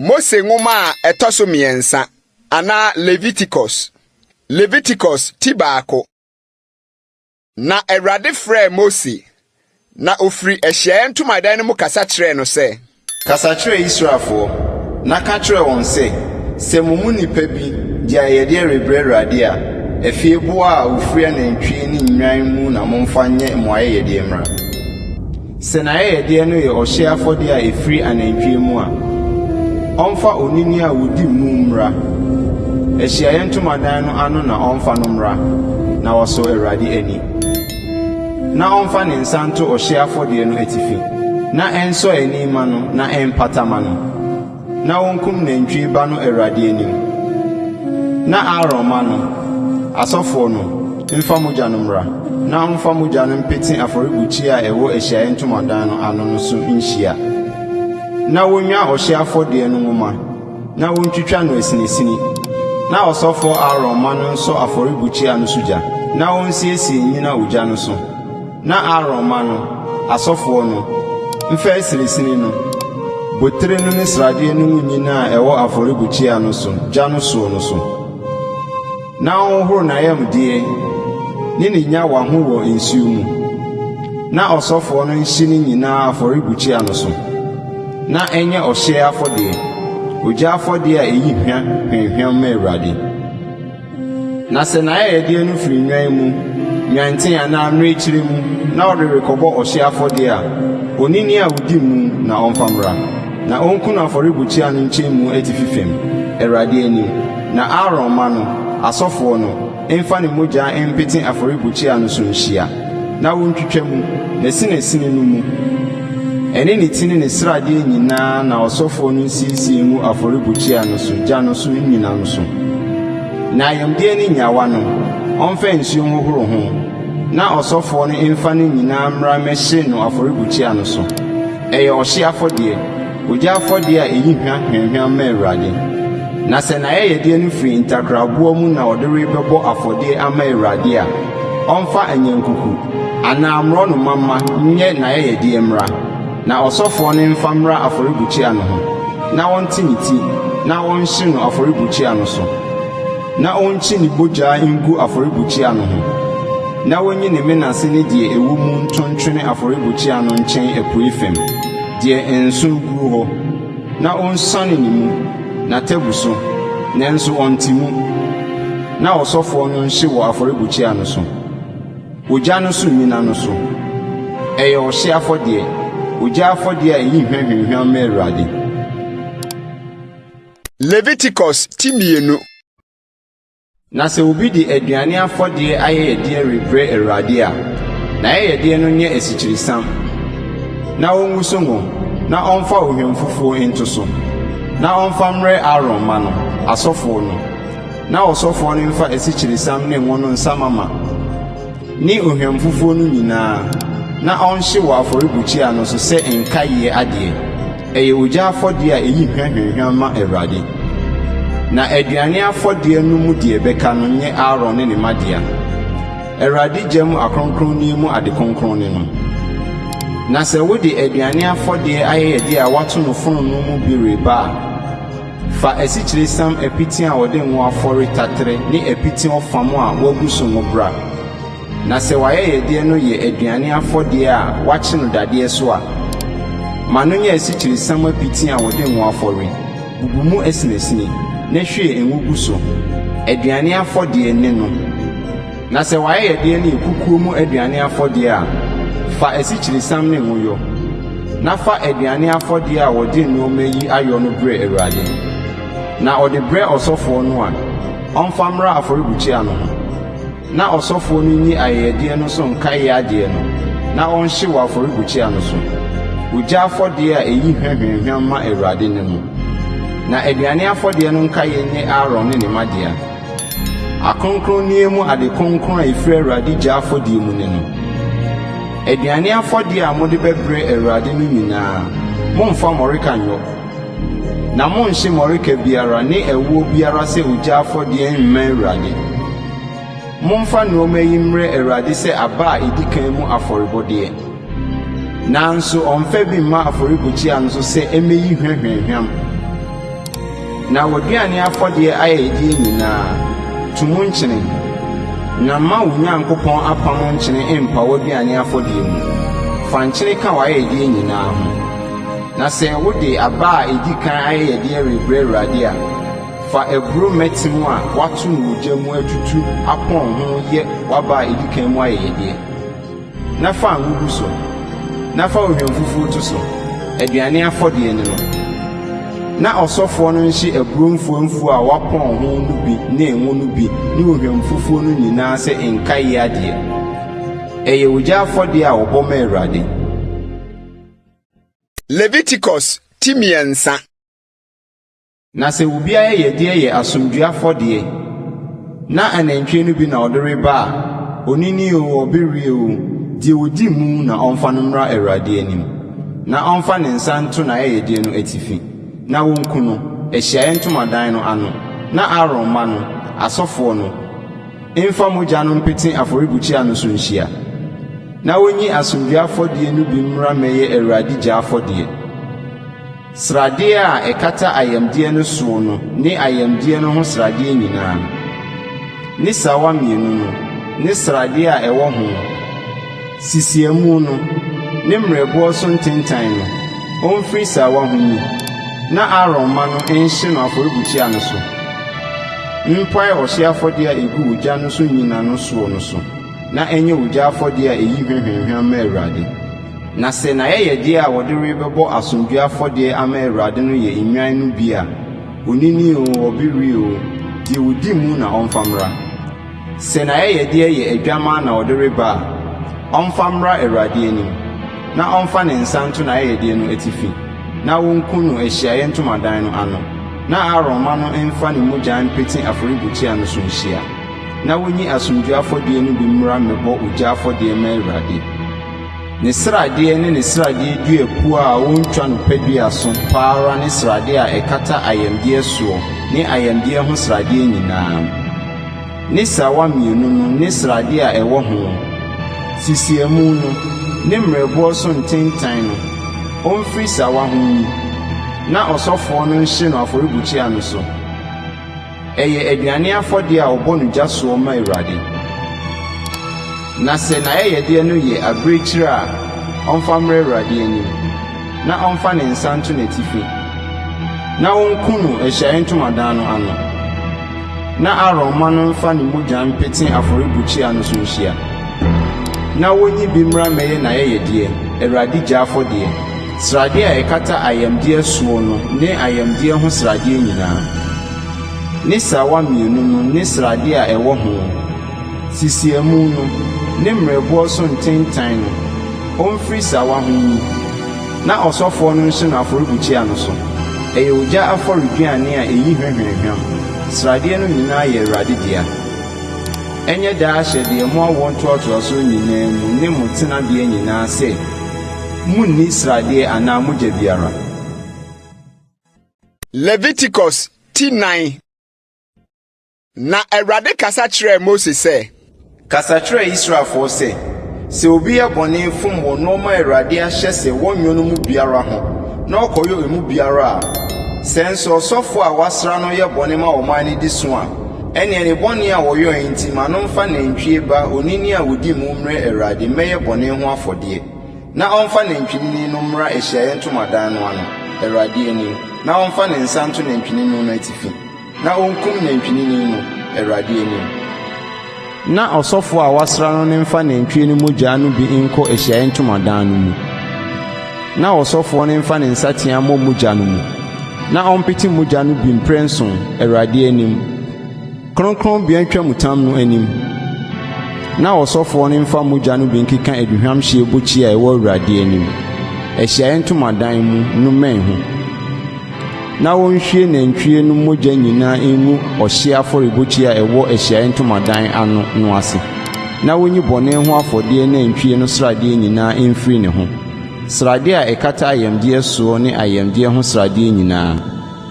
Mose Nwoma a ɛtɔ so mmiɛnsa anaa Leviticus. Leviticus ti baako. Na Awurade frɛɛ Mose, na ɔfiri ahyiaeɛ ntomadan no mu kasa kyerɛɛ no sɛ. Kasa kyerɛ Israelfoɔ, na ka kyerɛ wɔn sɛ, 'Sɛ mo mu nnipa bi de ayɛyɛdeɛ rebrɛ Awurade a, afieboa a wɔfiri anantwie ne nnwan mu na momfa nyɛ mo ayɛyɛdeɛ mmra. Sɛ n'ayɛyɛdeɛ no yɛ ɔhyeɛ afɔdeɛ a ɛfiri anantwie mu a, ɔmfa onini a ɔdi mu mmra. Ahyiaeɛ ntomadan no ano na ɔmfa no mmra, na wasɔ Awurade ani. Na ɔmfa ne nsa nto ɔhyeɛ afɔdeɛ no atifi, na ɛnsɔ ani mma no na ɛmpata mma no. Na wɔnkum nantwie ba no Awurade anim. Na Aaron mma no, asɔfoɔ no, mfa mogya no mmra, na ɔmfa mogya no mpete afɔrebukyia a ɛwɔ Ahyiaeɛ Ntomadan no ano no so nhyia. Na wɔnnwa ɔhyeɛ afɔdeɛ no nwoma, na wɔntwitwa no asinasini. Na ɔsɔfoɔ Aaron mma no nsɔ afɔrebukyia no so gya, na ɔnsiesie nnyina ogya no so. Na Aaron mma no, asɔfoɔ no, mfa asinesini no, botire no ne sradeɛ no mu nnyina a ɛwɔ afɔrebukyia no so gya no soɔ no so, na ɔnhohoro n'ayamdeɛ ne ne nnyawa ho wɔ nsuo mu, na ɔsɔfoɔ no nhye ne nyinaa afɔrebukyia no so, na ɛnyɛ ɔhyeɛ afɔdeɛ, ogya afɔdeɛ a ɛyi hwa hwamhwam ma Awurade. Na sɛ n'ayɛyɛdeɛ no firi nnwan mu, nnwanten anaa mmirekyire mu na ɔde rekɔbɔ ɔhyeɛ afɔdeɛ a, onini a ɔdi mu na ɔmfa mmra. Na ɔnku no afɔrebukyia no nkyɛnmu atifi fam, Awurade anim. Na Aaron mma no, asɔfoɔ no, mfa ne mogya mpete afɔrebukyia no so nhyia, na wɔntwitwa mu, n'asinasini no mu. Ɛne ne ti ne ne sradeɛ nyinaa na ɔsɔfoɔ no nsiesie ngu afɔrebukyia no so gya no so nnyina no so. Na ayamdeɛ ne nnyawa no, ɔmfa nsuo nhohoro ho, na ɔsɔfoɔ no mfa ne nyinaa mmra mmɛhye no afɔrebukyia no so. Ɛyɛ ɔhyeɛ afɔdeɛ, ogya afɔdeɛ a ɛyi hwa hwamhwam ma Awurade. Na sɛ n'ayɛyɛdeɛ no firi ntakraboa mu na ɔde rebɛbɔ afɔdeɛ ama Awurade a, ɔmfa anyankuku anaa mmorɔnoma mma nyɛ n'ayɛyɛdeɛ mmra, na ɔsɔfoɔ no mfa mmra afɔrebukyia no ho, na ɔnte ne ti na ɔnhye no afɔrebukyia no so, na ɔnkyi ne bogya ngu afɔrebukyia no ho, na ɔnyi ne mene ase ne deɛ ɛwɔ mu nto ntwene afɔrebukyia no nkyɛn apuei fam, deɛ nsõ guo hɔ, na ɔnsuane ne mu, n'atabu so, nanso ɔnte mu, na ɔsɔfoɔ no nhye wɔ afɔrebukyia no so, ogya no so nnyina no so. Ɛyɛ ɔhyeɛ afɔdeɛ, ogya afɔdeɛ a ɛyi hwa hwamhwam ma Awurade. Leviticus ti mmienu. Na sɛ obi de aduane afɔdeɛ ayɛyɛdeɛ rebrɛ Awurade a, n'ayɛyɛdeɛ no nyɛ asikyiresiam, na ɔngu so ngo, na ɔmfa ohwamfufuo nto so, na ɔmfa mmrɛ Aaron mma no, asɔfoɔ no. Na ɔsɔfoɔ no mfa asikyiresiam ne ngo no nsa mama ne ohwamfufuo no nyinaa, na ɔnhye wɔ afɔrebukyia no so sɛ nkaeɛ adeɛ. Ɛyɛ ogya afɔdeɛ a ɛyi hwa hwamhwam ma Awurade. Na aduane afɔdeɛ no mu deɛ ɛbɛka no nyɛ Aaron ne ne mma dea. Awurade gya mu akronkronneɛ mu ade kronkron ne no. Na sɛ wode aduane afɔdeɛ ayɛyɛdeɛ a wɔato no fononoo mu bi reba a, fa asikyiresiam apiti a wɔde ngo afɔre taterɛ ne apiti ɔfam a wɔagu so ngo bra. Na sɛ w'ayɛyɛdeɛ no yɛ aduane afɔdeɛ a wɔakye no dadeɛ so a, ma no nyɛ asikyiresiam apiti a wɔde ngo afɔre, bubu mu asinasini, na hwie ngo gu so. Aduane afɔdeɛ ne no. Na sɛ w'ayɛyɛdeɛ no yɛ kukuo mu aduane afɔdeɛ a, fa asikyiresiam ne ngo yɔ. Na fa aduane afɔdeɛ a wɔde nnoɔma yi ayɔ no brɛ Awurade. Na ɔde brɛ ɔsɔfoɔ no a, ɔmfa mmra afɔrebukyia no ho. Na ɔsɔfoɔ no nyi ayɛyɛdeɛ no so nkaeɛ adeɛ no, na ɔnhye wɔ afɔrebukyia no so. Ogya afɔdeɛ a ɛyi hwa hwamhwam ma Awurade ne no. Na aduane afɔdeɛ no nkaeɛ nyɛ Aaron ne ne mma dea. Akronkronneɛ mu ade kronkron a ɛfiri Awurade gya afɔdeɛ mu ne no. Aduane afɔdeɛ a mode bɛbrɛ Awurade no nyinaa, mommfa mmɔreka nnyɔ. Na monnhye mmɔreka biara ne ɛwoɔ biara sɛ ogya afɔdeɛ mma Awurade. Momfa nnoɔma yi mmrɛ Awurade sɛ aba a ɛdi kan mu afɔrebɔdeɛ. Nanso ɔmmfa bi mma afɔrebukyia no so sɛ ɛmmɛyi hwa hwamhwam. Na w'aduane afɔdeɛ ayɛyɛdeɛ nyinaa, to mu nkyene, na mma wo Nyankopɔn apam nkyene mmpa w'aduane afɔdeɛ mu. Fa nkyene ka w'ayɛyɛdeɛ nyinaa ho. Na sɛ wode aba a ɛdi kan ayɛyɛdeɛ rebrɛ Awurade a, fa aburoo mmɛtem a wɔato no ogya mu atutu apɔn ho yɛ w'aba a ɛdi kan mu ayɛyɛdeɛ. Na fa ngo gu so, na fa ohwamfufuo to so, aduane afɔdeɛ ne no. Na ɔsɔfoɔ no nhye aburoo mfuamfua a wɔapɔn ho no bi ne ngo no bi ne ohwamfufuo no nyinaa sɛ nkaeɛ adeɛ. Ɛyɛ ogya afɔdeɛ a wɔbɔ ma Awurade. Leviticus ti mmiɛnsa. Na sɛ obi ayɛyɛdeɛ yɛ asomdwoeɛ afɔdeɛ, na anantwie no bi na ɔde reba a, onini oo, ɔbereɛ oo, deɛ ɔdi mu na ɔmfa no mmra Awurade anim. Na ɔmfa ne nsa nto n'ayɛyɛdeɛ no atifi, na wɔnku no, ahyiaeɛ ntomadan no ano, na Aaron mma no, asɔfoɔ no, mfa mogya no mpete afɔrebukyia no so nhyia. Na ɔnyi asomdwoeɛ afɔdeɛ no bi mmra mmɛyɛ Awurade gya afɔdeɛ. Sradeɛ a ɛkata ayamdeɛ no soɔ no ne ayamdeɛ no ho sradeɛ nyinaa, ne sawa mmienu no, ne sradeɛ a ɛwɔ ho, sisiamu no, ne mmerɛboɔ so ntentan no, ɔmfiri sawa ho nyi, na Aaron mma no nhye no afɔrebukyia no so, mpae ɔhyeɛ afɔdeɛ a ɛgu ogya no so nnyina no soɔ no so, na ɛnyɛ ogya afɔdeɛ a ɛyi hwa hwamhwam ma Awurade. Na sɛ n'ayɛyɛdeɛ a wɔde rebɛbɔ asomdwoeɛ afɔdeɛ ama Awurade no yɛ nnwan no bi a, onini oo, ɔbereɛ oo, deɛ ɔdi mu na ɔmfa mmra. Sɛ n'ayɛyɛdeɛ yɛ adwammaa na ɔde reba a, ɔmfa mmra Awurade anim, na ɔmfa ne nsa nto n'ayɛyɛdeɛ no atifi, na wɔnku no ahyiaeɛ ntomadan no ano, na Aaron mma no mfa ne mogya mpete afɔrebukyia no so nhyia, na wɔnyi asomdwoeɛ afɔdeɛ no bi mmra mmɛbɔ ogya afɔdeɛ mma Awurade. Ne sradeɛ ne ne sradeɛ dua puo a wɔntwa no padua so pa ara ne sradeɛ a ɛkata ayamdeɛ soɔ ne ayamdeɛ ho sradeɛ nyinaa, ne sawa mmienu no ne sradeɛ a ɛwɔ ho, sisiamu no, ne mmerɛboɔ so ntentan no, ɔmfiri sawa ho nyi, na ɔsɔfoɔ no nhye no afɔrebukyia no so. Ɛyɛ aduane afɔdeɛ a wɔbɔ no gya soɔ ma Awurade. Na sɛ n'ayɛyɛdeɛ no yɛ abirekyie a, ɔmfa mmrɛ Awurade anim, na ɔmfa ne nsa nto n'atifi, na wɔnku no Ahyiaeɛ Ntomadan no ano. Na Aaron mma no mfa ne mogya mpete afɔrebukyia no so nhyia, na wɔnyi bi mmra mmɛyɛ n'ayɛyɛdeɛ, Awurade gya afɔdeɛ. Sradeɛ a ɛkata ayamdeɛ soɔ no ne ayamdeɛ ho sradeɛ nyinaa, ne sawa mmienu no ne sradeɛ a ɛwɔ ho, sisiamu no, ne mmerɛboɔ so ntentan no, ɔmfiri sawa ho nyi, na ɔsɔfoɔ no nhye no afɔrebukyia no so. Ɛyɛ ogya afɔreduane a ɛyi hwa hwamhwam. Sradeɛ no nyinaa yɛ Awurade dea. Ɛnyɛ daa ahyɛdeɛ mo awoɔ ntoatoasoɔ nyinaa mu ne mo tenabea nyinaa sɛ, Munni sradeɛ anaa mogya biara. Leviticus ti nan. Na Awurade kasa kyerɛɛ Mose sɛ. Kasa kyerɛ Israelfoɔ sɛ, 'Sɛ obi yɛ bɔne fom wɔ nnoɔma a Awurade ahyɛ sɛ wɔnnyɔ no mu biara ho, na ɔkɔyɔ emu biara a, sɛ nso ɔsɔfoɔ a wɔasra no yɛ bɔne ma ɔman no di so a, ɛnneɛ ne bɔne a ɔyɔeɛ nti ma no mfa nantwie ba onini a ɔdi mu mmrɛ Awurade mmɛyɛ bɔne ho afɔdeɛ. Na ɔmfa nantwinini no mmra ahyiaeɛ ntomadan no ano, Awurade anim, na ɔmfa ne nsa nto nantwinini no atifi, na ɔnkum nantwinini no, Awurade anim. Na ɔsɔfoɔ a wɔasra no no mfa nantwie no mogya no bi nkɔ ahyiaeɛ ntomadan no mu, na ɔsɔfoɔ no mfa ne nsateaa mmɔ mogya no mu, na ɔmpete mogya no bi mprɛnson, Awurade anim. Kronkronbea ntwamutam no anim, na ɔsɔfoɔ no mfa mogya no bi nkeka aduhwam hyeɛ bukyia a ɛwɔ Awurade anim, Ahyiaeɛ Ntomadan mu no mmɛn ho, na ɔnhwie nantwie no mogya nyinaa ngu ɔhyeɛ afɔrebukyia a ɛwɔ Ahyiaeɛ Ntomadan ano no ase, na ɔnyi bɔne ho afɔdeɛ nantwie no sradeɛ nyinaa mfiri ne ho, sradeɛ a ɛkata ayamdeɛ soɔ ne ayamdeɛ ho sradeɛ nyinaa.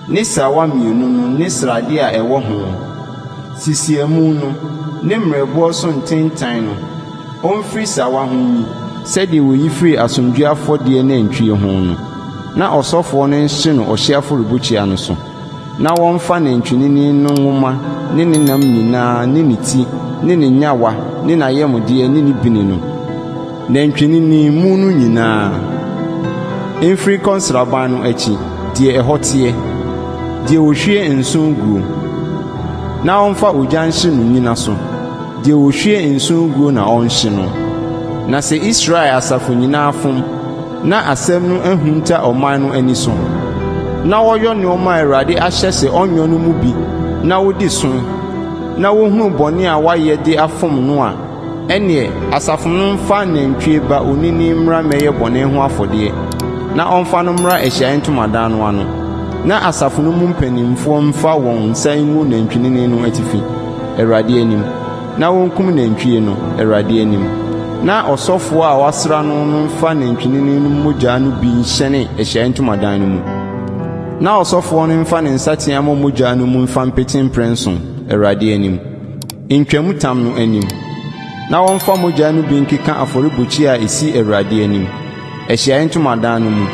Ne sawa mmienu no ne sradeɛ a ɛwɔ ho, sisiamu no, ne mmerɛboɔ so ntentan no, ɔmfiri sawa ho nyi, sɛdeɛ wɔyi firi asomdwoeɛ afɔdeɛ nantwie ho no, na ɔsɔfoɔ no nhye no ɔhyeɛ afɔrebukyia no so. Na wɔmfa nantwinini no nwoma ne ne nam nyinaa ne ne ti ne ne nnyawa ne n'ayamdeɛ ne ne bini no, nantwinini mu no nyinaa, mfiri nkɔ nsraban no akyi, deɛ ɛhɔ teɛ, deɛ wɔhwie nsõ guo, na ɔmfa ogya nhye no nnyina so, deɛ wɔhwie nsõ guo na ɔnhye no. Na sɛ Israel asafo nyinaa fom, na asɛm no ahunta ɔman no ani so, na wɔyɔ nneɛma a Awurade ahyɛ sɛ ɔnyɔ no mu bi na wodi so, na wohunu bɔne a wɔayɛ de afom no a, ɛnneɛ asafo no mfa nantwie ba onini mmra mmɛyɛ bɔne ho afɔdeɛ, na ɔmfa no mmra ahyiaeɛ ntomadan no ano, na asafo no mu mpanimfoɔ mfa wɔn nsa ngu nantwinini no atifi, Awurade anim, na wɔnkum nantwie no, Awurade anim. Na ɔsɔfoɔ a wɔasra no no mfa nantwinini no mogya no bi nhyɛne ahyiaeɛ ntomadan no mu. Na ɔsɔfoɔ no mfa ne nsateaa mmɔ mogya no mu mfa mpete mprɛnson, Awurade anim, ntwamutam no anim. Na wɔmfa mogya no bi nkeka afɔrebukyia a ɛsi Awurade anim, ahyiaeɛ ntomadan no mu,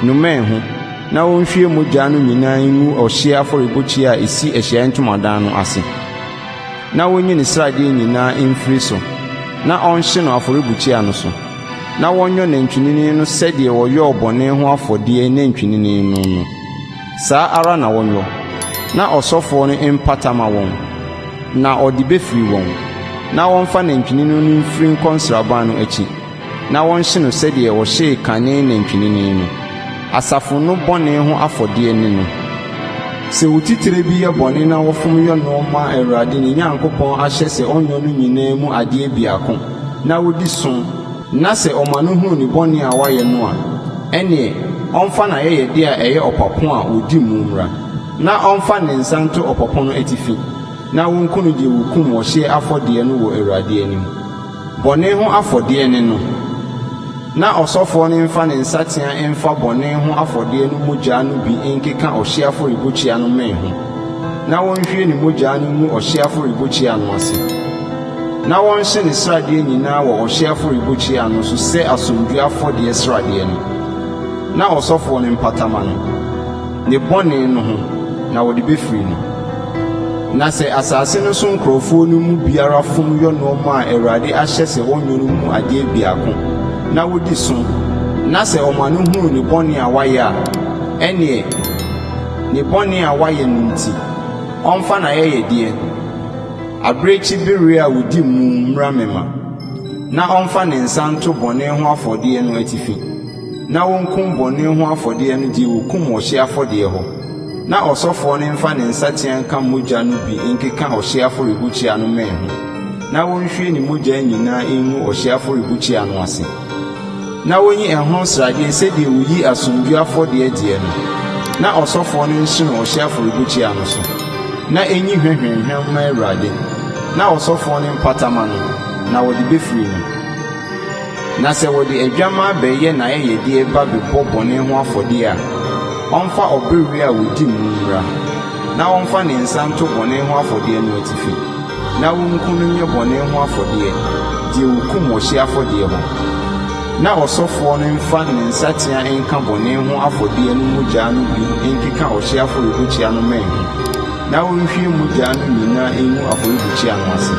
no mmɛn ho, na wɔnhwie mogya no nyinaa ngu ɔhyeɛ afɔrebukyia a ɛsi ahyiaeɛ ntomadan no ase. Na wɔnyi ne sradeɛ nyinaa mfiri so, na ɔnhye no afɔrebukyia no so. Na wɔnyɔ nantwinini no sɛdeɛ wɔyɔɔ bɔne ho afɔdeɛ nantwinini no no, saa ara na wɔnyɔ, na ɔsɔfoɔ no mpata ma wɔn, na ɔde bɛfiri wɔn. Na wɔmfa nantwinini no mfiri nkɔ nsraban no akyi, na wɔnhye no sɛdeɛ wɔhyee kane nantwinini no. Asafo no bɔne ho afɔdeɛ ne no. Sɛ otitire bi yɛ bɔne na ɔfom yɔ nnoɔma a Awurade ne Nyankopɔn ahyɛ sɛ ɔnyɔ no nyinaa mu adeɛ biako, na ɔdi so, na sɛ ɔma no hunu ne bɔne a wayɛ no a, ɛnneɛ ɔmfa n'ayɛyɛdeɛ a ɛyɛ ɔpapo a ɔdi mu mmra, na ɔmfa ne nsa nto ɔpapo no atifi, na wɔnku no deɛ wɔkum ɔhyeɛ afɔdeɛ no wɔ Awurade anim. Bɔne ho afɔdeɛ ne no. Na ɔsɔfoɔ no mfa ne nsateaa mfa bɔne ho afɔdeɛ no mogya no bi nkeka ɔhyeɛ afɔrebukyia no mmɛn ho, na wɔnhwie ne mogya no ngu ɔhyeɛ afɔrebukyia no ase. Na wɔnhye ne sradeɛ nyinaa wɔ ɔhyeɛ afɔrebukyia no so sɛ asomdwoeɛ afɔdeɛ sradeɛ no, na ɔsɔfoɔ no mpata ma no, ne bɔne no ho, na wɔde bɛfiri no. Na sɛ asase no so nkurɔfoɔ no mu biara fom yɔ nnoɔma a Awurade ahyɛ sɛ wɔnyɔ no mu adeɛ biako, na wɔdi so, na sɛ ɔma no hunu ne bɔne a wayɛ a, ɛnneɛ, ne bɔne a wayɛ no nti, ɔmfa n'ayɛyɛdeɛ, abirekyi bereɛ a wɔdi mu mmra mmɛma, na ɔmfa ne nsa nto bɔne ho afɔdeɛ no atifi, na wɔnkum bɔne ho afɔdeɛ no deɛ wɔkum ɔhyeɛ afɔdeɛ hɔ, na ɔsɔfoɔ no mfa ne nsateaa nka mogya no bi nkeka ɔhyeɛ afɔrebukyia no mmɛn ho, na wɔnhwie ne mogya nyinaa ngu ɔhyeɛ afɔrebukyia no ase. Na wɔnyi ɛho sradeɛ sɛdeɛ wɔyi asomdwoeɛ afɔdeɛ deɛ no, na ɔsɔfoɔ no nhye no ɔhyeɛ afɔrebukyia no so, na ɛnyi hwa hwamhwam mma Awurade, na ɔsɔfoɔ no mpata ma no, na wɔde bɛfiri no. Na sɛ wɔde adwammaa bɛyɛ n'ayɛyɛdeɛ ba bɛbɔ bɔne ho afɔdeɛ a, ɔmfa ɔbereɛ a ɔdi mu mmra, na ɔmfa ne nsa nto bɔne ho afɔdeɛ no atifi, na wɔnku no nyɛ bɔne ho afɔdeɛ, deɛ wɔkum ɔhyeɛ afɔdeɛ hɔ. Na ɔsɔfoɔ no mfa ne nsateaa nka bɔne ho afɔdeɛ no mogya no bi nkeka ɔhyeɛ afɔrebukyia no mmɛn ho, na ɔnhwie mogya no nyinaa ngu afɔrebukyia no ase.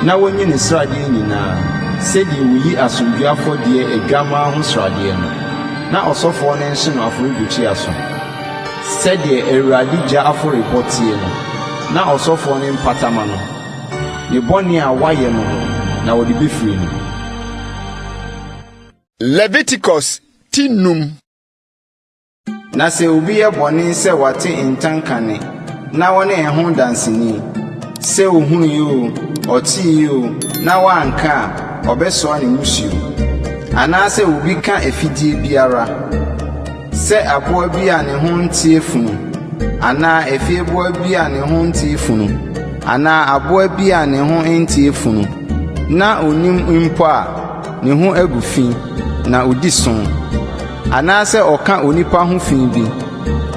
Na wɔnyi ne sradeɛ nyinaa, sɛdeɛ wɔyi asomdwoeɛ afɔdeɛ adwammaa ho sradeɛ no, na ɔsɔfoɔ no nhye no afɔrebukyia so, sɛdeɛ Awurade gya afɔrebɔ teɛ no, na ɔsɔfoɔ no mpata mma no, ne bɔne a wayɛ no ho, na wɔde bɛfiri no. Leviticus ti num. Na sɛ obi yɛ bɔne sɛ wate ntanka nne, na wɔne ɛho danseni, sɛ ohui oo, ɔtee oo, na wanka a, ɔbɛsoa ne mmusuo. Anaasɛ obi ka afidie biara, sɛ aboa bi a ne ho nteɛ funu, anaa afieboa bi a ne ho nteɛ funu, anaa aboa bi a ne ho nteɛ funu, na onnim mpo a, ne ho agu fi, na odi so. Anaasɛ ɔka onipa ho fi bi,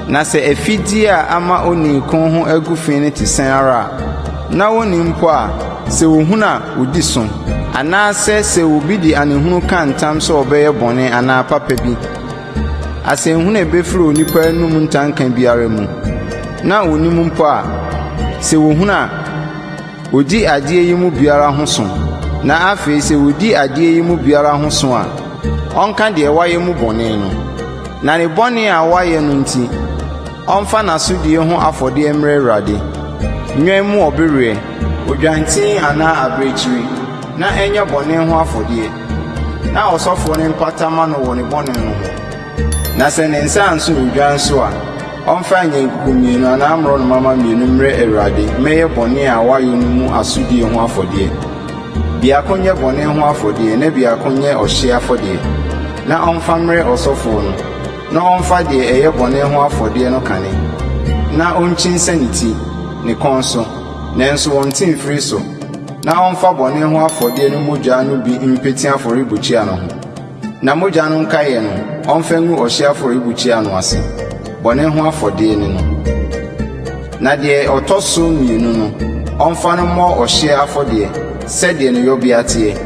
na sɛ afidie a ama onii ko ho agu fi no te sɛn ara a, na onnim mpo a, sɛ ohunu a, odi so. Anaasɛ sɛ obi de anehunu ka ntam sɛ ɔbɛyɛ bɔne anaa papa bi, asɛnhunu a ebefiri onipa anom ntanka biara mu. na ɔnnim mpo a, sɛ wɔhunu a, ɔdi adeɛ yi mu biara ho so. Na afei sɛ ɔdi adeɛ yi mu biara ho so a, ɔnka deɛ wayɛ mu bɔne no. Na ne bɔne a wayɛ no nti, ɔmfa n'asodie ho afɔdeɛ mmrɛ Awurade, nnwan mu ɔbereɛ, odwanten anaa abirekyire, na ɛnyɛ bɔne ho afɔdeɛ, na ɔsɔfoɔ no mpata mma no wɔ ne bɔne no ho. Na sɛ ne nsa anso odwan so a, ɔmfa anyankuku mmienu anaa mmorɔnoma mma mmienu mmrɛ Awurade mmɛyɛ bɔne a wayɔ no mu asodie ho afɔdeɛ. Biako nyɛ bɔne ho afɔdeɛ na biako nyɛ ɔhyeɛ afɔdeɛ, na ɔmfa mmrɛ ɔsɔfoɔ no, na ɔmfa deɛ ɛyɛ bɔne ho afɔdeɛ no kane, na ɔnkyinsa ne ti, ne kɔn so, nanso ɔnnte mfiri so, na ɔmfa bɔne ho afɔdeɛ no mogya no bi mpete afɔrebukyia no ho. Na mogya no nkaeɛ no, ɔmfa ngu ɔhyeɛ afɔrebukyia no ase, bɔne ho afɔdeɛ ne no. Na deɛ ɔtɔ so mmienu no, ɔmfa no mmɔ ɔhyeɛ afɔdeɛ, sɛdeɛ ne yɔbea teɛ.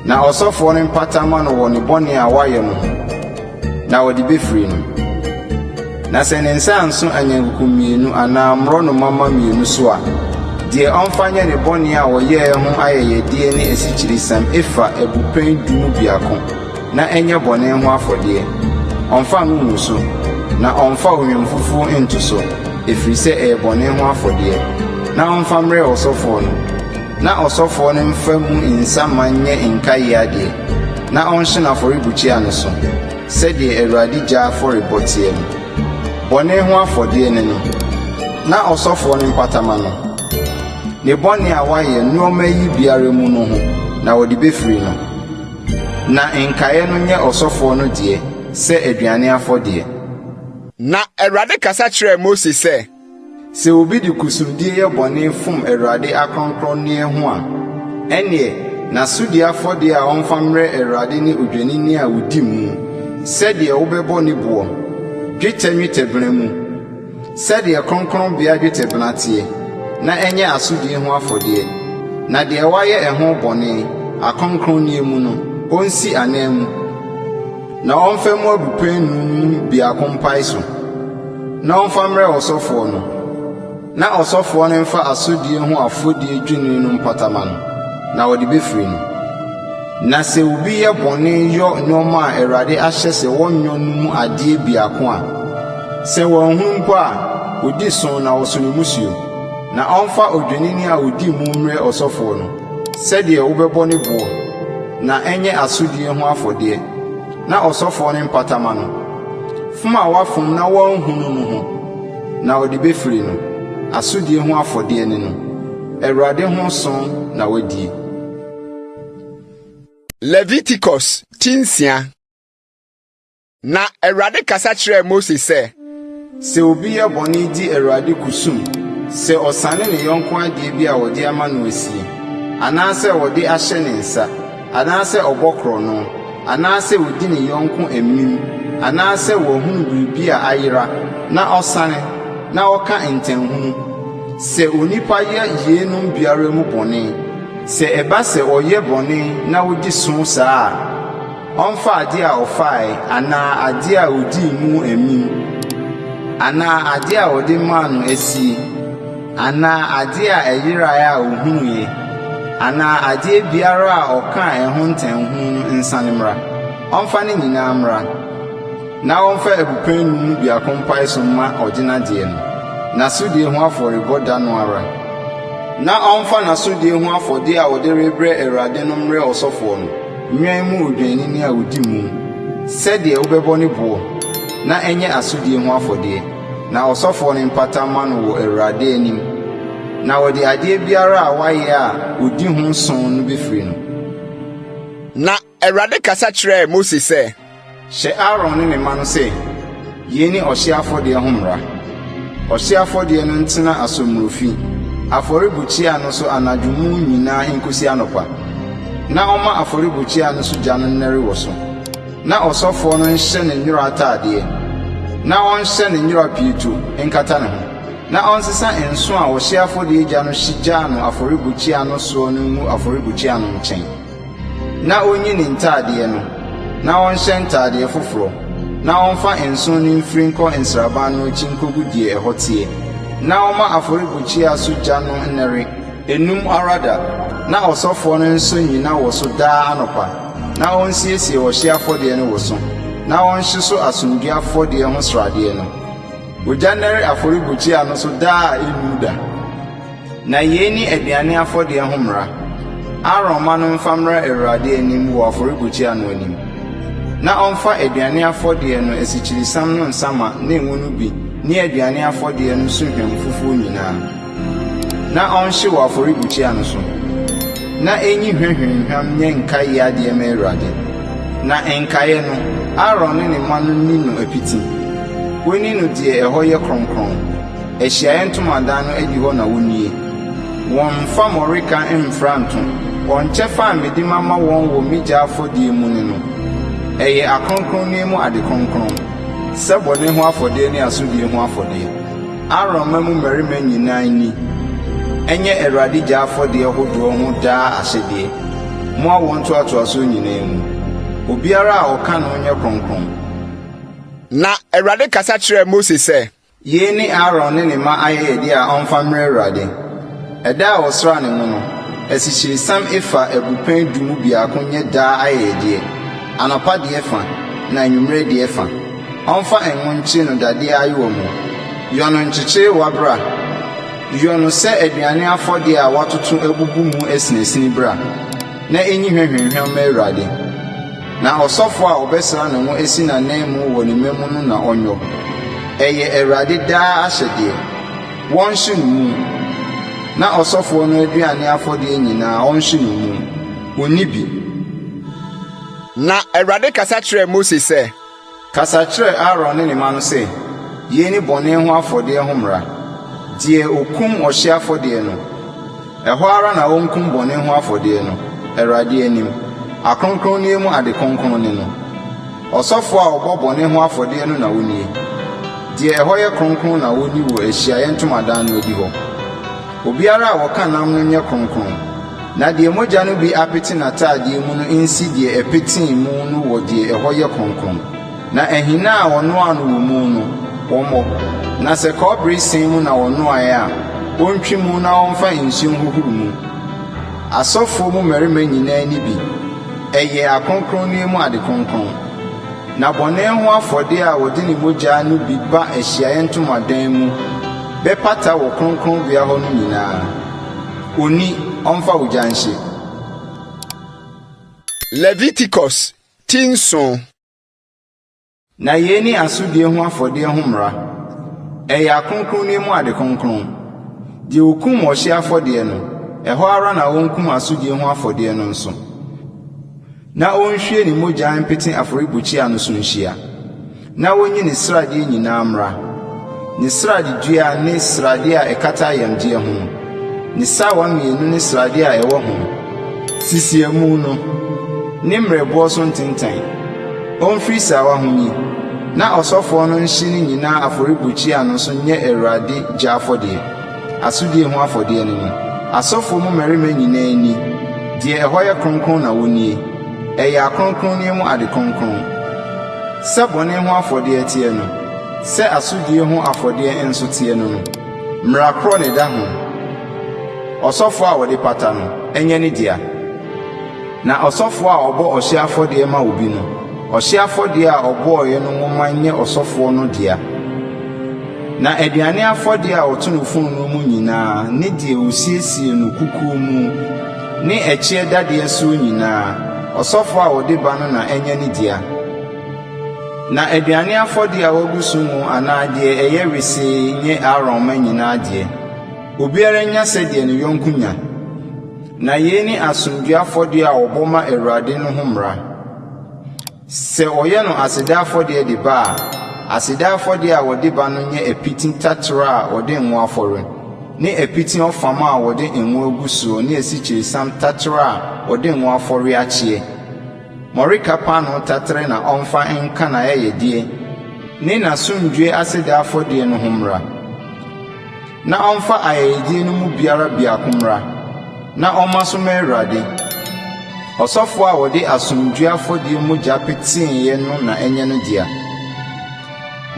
Na ɔsɔfoɔ no mpata mma no wɔ ne bɔne a wayɛ no ho, na wɔde bɛfiri no. Na sɛ ne nsa anso anyankuku mmienu anaa mmorɔnoma mma mmienu so a, deɛ ɔmfa nyɛ ne bɔne a ɔyɛeɛ ho ayɛyɛdeɛ ne asikyiresiam efa abupɛn du mu biako, na ɛnyɛ bɔne ho afɔdeɛ. Ɔmmfa ngo ngu so, na ɔmmfa ohwam fufuo nnto so, ɛfiri sɛ ɛyɛ bɔne ho afɔdeɛ. Na ɔmfa mmrɛ ɔsɔfoɔ no, na ɔsɔfoɔ no mfa mu nsa ma nyɛ nkaeɛ adeɛ, na ɔnhye no afɔrebukyia no so. Sɛdeɛ Awurade gya afɔrebɔ teɛ no, bɔne ho afɔdeɛ ne no, na ɔsɔfoɔ no mpata mma no, ne bɔne a wayɛ nnoɔma yi biara mu no ho, na wɔde bɛfiri no. Na nkaeɛ no nyɛ ɔsɔfoɔ no deɛ sɛ aduane afɔdeɛ. Na Awurade kasa kyerɛɛ Mose sɛ. Sɛ obi de kusumdie yɛ bɔne fom Awurade akronkronneɛ ho a, ɛnneɛ, n'asodie afɔdeɛ a ɔmfa mmrɛ Awurade ne odwennini a ɔdi mu, sɛdeɛ wobɛbɔ ne boɔ, dwetɛ nnwetɛbena mu, sɛdeɛ kronkronbea dwetɛbena teɛ, na ɛnyɛ asodie ho afɔdeɛ. Na deɛ wayɛ ɛho bɔne, akronkronneɛ mu no, ɔnsi ananmu. Na ɔmfa mu abupɛn nnum mu biako mpae so, na ɔmfa mmrɛ ɔsɔfoɔ no, na ɔsɔfoɔ no mfa asodie ho afɔdie dwennini no mpata mma no, na wɔde bɛfiri no. Na sɛ obi yɛ bɔne yɔ nneɛma a Awurade ahyɛ sɛ wɔnyɔ no mu adeɛ biako a, sɛ wanhunu mpo a, ɔdi so na ɔso ne mmusuo. Na ɔmfa odwennini a ɔdi mu mmrɛ ɔsɔfoɔ no, sɛdeɛ wobɛbɔ ne boɔ, na ɛnyɛ asodie ho afɔdeɛ, na ɔsɔfoɔ no mpata mma no, fom a wafom na wanhunu no ho, na ɔde bɛfiri no. Asodie ho afɔdeɛ ne no. Awurade ho so na wadie. Leviticus ti nsia. Na Awurade kasa kyerɛɛ Mose sɛ. Sɛ obi yɛ bɔne di Awurade kusum, sɛ ɔsane ne yɔnko adeɛ bi a wɔde ama no asie, anaasɛ wɔde ahyɛ ne nsa, anaasɛ ɔbɔ korɔno, anaasɛ ɔdi ne yɔnko amim, anaasɛ wahunu biribi a ayera na ɔsane, na ɔka ntanhunu, sɛ onipa yɛ yeinom biara mu bɔne, sɛ ɛba sɛ ɔyɛ bɔne na ɔdi so saa a, Ɔmfa adeɛ a ɔfaeɛ anaa adeɛ a ɔdii mu amim, anaa adeɛ a wɔde maa no asie, anaa adeɛ a ɛyeraeɛ a ɔhunuiɛ, anaa adeɛ biara a ɔkaa ɛho ntanhunu no nsane mmra. Ɔmfa ne nyinaa mmra, na ɔmfa abupɛn nnum mu biako mpae so mma ɔdenadeɛ no, n'asodie ho afɔrebɔ da no ara. Na ɔmfa n'asodie ho afɔdeɛ a ɔde rebrɛ Awurade no mmrɛ ɔsɔfoɔ no. Nnwan mu odwennini a odi mu, sɛdeɛ wobɛbɔ ne boɔ, na ɛnyɛ asodie ho afɔdeɛ, na ɔsɔfoɔ no mpata mma no wɔ Awurade anim, na wɔde adeɛ biara a wayɛ a ɔdi ho sõ no bɛfiri no. Na Awurade kasa kyerɛɛ Mose sɛ. Hyɛ Aaron ne ne mma no sɛ, 'Yei ne ɔhyeɛ afɔdeɛ ho mmara, Ɔhyeɛ afɔdeɛ no ntena asommorofi, afɔrebukyia no so anadwo mu nyinaa nkɔsi anɔpa, na ɔmma afɔrebukyia no so gya no nnɛre wɔ so. Na ɔsɔfoɔ no nhyɛ ne nwera atadeɛ, na ɔnhyɛ ne nwera pieto nkata ne ho, na ɔnsesa nsõ a ɔhyeɛ afɔdeɛ gya no hye gyaa no afɔrebukyia no soɔ no ngu afɔrebukyia no nkyɛn. Na ɔnyi ne ntadeɛ no, na ɔnhyɛ ntadeɛ foforɔ. Na ɔmfa nsõ no mfiri nkɔ nsraban no akyi nkogu deɛ ɛhɔ teɛ, na ɔmma afɔrebukyia so gya no nnɛre, ennum ara da, na ɔsɔfoɔ no nsɔ nnyina wɔ so daa anɔpa, na ɔnsiesie ɔhyeɛ afɔdeɛ no wɔ so, na ɔnhye so asomdwoeɛ afɔdeɛ ho sradeɛ no. Ogya nnɛre afɔrebukyia no so daa a ennum da. Na yei ne aduane afɔdeɛ ho mmara, Aaron mma no mfa mmra Awurade anim wɔ afɔrebukyia no anim. Na ɔmfa aduane afɔdeɛ no asikyiresiam no nsa ma ne ngo no bi ne aduane afɔdeɛ no so hwam fufuo nyinaa, na ɔnhye wɔ afɔrebukyia no so, na ɛnyi hwa hwamhwam nyɛ nkaeɛ adeɛ mma Awurade. Na nkaeɛ no, Aaron ne ne mma no nni no apiti. Wɔnni no deɛ ɛhɔ yɛ kronkron. Ahyiaeɛ Ntomadan no adihɔ na wɔnnie. Wɔmmfa mmɔreka mmfra nnto. Wɔn kyɛfa a mede mama wɔn wɔ me gya afɔdeɛ mu ne no. Ɛyɛ akronkronneɛ mu ade kronkron, sɛ bɔne ho afɔdeɛ ne asodie ho afɔdeɛ. Aaron mma mu mmarima nyinaa nni. Ɛnyɛ Awurade gya afɔdeɛ hodoɔ ho daa ahyɛdeɛ, mo awoɔ ntoatoasoɔ nyinaa mu. Obiara a ɔka no nyɛ kronkron. Na Awurade kasa kyerɛɛ Mose sɛ. Yei ne Aaron ne ne mma ayɛyɛdeɛ a ɔmfa mmrɛ Awurade. Ɛda a wɔsraa ne ngo no, asikyiresiam efa abupɛn du mu biako nyɛ daa ayɛyɛdeɛ, anɔpa deɛ fa, na anwummerɛ deɛ fa. Ɔmfa ngo nkye no dadeɛ ayowa mu. Yɔ no nkyekyerewa bra. Yɔ no sɛ aduane afɔdeɛ a wɔatoto abubu mu asinasini bra, na ɛnyi hwa hwamhwam mma Awurade. Na ɔsɔfo a ɔbɛsra ne ngo asi n'ananmu wɔ ne mma mu no na ɔnyɔ. Ɛyɛ Awurade daa ahyɛdeɛ. Wɔnhye no mu. Na ɔsɔfoɔ no aduane afɔdeɛ nyinaa, ɔnhye no mu. Ɔnni bi. Na Awurade kasa kyerɛɛ Mose sɛ. Kasa kyerɛ Aaron ne ne mma no sɛ, 'Yei ne bɔne ho afɔdeɛ ho mmara, Deɛ ɔkum ɔhyeɛ afɔdeɛ no, ɛhɔ ara na ɔnkum bɔne ho afɔdeɛ no, Awurade anim. Akronkronneɛ mu ade kronkron ne no. Ɔsɔfoɔ a ɔbɔ bɔne ho afɔdeɛ no na ɔnnie. Deɛ ɛhɔ yɛ kronkron na ɔnni wɔ Ahyiaeɛ Ntomadan no adihɔ. Obiara a ɔka nam no nyɛ kronkron, na deɛ mogya no bi apete n'atadeɛ mu no nsi deɛ ɛpetee mu no wɔ deɛ ɛhɔ yɛ kronkron. Na ahina a wɔnoaa no wɔ mu no, wɔmmɔ. Na sɛ kɔbere sin mu na wɔnoaeɛ a, wɔntwi mu na wɔmfa nsuo nhohoro mu. Asɔfoɔ mu mmarima nyinaa nni bi, ɛyɛ akronkronneɛ mu ade kronkron. Na bɔne ho afɔdeɛ a wɔde ne mogya no bi ba ahyiaeɛ ntomadan mu bɛpata wɔ kronkronbea hɔ no nyinaa, ɔnni, ɔmfa ogya nhye. Leviticus ti nson. Na yei ne asodie ho afɔdeɛ ho mmara, Ɛyɛ akronkronneɛ mu ade kronkron. Deɛ ɔkum ɔhyeɛ afɔdeɛ no, ɛhɔ ara na ɔnkum asodie ho afɔdeɛ no nso. Na ɔnhwie ne mogya mpete afɔrebukyia no so nhyia. Na ɔnyi ne sradeɛ nyinaa mmra, ne sradedua ne sradeɛ a ɛkata ayamdeɛ ho no, ne sawa mmienu ne sradeɛ a ɛwɔ ho, sisiamu no, ne mmerɛboɔ so ntentan. Ɔmfiri sawa ho nyi, na ɔsɔfoɔ no nhye ne nyinaa afɔrebukyia no so nyɛ Awurade gya afɔdeɛ. Asodie ho afɔdeɛ ne no. Asɔfoɔ mu mmarima nyinaa nni, deɛ ɛhɔ yɛ kronkron na wɔnnie. Ɛyɛ akronkronneɛ mu ade kronkron. Sɛ bɔne ho afɔdeɛ teɛ no, sɛ asodie ho afɔdeɛ nso teɛ ne no. Mmara korɔ na ɛda ho. Ɔsɔfoɔ a ɔde pata no, ɛnyɛ ne dea. Na ɔsɔfoɔ a ɔbɔ ɔhyeɛ afɔdeɛ ma obi no, ɔhyeɛ afɔdeɛ a ɔbɔeɛ no nwoma nyɛ ɔsɔfoɔ no dea. Na aduane afɔdeɛ a ɔto no fononoo mu nyinaa ne deɛ ɔsiesie no kukuo mu ne ɛkyeɛ dadeɛ soɔ nyinaa, ɔsɔfoɔ a ɔde ba no na ɛnyɛ ne dea. Na aduane afɔdeɛ a wɔagu so ngo anaa deɛ ɛyɛ wesee nyɛ Aaron mma nyinaa deɛ. Obiara nnya sɛdeɛ ne yɔnko nya. Na yei ne asomdwoeɛ afɔdeɛ a wɔbɔ ma Awurade no ho mmara. Sɛ wɔyɛ no aseda afɔdeɛ de ba a, aseda afɔdeɛ a wɔde ba no nyɛ apiti taterɛ a wɔde ngo afɔre, ne apiti ɔfam a wɔde ngo agu soɔ ne asikyiresiam taterɛ a wɔde ngo afɔre akyeɛ. Mmɔreka paanoo taterɛ na ɔmfa nka n'ayɛyɛdeɛ ne n'asomdwoeɛ aseda afɔdeɛ no ho mmra. Na ɔmfa ayɛyɛdeɛ no mu biara biako mmra, na ɔmma so mma Awurade. Ɔsɔfoɔ a ɔde asomdwoeɛ afɔdeɛ mogya peteeɛ no na ɛnyɛ no dea.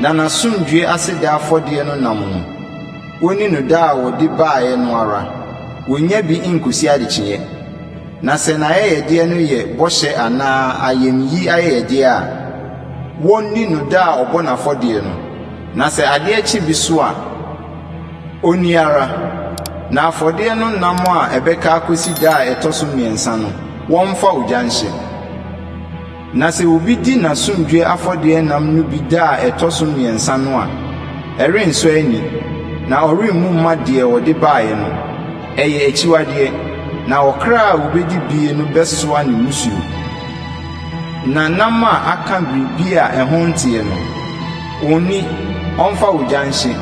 Na n'asomdwoeɛ aseda afɔdeɛ no nam no, wɔnni no da a wɔde baeɛ no ara, wɔnnya bi nkɔsi adekyeeɛ. Na sɛ n'ayɛyɛdeɛ no yɛ bɔhyɛ anaa ayamyi ayɛyɛdeɛ a, wɔnni no da a ɔbɔ n'afɔdeɛ no. Na sɛ adeɛ kye bi so a, ɔnni ara. Na afɔdeɛ no nam a ɛbɛka akɔsi da a ɛtɔ so mmiɛnsa no, wɔmfa ogya nhye. Na sɛ obi di n'asomdwoeɛ afɔdeɛ nam no bi da a ɛtɔ so mmiɛnsa no a, ɛrensɔ ani, na ɔremmu mma deɛ ɔde baeɛ no. Ɛyɛ akyiwadeɛ, na ɔkra a ɔbɛdi bie no bɛsoa ne mmusuo. Na nam a aka biribi a ɛho nteɛ no, ɔnni, ɔmfa ogya nhye.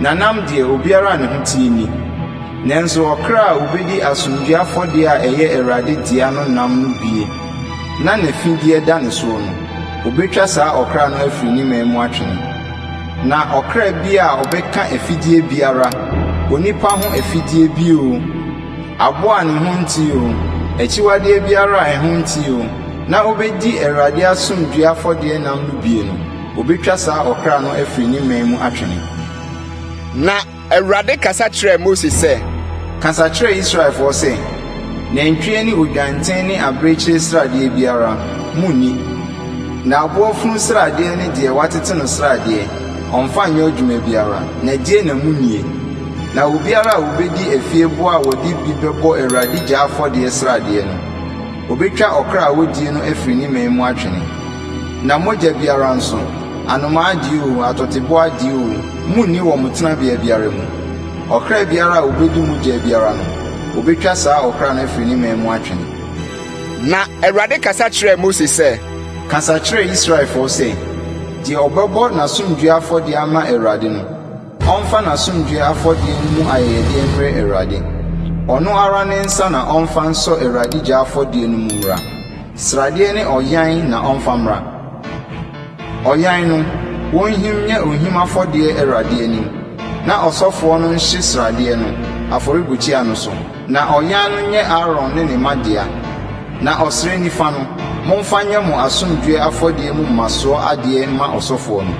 Na nam deɛ, obiara a ne ho teɛ nni. Nanso ɔkra a obedi asomdwoe afɔdeɛ a ɛyɛ Awurade dea no nam no bie, na n'afideɛ da ne soɔ no, wɔbɛtwa saa ɔkra no afiri ne man mu atwene. Na ɔkra bi a ɔbɛka afideɛ biara, onipa ho afideɛ bi oo, aboa a ne ho nte oo, akyiwadeɛ biara a ɛho nte oo, na ɔbɛdi Awurade asomdwoe afɔdeɛ nam no bie no, wɔbɛtwa saa ɔkra no afiri ne man mu atwene. Na Awurade kasa kyerɛɛ Mose sɛ. Kasa kyerɛ Israelfoɔ sɛ, 'Nantwie ne odwanten ne abirekyie sradeɛ biara, monnni. Na aboa funu sradeɛ ne deɛ wɔatete no sradeɛ, ɔmfa nyɛ adwuma biara, na die na monnie. Na obiara a ɔbɛdi afieboa a wɔde bi bɛbɔ Awurade gya afɔdeɛ sradeɛ no, wɔbɛtwa ɔkra a ɔdie no afiri ne man mu atwene. Na mogya biara nso, anomaa deɛ oo, atɔteboa deɛ oo, monni wɔ mo tenabea biara mu. Ɔkra biara a obedi mogya biara no, wobetwa saa ɔkra no afiri ne man mu atwene. Na Awurade kasa kyerɛɛ Mose sɛ. Kasa kyerɛ Israelfoɔ sɛ, 'Deɛ ɔbɛbɔ n'asomdwoeɛ afɔdeɛ ama Awurade no, ɔmfa n'asomdwoeɛ afɔdeɛ no mu ayɛyɛdeɛ mmrɛ Awurade. Ɔno ara ne nsa na ɔmfa nsɔ Awurade gya afɔdeɛ no mu mmra. Sradeɛ ne ɔyan na ɔmfa mmra. Ɔyan no, wɔnhim nyɛ ohim afɔdeɛ Awurade anim, na ɔsɔfoɔ no nhye sradeɛ no, afɔrebukyia no so. Na ɔyan no nyɛ Aaron ne ne mma dea. Na ɔsrɛ nifa no, momfa nyɛ mo asomdwoeɛ afɔdeɛ mu mmasoɔ adeɛ mma ɔsɔfoɔ no.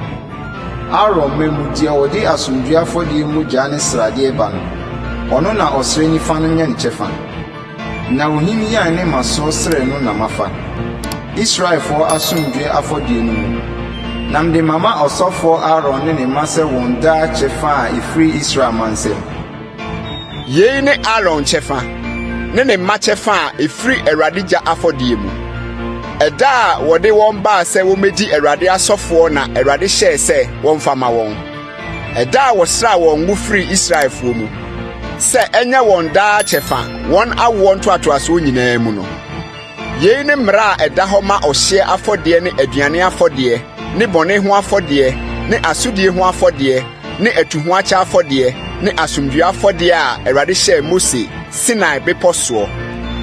Aaron mma mu deɛ ɔde asomdwoeɛ afɔdeɛ mogya ne sradeɛ ba no, ɔno na ɔsrɛ nifa no nyɛ ne kyɛfa. Na ohim yan ne mmasoɔ srɛ no na mafa, Israelfoɔ asomdwoeɛ afɔdeɛ no mu, na mede mama ɔsɔfoɔ Aaron ne ne mma sɛ wɔn daa kyɛfa a ɛfiri Israel mma nsam. Yei ne Aaron kyɛfa, ne ne mma kyɛfa a ɛfiri Awurade gya afɔdeɛ mu. Ɛda a wɔde wɔn baa sɛ wɔmmɛdi Awurade asɔfoɔ na Awurade hyɛɛ sɛ wɔmfa mma wɔn. Ɛda a wɔsraa wɔn ngo firii Israelfoɔ mu, sɛ ɛnyɛ wɔn daa kyɛfa wɔn awoɔ ntoatoasoɔ nyinaa mu no. Yei ne mmara a ɛda hɔ ma ɔhyeɛ afɔdeɛ ne aduane afɔdeɛ ne bɔne ho afɔdeɛ ne asodie ho afɔdeɛ ne atuhoakyɛ afɔdeɛ ne asomdwoeɛ afɔdeɛ a Awurade hyɛɛ Mose Sinai bepɔ soɔ,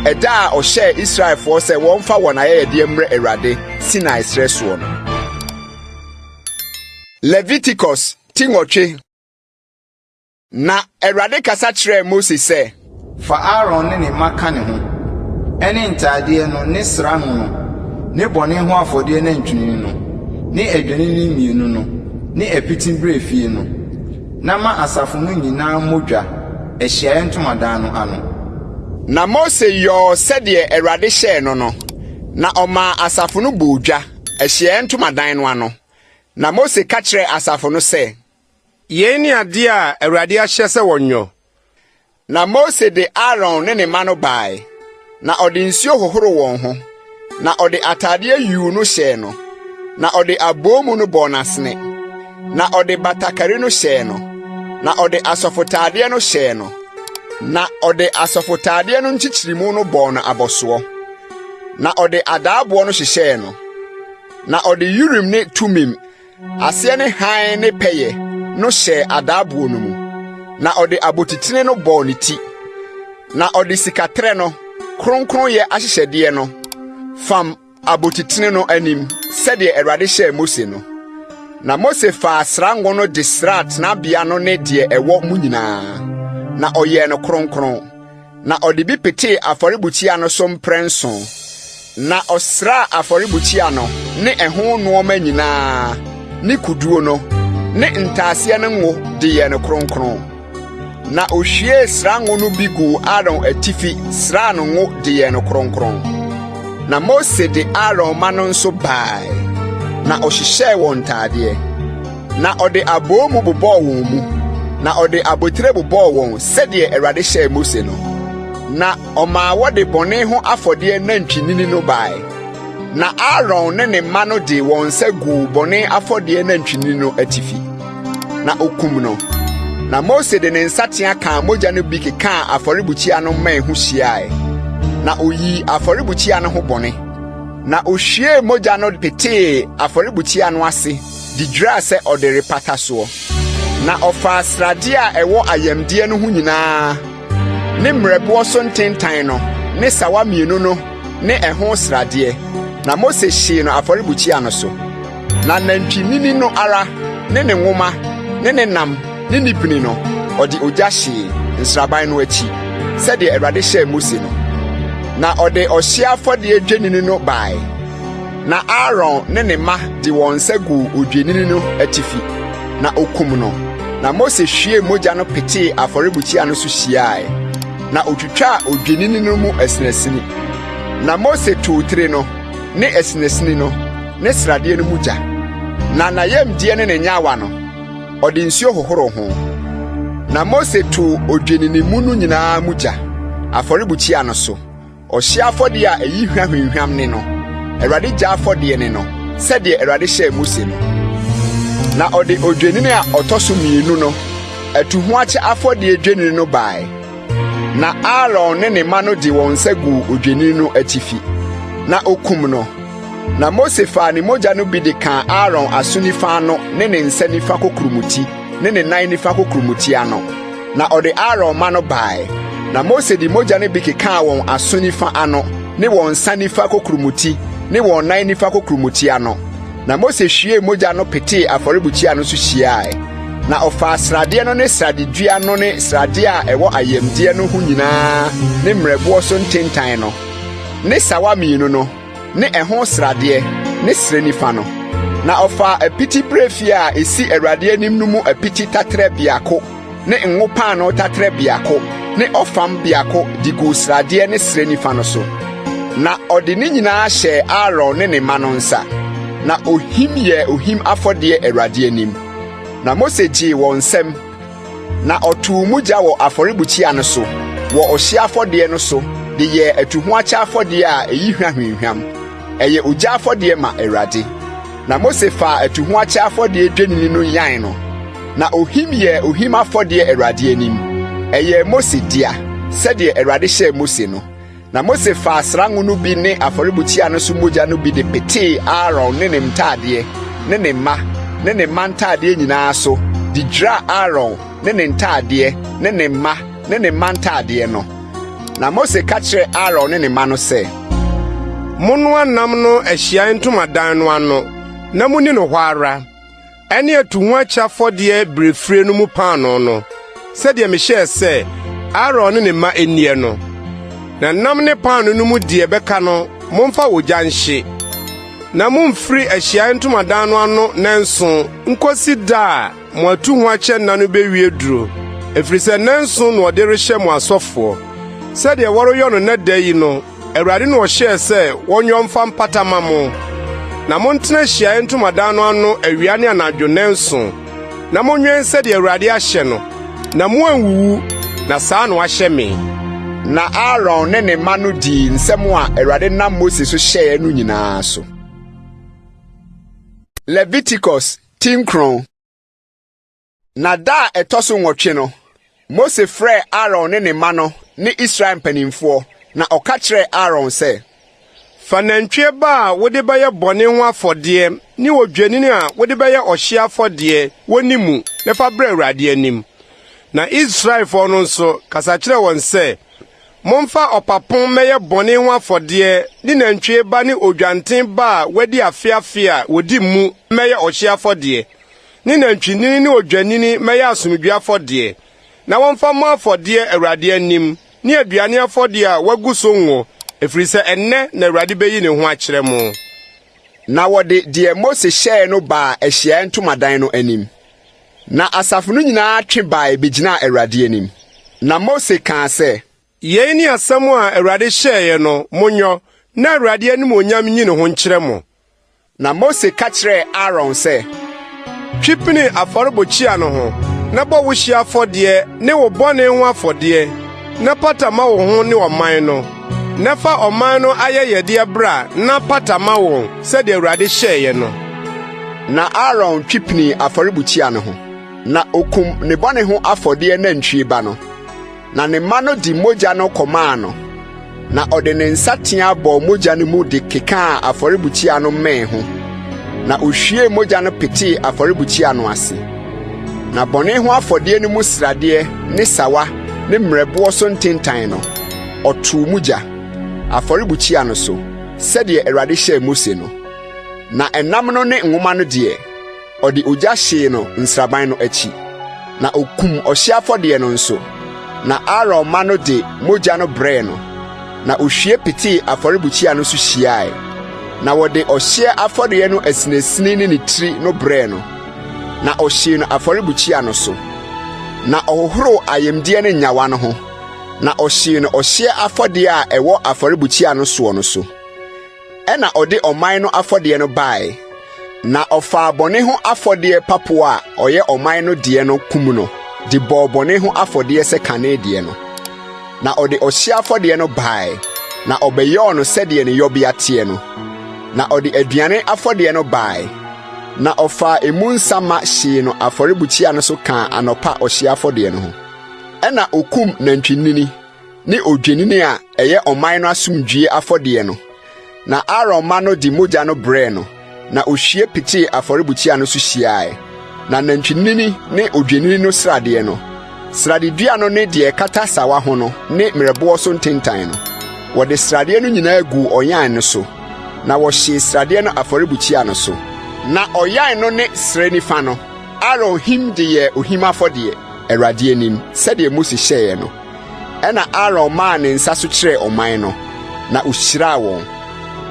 ɛda a ɔhyɛɛ Israelfoɔ sɛ wɔmfa wɔn ayɛyɛdeɛ mmrɛ Awurade Sinai serɛ soɔ no. Leviticus ti nwɔtwe. Na Awurade kasa kyerɛɛ Mose sɛ. Fa Aaron ne ne mma ka ne ho, ɛne ntadeɛ no ne sra ngo no, ne bɔne ho afɔdeɛ nantwinini no, ne adwennini mmienu no, ne apiti berɛfie no, na ma asafo no nyinaa mmɔ dwa, ahyiaeɛ ntomadan no ano. Na Mose yɔɔ sɛdeɛ Awurade hyɛɛ no no, na ɔmaa asafo no bɔɔ dwa, ahyiaeɛ ntomadan no ano. Na Mose ka kyerɛɛ asafo no sɛ. Yei ne adeɛ a Awurade ahyɛ sɛ wɔnyɔ. Na Mose de Aaron ne ne mma no bae, na ɔde nsuo hohoroo wɔn ho, na ɔde atadeɛ yuu no hyɛɛ no, na ɔde aboomu no bɔɔ n'asene, na ɔde batakari no hyɛɛ no, na ɔde asɔfotadeɛ no hyɛɛ no, na ɔde asɔfotadeɛ no nkyekyeremu no bɔɔ no abɔsoɔ, na ɔde adaaboɔ no hyehyɛɛ no. Na ɔde Urim ne Tumim, aseɛ ne hann ne pɛyɛ, no hyɛɛ adaaboɔ no mu, na ɔde abotitene no bɔɔ ne ti. Na ɔde sikaterɛ no, kronkronyɛ ahyehyɛdeɛ no, fam abotitene no anim sɛdeɛ Awurade hyɛɛ Mose no. Na Mose faa srango no de sraa tenabea no ne deɛ ɛwɔ mu nyinaa, na ɔyɛɛ no kronkron. Na ɔde bi petee afɔrebukyia no so mprɛnson, na ɔsraa afɔrebukyia no ne ɛho nnoɔma nyinaa. ne kuduo no, ne ntaaseɛ no ngo de yɛɛ no kronkron. Na ohwiee srango no bi guu Aaron atifi sraa no ngo de yɛɛ no kronkron. Na Mose de Aaron mma no nso bae, na ɔhyehyɛɛ wɔn ntadeɛ. Na ɔde aboomu bobɔɔ wɔn mu, na ɔde abotire bobɔɔ wɔn sɛdeɛ Awurade hyɛɛ Mose no. Na ɔmaa wɔde bɔne ho afɔdeɛ nantwinini no bae. Na Aaron ne ne mma no de wɔn nsa guu bɔne afɔdeɛ nantwinini no atifi, na okum no. Na Mose de ne nsateaa kaa mogya no bi kekaa afɔrebukyia no mmɛn ho hyiae, na oyii afɔrebukyia no ho bɔne. Na ohwiee mogya no petee afɔrebukyia no ase de dwiraa sɛ ɔde repata soɔ. Na ɔfaa sradeɛ a ɛwɔ ayamdeɛ no ho nyinaa ne mmerɛboɔ so ntentan no ne sawa mmienu no ne ɛho sradeɛ, na Mose hyee no afɔrebukyia no so. Na nantwinini no ara ne ne nwoma ne ne nam ne ne bini no, ɔde ogya hyee nsraban no akyi, sɛdeɛ Awurade hyɛɛ Mose no. Na ɔde ɔhyeɛ afɔdeɛ dwennini no bae, na Aaron ne ne mma de wɔn nsa guu odwennini no atifi, na okum no. Na Mose hwiee mogya no petee afɔrebukyia no so hyiae, na otwitwaa odwennini no mu asinasini. Na Mose too tire no, ne asinasini no, ne sradeɛ no mu gya, na n'ayamdeɛ ne ne nyawa no, ɔde nsuo hohoroo ho. Na Mose too odwennini mu no nyinaa mu gya, afɔrebukyia no so, ɔhyeɛ afɔdeɛ a ɛyi hwa hwamhwam ne no, Awurade gya afɔdeɛ ne no, sɛdeɛ Awurade hyɛɛ Mose no. Na ɔde odwennini a ɔtɔ so mmienu no, atuhoakyɛ afɔdeɛ dwennini no bae. Na Aaron ne ne mma no de wɔn nsa guu odwennini no atifi, na okum no. Na Mose faa ne mogya no bi de kaa Aaron aso nifa ano ne ne nsa nifa kokuromoti ne ne nan nifa kokuromoti ano. Na ɔde Aaron mma no bae, na Mose de mogya no bi kekaa wɔn aso nifa ano ne wɔn nsa nifa kokuromoti ne wɔn nan nifa kokuromoti ano. Na Mose hwiee mogya no petee afɔrebukyia no so hyiae. Na ɔfaa sradeɛ no ne sradedua no ne sradeɛ a ɛwɔ ayamdeɛ no ho nyinaa ne mmerɛboɔ so ntentan no, ne sawa mmienu no, ne ɛho sradeɛ, ne srɛ nifa no. Na ɔfaa apiti berɛfie a ɛsi Awurade anim no mu apiti taterɛ biako ne ngo paanoo taterɛ biako ne ɔfam biako de guu sradeɛ ne srɛ nifa no so. Na ɔde ne nyinaa hyɛɛ Aaron ne ne mma no nsa, na ohim yɛɛ ohim afɔdeɛ Awurade anim. Na Mose gyee wɔn nsam, na ɔtoo mu gya wɔ afɔrebukyia no so wɔ ɔhyeɛ afɔdeɛ no so de yɛɛ atuhoakyɛ afɔdeɛ a ɛyi hwa hwamhwam. Ɛyɛ ogya afɔdeɛ ma Awurade. Na Mose faa atuhoakyɛ afɔdeɛ dwennini no yan no, na ohim yɛɛ ohim afɔdeɛ Awurade anim. Ɛyɛɛ Mose dea, sɛdeɛ Awurade hyɛɛ Mose no. Na Mose faa srango no bi ne afɔrebukyia no so mogya no bi de petee Aaron ne ne ntadeɛ, ne ne mma, ne ne mma ntadeɛ nyinaa so de dwiraa Aaron ne ne ntadeɛ, ne ne mma, ne ne mma ntadeɛ no. Na Mose ka kyerɛɛ Aaron ne ne mma no sɛ, Monnoa nam no ahyiae ntomadan no ano, na munni no hɔ ara, ɛne atuhoakyɛ afɔdeɛ birefire no mu paanoo no, sɛdeɛ mehyɛɛ sɛ Aaron ne ne mma nnie no. Na nam ne paanoo no mu deɛ ɛbɛka no, momfa ogya nhye. Na mummfiri ahyiae ntomadan no ano nnanson nkosi da a Mo atuhoakyɛ nna no bewie duru, ɛfiri sɛ nnanson na ɔde rehyɛ mo asɔfoɔ. Sɛdeɛ wɔreyɔ no nnɛ da yi no, Awurade na ɔhyɛɛ sɛ wɔnyɔ mfa mpata mma mo. Na montena ahyiaeɛ ntomadan no ano awia ne anadwo nnanson, na monwɛn sɛdeɛ Awurade ahyɛ no, na moanwuwu, na saa na wahyɛ me. Na Aaron ne ne mma no dii nsɛm a Awurade nam Mose so hyɛeɛ no nyinaa so. Leviticus Ti nkron. Na da a ɛtɔ so nwɔtwe no, Mose frɛɛ Aaron ne ne mma no ne Israel mpanimfoɔ, na ɔka kyerɛɛ Aaron sɛ. Fa nantwie ba a wode bɛyɛ bɔne ho afɔdeɛ ne odwennini a wode bɛyɛ ɔhyeɛ afɔdeɛ wɔ ne mu na fa bra Awurade anim. Na Israelfoɔ no nso, kasa kyerɛ wɔn sɛ, Momfa ɔpapo mmɛyɛ bɔne ho afɔdeɛ ne nantwie ba ne odwanten ba a wɔadi afe afe a wɔdi mu mmɛyɛ ɔhyeɛ afɔdeɛ, ne nantwinini ne odwennini mmɛyɛ asomdwoeɛ afɔdeɛ, na wɔmfa mmɔ afɔdeɛ Awurade anim, ne aduane afɔdeɛ a wɔagu so ngo, ɛfiri sɛ ɛnnɛ na Awurade bɛyi ne ho akyerɛ mo. Na wɔde deɛ Mose hyɛeɛ no baa ahyiaeɛ ntomadan no anim. Na asafo no nyinaa twe bae begyinaa Awurade anim. Na Mose kaa sɛ. Yei ne asɛm a Awurade hyɛeɛ no, monyɔ, na Awurade animuonyam nyi ne ho nkyerɛ mo. Na Mose ka kyerɛɛ Aaron sɛ. Twe pini afɔrebukyia no ho, na bɔ wo hyeɛ afɔdeɛ ne wo bɔne ho afɔdeɛ, na pata ma wo ho ne ɔman no. Na fa ɔman no ayɛyɛdeɛ bra na pata ma wɔn, sɛdeɛ Awurade hyɛeɛ no. Na Aaron twe pinii afɔrebukyia no ho, na okum ne bɔne ho afɔdeɛ nantwie ba no. Na ne mma no de mogya no kɔmaa no, na ɔde ne nsateaa bɔɔ mogya no mu de kekaa afɔrebukyia no mmɛn ho, na ohwiee mogya no petee afɔrebukyia no ase. Na bɔne ho afɔdeɛ no mu sradeɛ ne sawa ne mmerɛboɔ so ntentan no, ɔtoo mu gya, afɔrebukyia no so, sɛdeɛ Awurade hyɛɛ Mose no. Na ɛnam no ne nwoma no deɛ, ɔde ogya hyee no nsraban no akyi. Na okum ɔhyeɛ afɔdeɛ no nso, na Aaron mma no de mogya no brɛɛ no, na ohwie petee afɔrebukyia no so hyiae. Na wɔde ɔhyeɛ afɔdeɛ no asinasini ne ne tiri no brɛɛ no, na ɔhyee no afɔrebukyia no so. Na ɔhohoroo ayamdeɛ ne nnyawa no ho, na ɔhyee no ɔhyeɛ afɔdeɛ a ɛwɔ afɔrebukyia no soɔ no so. Ɛnna ɔde ɔman no afɔdeɛ no baeɛ, na ɔfaa bɔne ho afɔdeɛ papo a ɔyɛ ɔman no deɛ no kum no de bɔɔ bɔne ho afɔdeɛ sɛ kane deɛ no. Na ɔde ɔhyeɛ afɔdeɛ no baeɛ, na ɔbɛyɔɔ no sɛdeɛ ne yɔbea teɛ no. Na ɔde aduane afɔdeɛ no baeɛ, na ɔfaa emu nsa ma hyee no afɔrebukyia no so kaa anɔpa ɔhyeɛ afɔdeɛ no ho. Ɛnna okum nantwinini ne odwennini a ɛyɛ ɔman no asomdwoe afɔdeɛ no. Na Aaron mma no de mogya no brɛɛ no, na ohwie petee afɔrebukyia no so hyiae. Na nantwinini ne odwennini no sradeɛ no, sradedua no ne deɛ ɛkata sawa ho no ne mmerɛboɔ so ntentan no, wɔde sradeɛ no nyinaa guu ɔyan no so, na wɔhyee sradeɛ no afɔrebukyia no so. Na ɔyan no ne srɛ nifa no, Aaron him de yɛɛ ohim afɔdeɛ, Awurade anim, sɛdeɛ Mose hyɛeɛ no. Ɛnna Aaron maa ne nsa so kyerɛɛ ɔman no, na ohyiraa wɔn.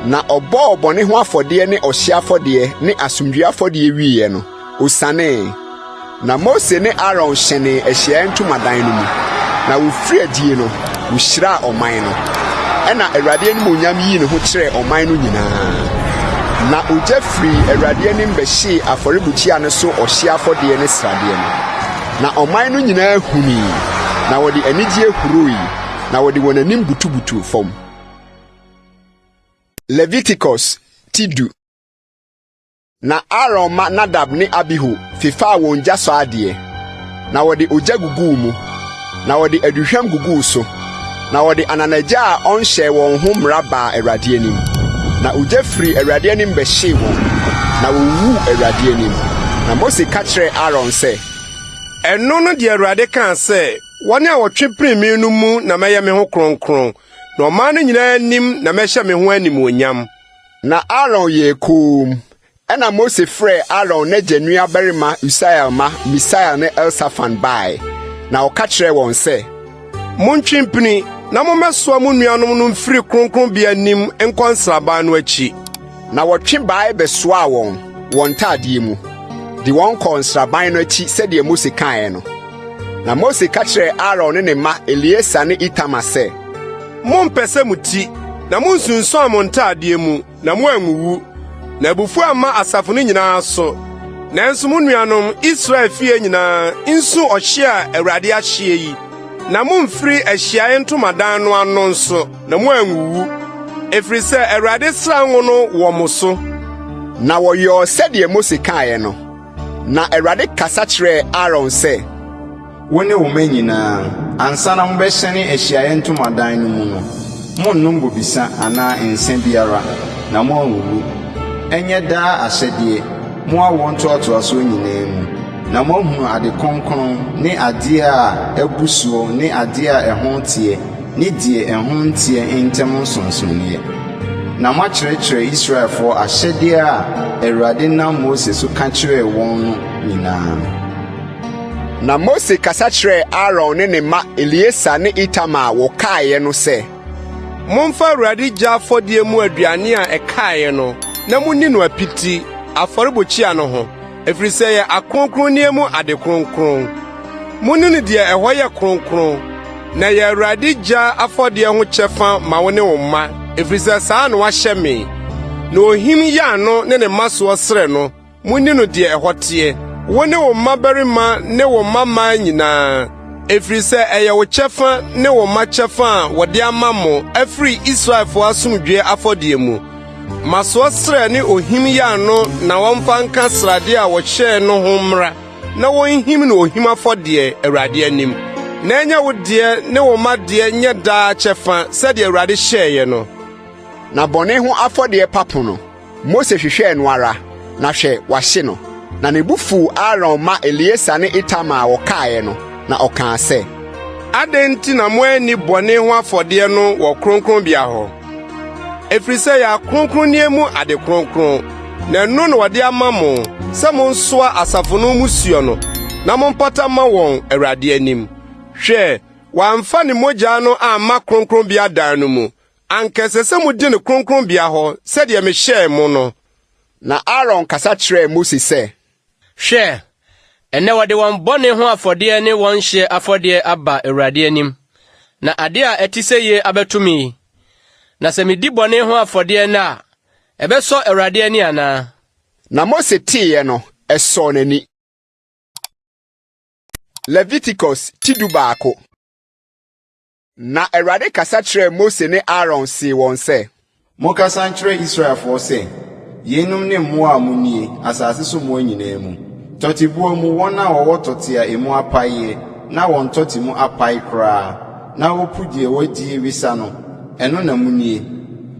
Na ɔbɔɔ bɔne ho afɔdeɛ ne ɔhyeɛ afɔdeɛ ne asomdwoeɛ afɔdeɛ wieeɛ no, osianee. Na Mose ne Aaron hyɛnee ahyiaeɛ ntomadan no mu, na wɔfirii adie no, wɔhyiraa ɔman no. Ɛnna Awurade animuonyam yii ne ho kyerɛɛ ɔman no nyinaa. Na ogya firii Awurade anim bɛhyee afɔrebukyia no so ɔhyeɛ afɔdeɛ ne sradeɛ no. Na ɔman no nyinaa hunui, na wɔde anigyeɛ hurui, na wɔde wɔn anim butubutuu fam. Leviticus ti du. Na Aaron mma Nadab ne Abihu fefaa wɔn gyasɔ adeɛ, na wɔde ogya guguu mu, na wɔde aduhwam guguu so, na wɔde ananagya a ɔnhyɛɛ wɔn ho mmara baa Awurade anim. Na ogya firii Awurade anim bɛhyee wɔn, na wɔwuwuu Awurade anim. Na Mose ka kyerɛɛ Aaron sɛ. Ɛno ne deɛ Awurade kaa sɛ, 'Wɔn a wɔtwe pini me no mu na mɛyɛ me ho kronkron, na ɔman no nyinaa anim na mɛhyɛ me ho animuonyam. Na Aaron yɛɛ komm. Ɛnna Mose frɛɛ Aaron n'agya nuabarima Usiel mma Misael ne Elsafan bae, na ɔka kyerɛɛ wɔn sɛ. Montwe mpini na mommɛsoa mo nuanom no mfiri kronkronbea anim nkɔ nsraban no akyi. Na wɔtwe bae bɛsoaa wɔn, wɔn ntadeɛ mu, de wɔn kɔɔ nsraban no akyi sɛdeɛ Mose kaeɛ no. Na Mose ka kyerɛɛ Aaron ne ne mma Eleasa ne Itamar sɛ. Mommpɛsɛ mo ti, na munnsunsuan mo ntadeɛ mu. Na moanwuwu, na abufuw amma asafo no nyinaa so. Nanso mo nuanom, Israel fie nyinaa, nsu ɔhye a Awurade ahyeɛ yi, na mommfiri ahyiae ntamadan no ano nso, na moanwuwu, ɛfiri sɛ Awurade sra ngo no wɔ mo so. Na wɔyɔɔ sɛdeɛ Mose kaeɛ no. Na Awurade kasa kyerɛɛ Aaron sɛ. Wo ne wo mma nyinaa, ansa na mobɛhyɛne ahyiaeɛ ntomadan no mu no, monnnom bobesa anaa nsã biara, na moanwuwu. Ɛnyɛ daa ahyɛdeɛ, mo awoɔ ntoatoasoɔ nyinaa mu, na moahunu ade kronkron ne adeɛ a abu soɔ ne adeɛ a ɛho teɛ ne deɛ ɛho nteɛ ntam nsonsonoeɛ, na moakyerɛkyerɛ Israelfoɔ ahyɛdeɛ a Awurade nam Mose so ka kyerɛɛ wɔn no nyinaa. Na Mose kasa kyerɛɛ Aaron ne ne mma Eleasa ne Itamar a wɔkaeɛ no sɛ. Momfa Awurade gya afɔdeɛ mu aduane a ɛkaeɛ no. na munni no apiti, afɔrebukyia no ho, ɛfiri sɛ ɛyɛ akronkronneɛ mu ade kronkron. Munni no deɛ ɛhɔ yɛ kronkron, na ɛyɛ Awurade gya afɔdeɛ ho kyɛfa ma wo ne wo mma, ɛfiri sɛ saa na wɔahyɛ me. Na ohim yan no ne ne mmasoɔ srɛ no, Munni no deɛ ɛhɔ teɛ, wo ne wo mmabarima ne wo mmammaa nyinaa, ɛfiri sɛ ɛyɛ wo kyɛfa ne wo mma kyɛfa a wɔde ama mo afiri Israelfoɔ asomdwoeɛ afɔdeɛ mu. Mmasoɔ srɛ ne ohim yan no na wɔmfa nka sradeɛ a wɔhyɛɛ no ho mmra, na wɔnhim no ohim afɔdeɛ, Awurade anim. Na ɛnyɛ wo deɛ ne wo mma deɛ nyɛ daa kyɛfa sɛdeɛ Awurade hyɛeɛ no. Na bɔne ho afɔdeɛ papo no, Mose hwehwɛɛ no ara, na hwɛ, wahye no. Na ne bo fuw Aaron mma Eleasa ne Itamar a wɔkaeɛ no, na ɔkaa sɛ, Adɛn nti na moanni bɔne ho afɔdeɛ no wɔ kronkronbea hɔ? Ɛfiri sɛ ɛyɛ akronkronneɛ mu ade kronkron, na ɛno na wɔde ama mo sɛ monsoa asafo no mmusuo no, na mompata mma wɔn Awurade anim. Hwɛ, wɔamfa ne mogya no amma kronkronbea dan no mu, Anka ɛsɛ sɛ mudi no kronkronbea hɔ sɛdeɛ mehyɛɛ mo no. Na Aaron kasa kyerɛɛ Mose sɛ. Hwɛ, ɛnnɛ wɔde wɔn bɔne ho afɔdeɛ ne wɔn hyeɛ afɔdeɛ aba Awurade anim, na ade a ɛte seyie abɛto me yi. Na sɛ medi bɔne ho afɔdeɛ nnɛ a, ɛbɛsɔ Awurade ani anaa? Na Mose teeɛ no, ɛsɔɔ n'ani. Leviticus ti 11. Na Awurade kasa kyerɛɛ Mose ne Aaron see wɔn sɛ. Monkasa nkyerɛ Israelfoɔ sɛ, 'Yeinom ne mmoa a monnie, asase so mmoa nyinaa mu. Tɔteboa mu, wɔn a wɔwɔ tɔte a emu apaeɛ na wɔn tɔte mu apae koraa na wɔpu deɛ wɔadie wesa no, ɛno na monnie.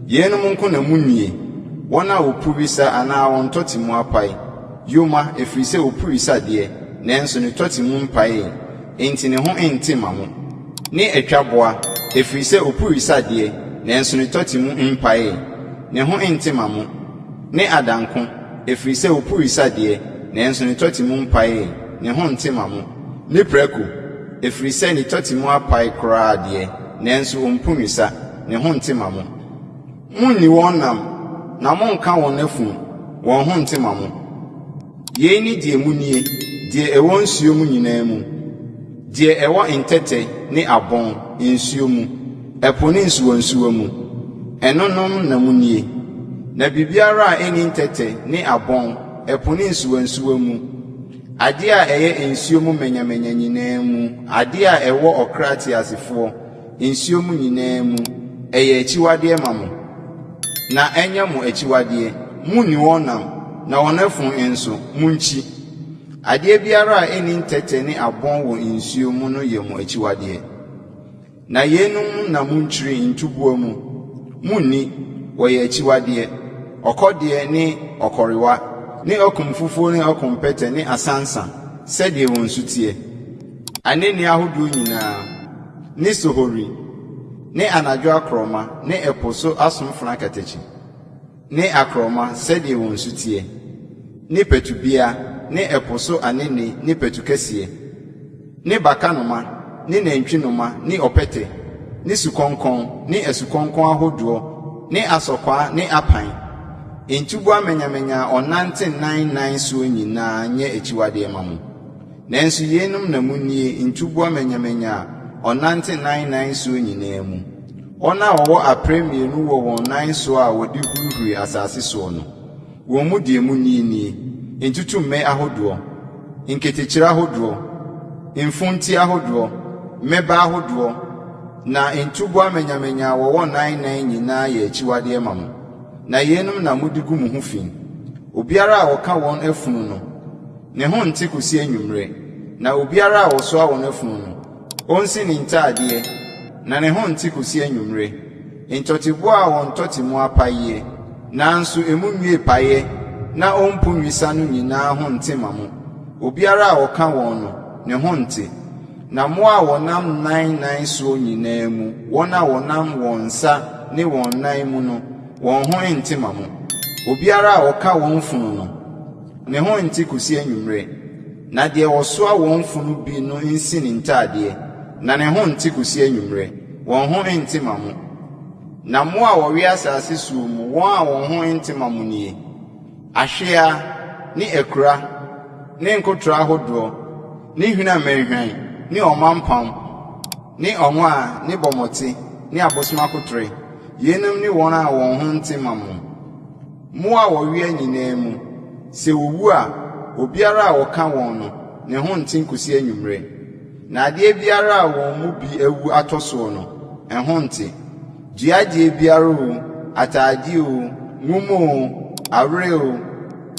Yeinom nko na monnnie, wɔn a wɔpu wesa anaa wɔn tɔte mu apae, yoma, ɛfiri sɛ ɔpu wesa deɛ, nanso ne tɔte mu mpaee, enti ne ho nte mma mo. Ne atwaboa, ɛfiri sɛ ɔpu wesa deɛ, nanso ne tɔte mu mpaee, ne ho nte mma mo. Ne adanko, ɛfiri sɛ ɔpu wesa deɛ, nanso ne tɔte mu mpaee, ne ho nte mma mo. Ne prako, ɛfiri sɛ ne tɔte mu apae koraa deɛ, nanso ɔmpu nwesa, ne ho nte mma mo. Monnni wɔn nam, na monnka wɔn afunu, wɔn ho nte mma mo. Yei ne deɛ monnie, deɛ ɛwɔ nsuo mu nyinaa mu, deɛ ɛwɔ ntɛtɛ ne abɔn, nsuo mu, ɛpo ne nsuwansuwa mu, ɛnonom na monnie. Na biribiara a ɛnni ntɛtɛ ne abɔn, ɛpo ne nsuwansuwa mu, adeɛ a ɛyɛ nsuo mu manyamanya nyinaa mu, adeɛ a ɛwɔ ɔkra teasefoɔ, nsuo mu nyinaa mu, ɛyɛ akyiwadeɛ ma mo. Na ɛnyɛ mo akyiwadeɛ, monnni wɔn nam, na wɔn afunu nso, monnkyi. Adeɛ biara a ɛnni ntɛtɛ ne abɔn wɔ nsuo mu no yɛ mo akyiwadeɛ. Na yeinom na monkyiri ntuboa mu, monnni, wɔyɛ akyiwadeɛ, ɔkɔdeɛ ne ɔkɔrewa, ne ɔkomfufuo ne ɔkompɛtɛ ne asansa, sɛdeɛ wɔn su teɛ. Anene ahodoɔ nyinaa, ne sohori, ne anadwo akorɔma ne ɛpo so asomfena akatakyi, ne akorɔma sɛdeɛ wɔn su teɛ, ne patubea ne ɛpo so anene ne patukɛseɛ, ne bakanoma ne nantwinoma ne ɔpɛtɛ, ne sukɔnkɔn ne asukɔnkɔn ahodoɔ ne asɔkwaa ne apan. Ntuboa manyamanya a ɔnante nan nnan soɔ nyinaa nyɛ akyiwadeɛ mma mo. Nanso yeinom na monnie, ntuboa manyamanya a ɔnante nan nnan soɔ nyinaa mu, wɔn a wɔwɔ aprɛ mmienu wɔ wɔn nan soɔ a wɔde hurihuri asase soɔ no. Wɔn mu deɛ monnie nie, ntutummɛ ahodoɔ, nketekyire ahodoɔ, mfunti ahodoɔ, mmɛbɛ ahodoɔ, na ntuboa manyamanya a wɔwɔ nan nnan nyinaa yɛ akyiwadeɛ ma mo. Na yeinom na mode gu mo ho fi. Obiara a ɔka wɔn afunu no, Ne ho nte kɔsi anwummerɛ, na obiara a ɔsoa wɔn afunu no, ɔnsi ne ntadeɛ, na ne ho nte kɔsi anwummerɛ. Ntɔteboa a wɔn tɔte mu apaeɛ, nanso emu nwie paeɛ na ɔmpu nwesa no nyinaa ho nte mma mo. Obiara a ɔka wɔn no, ne ho nte. Na mmoa a wɔnam nan nnan soɔ nyinaa mu, wɔn a wɔnam wɔn nsa ne wɔn nan mu no, wɔn ho nte mma mo. Obiara a ɔka wɔn funu no, Ne ho nte kɔsi anwummerɛ, na deɛ ɔsoa wɔn funu bi no nsi ne ntadeɛ, na ne ho nte kɔsi anwummerɛ. Wɔn ho nte mma mo. Na mmoa a wɔwea asase soɔ mu, wɔn a wɔn ho nte ma mo nie, Ahweaa, ne akura, ne nkotorɔ ahodoɔ, ne hwinamanhwan, ne ɔmampam, ne ɔnwaa, ne bɔmɔte, ne abosomakoterɛ. Yeinom ne wɔn a wɔn ho nte ma mo. Mmoa a wɔwea nyinaa mu, sɛ wɔwu a, obiara a ɔka wɔn no, ne ho nte kɔsi anwummerɛ. Na adeɛ biara a wɔn mu bi awu atɔ soɔ no, ɛho nte. Dua adeɛ biara oo, atadeɛ oo, nwoma oo, awerɛ oo,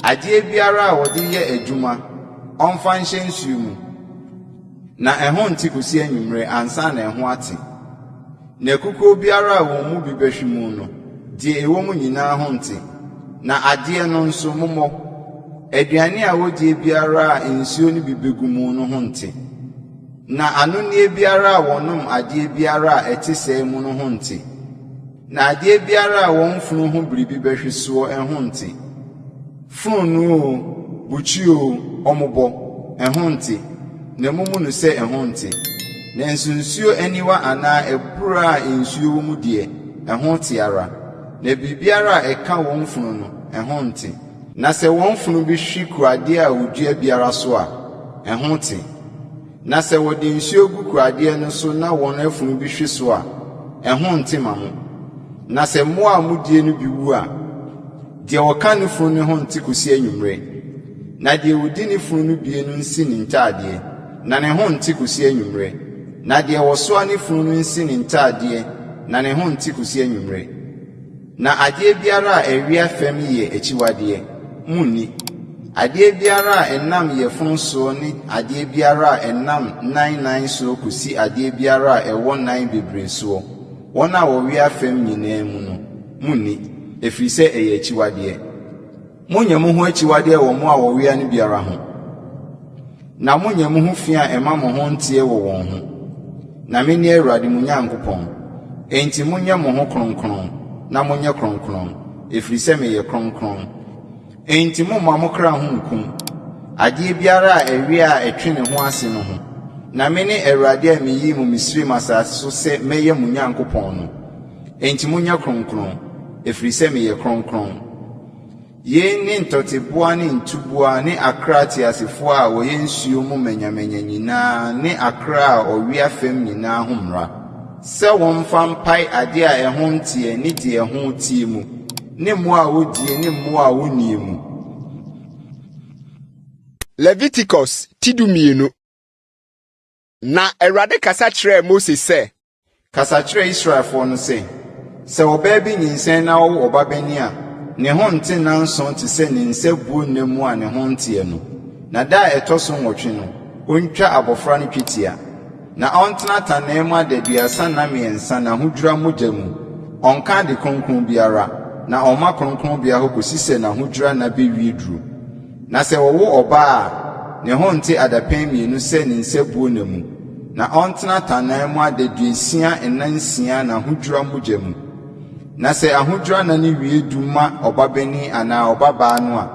adeɛ biara a wɔde yɛ adwuma, ɔmfa nhyɛ nsuo mu. Na ɛho nte kɔsi anwummerɛ ansa na ɛho ate. Na kukuo biara a wɔn mu bi bɛhwe mu no, deɛ ɛwɔ mu nyinaa ho nte, na adeɛ no nso, mommɔ. Aduane a wɔdie biara a nsuo no bi bɛgu mu no ho nte, na anonneɛ biara a wɔnom adeɛ biara a ɛte sɛɛ mu no ho nte, na adeɛ biara a wɔn funu ho biribi bɛhwe soɔ ho nte. Fononoo oo, bukyia oo, wɔbɔ, ɛho nte, na mommu no sɛ ɛho nte. Nanso nsuo aniwa anaa abura a nsuo wɔ mu deɛ, ɛho te ara, na biribiara a ɛka wɔn funu no, ɛho nte. Na sɛ wɔn funu bi hwe kuradeɛ a wɔdua biara so a, ɛho te. Na sɛ wɔde nsuo gu kuradeɛ no so na wɔn afunu bi hwe so a, ɛho nte ma mo. Na sɛ mmoa a modie no bi wu a, deɛ ɔka ne funu no ho nte kɔsi anwummerɛ. Na deɛ ɔdi ne funu no bie no nsi ne ntadeɛ, na ne ho nte kɔsi anwummerɛ. Na deɛ ɔsoa ne funu no nsi ne ntadeɛ, na ne ho nte kɔsi anwummerɛ. Na adeɛ biara a ɛwea fam yɛ akyiwadeɛ, monni. Adeɛ biara a ɛnam yafunu soɔ ne adeɛ biara a ɛnam nan nan soɔ kɔsi adeɛ biara a ɛwɔ nan bebree soɔ, wɔn a wɔwea fam nyinaa mu no, monni, ɛfiri sɛ ɛyɛ akyiwadeɛ. Monnyɛ mo ho akyiwadeɛ wɔ mmoa a wɔwea no biara ho, na monnyɛ mo ho fi a ɛma mo ho nteɛ wɔ wɔn ho. Na mene Awurade mo Nyankopɔn. Enti monyɛ mo ho kronkron na monyɛ kronkron, ɛfiri sɛ meyɛ kronkron. Enti momma mo kra ho nkum adeɛ biara a ɛwea a ɛtwe ne ho ase no ho. Na mene Awurade a meyii mo Misraim asase so sɛ mɛyɛ mo Nyankopɔn no. Enti monyɛ kronkron, ɛfiri sɛ meyɛ kronkron. Yei ne ntɔteboa ne ntuboa ne akra ateasefoɔ a wɔyɛ nsuo mu manyamanya nyinaa ne akra a wɔwea fam nyinaa ho mmara, sɛ wɔmfa mpae adeɛ a ɛho nteɛ ne deɛ ɛho teɛ mu, ne mmoa a wɔdie ne mmoa a wɔnnie mu. Leviticus ti 12. Na Awurade kasa kyerɛɛ Mose sɛ. Kasa kyerɛ Israelfoɔ no sɛ, 'Sɛ ɔbaa bi nyinsɛn na ɔwo ɔbabanin a, ne ho nte nnanson te sɛ ne nsabuo nna mu a ne ho nteɛ no. Na da a ɛtɔ so nwɔtwe no, ɔntwa abɔfra no twetia. Na ɔntena atanaa mu adaduasa nna mmiɛnsa n'ahodwira mogya mu. Ɔnnka ade kronkron biara, na ɔmma kronkronbea hɔ kɔsi sɛ n'ahodwira nna bɛwie duro. Na sɛ wɔwo ɔbaa a, ne ho nte adapɛn mmienu sɛ ne nsabuo nna mu, na ɔntena atannan mu adaduasia nna nsia n'ahodwira mogya mu. Na sɛ ahodwira nna no wie du ma ɔbabanin anaa ɔbabaa no a,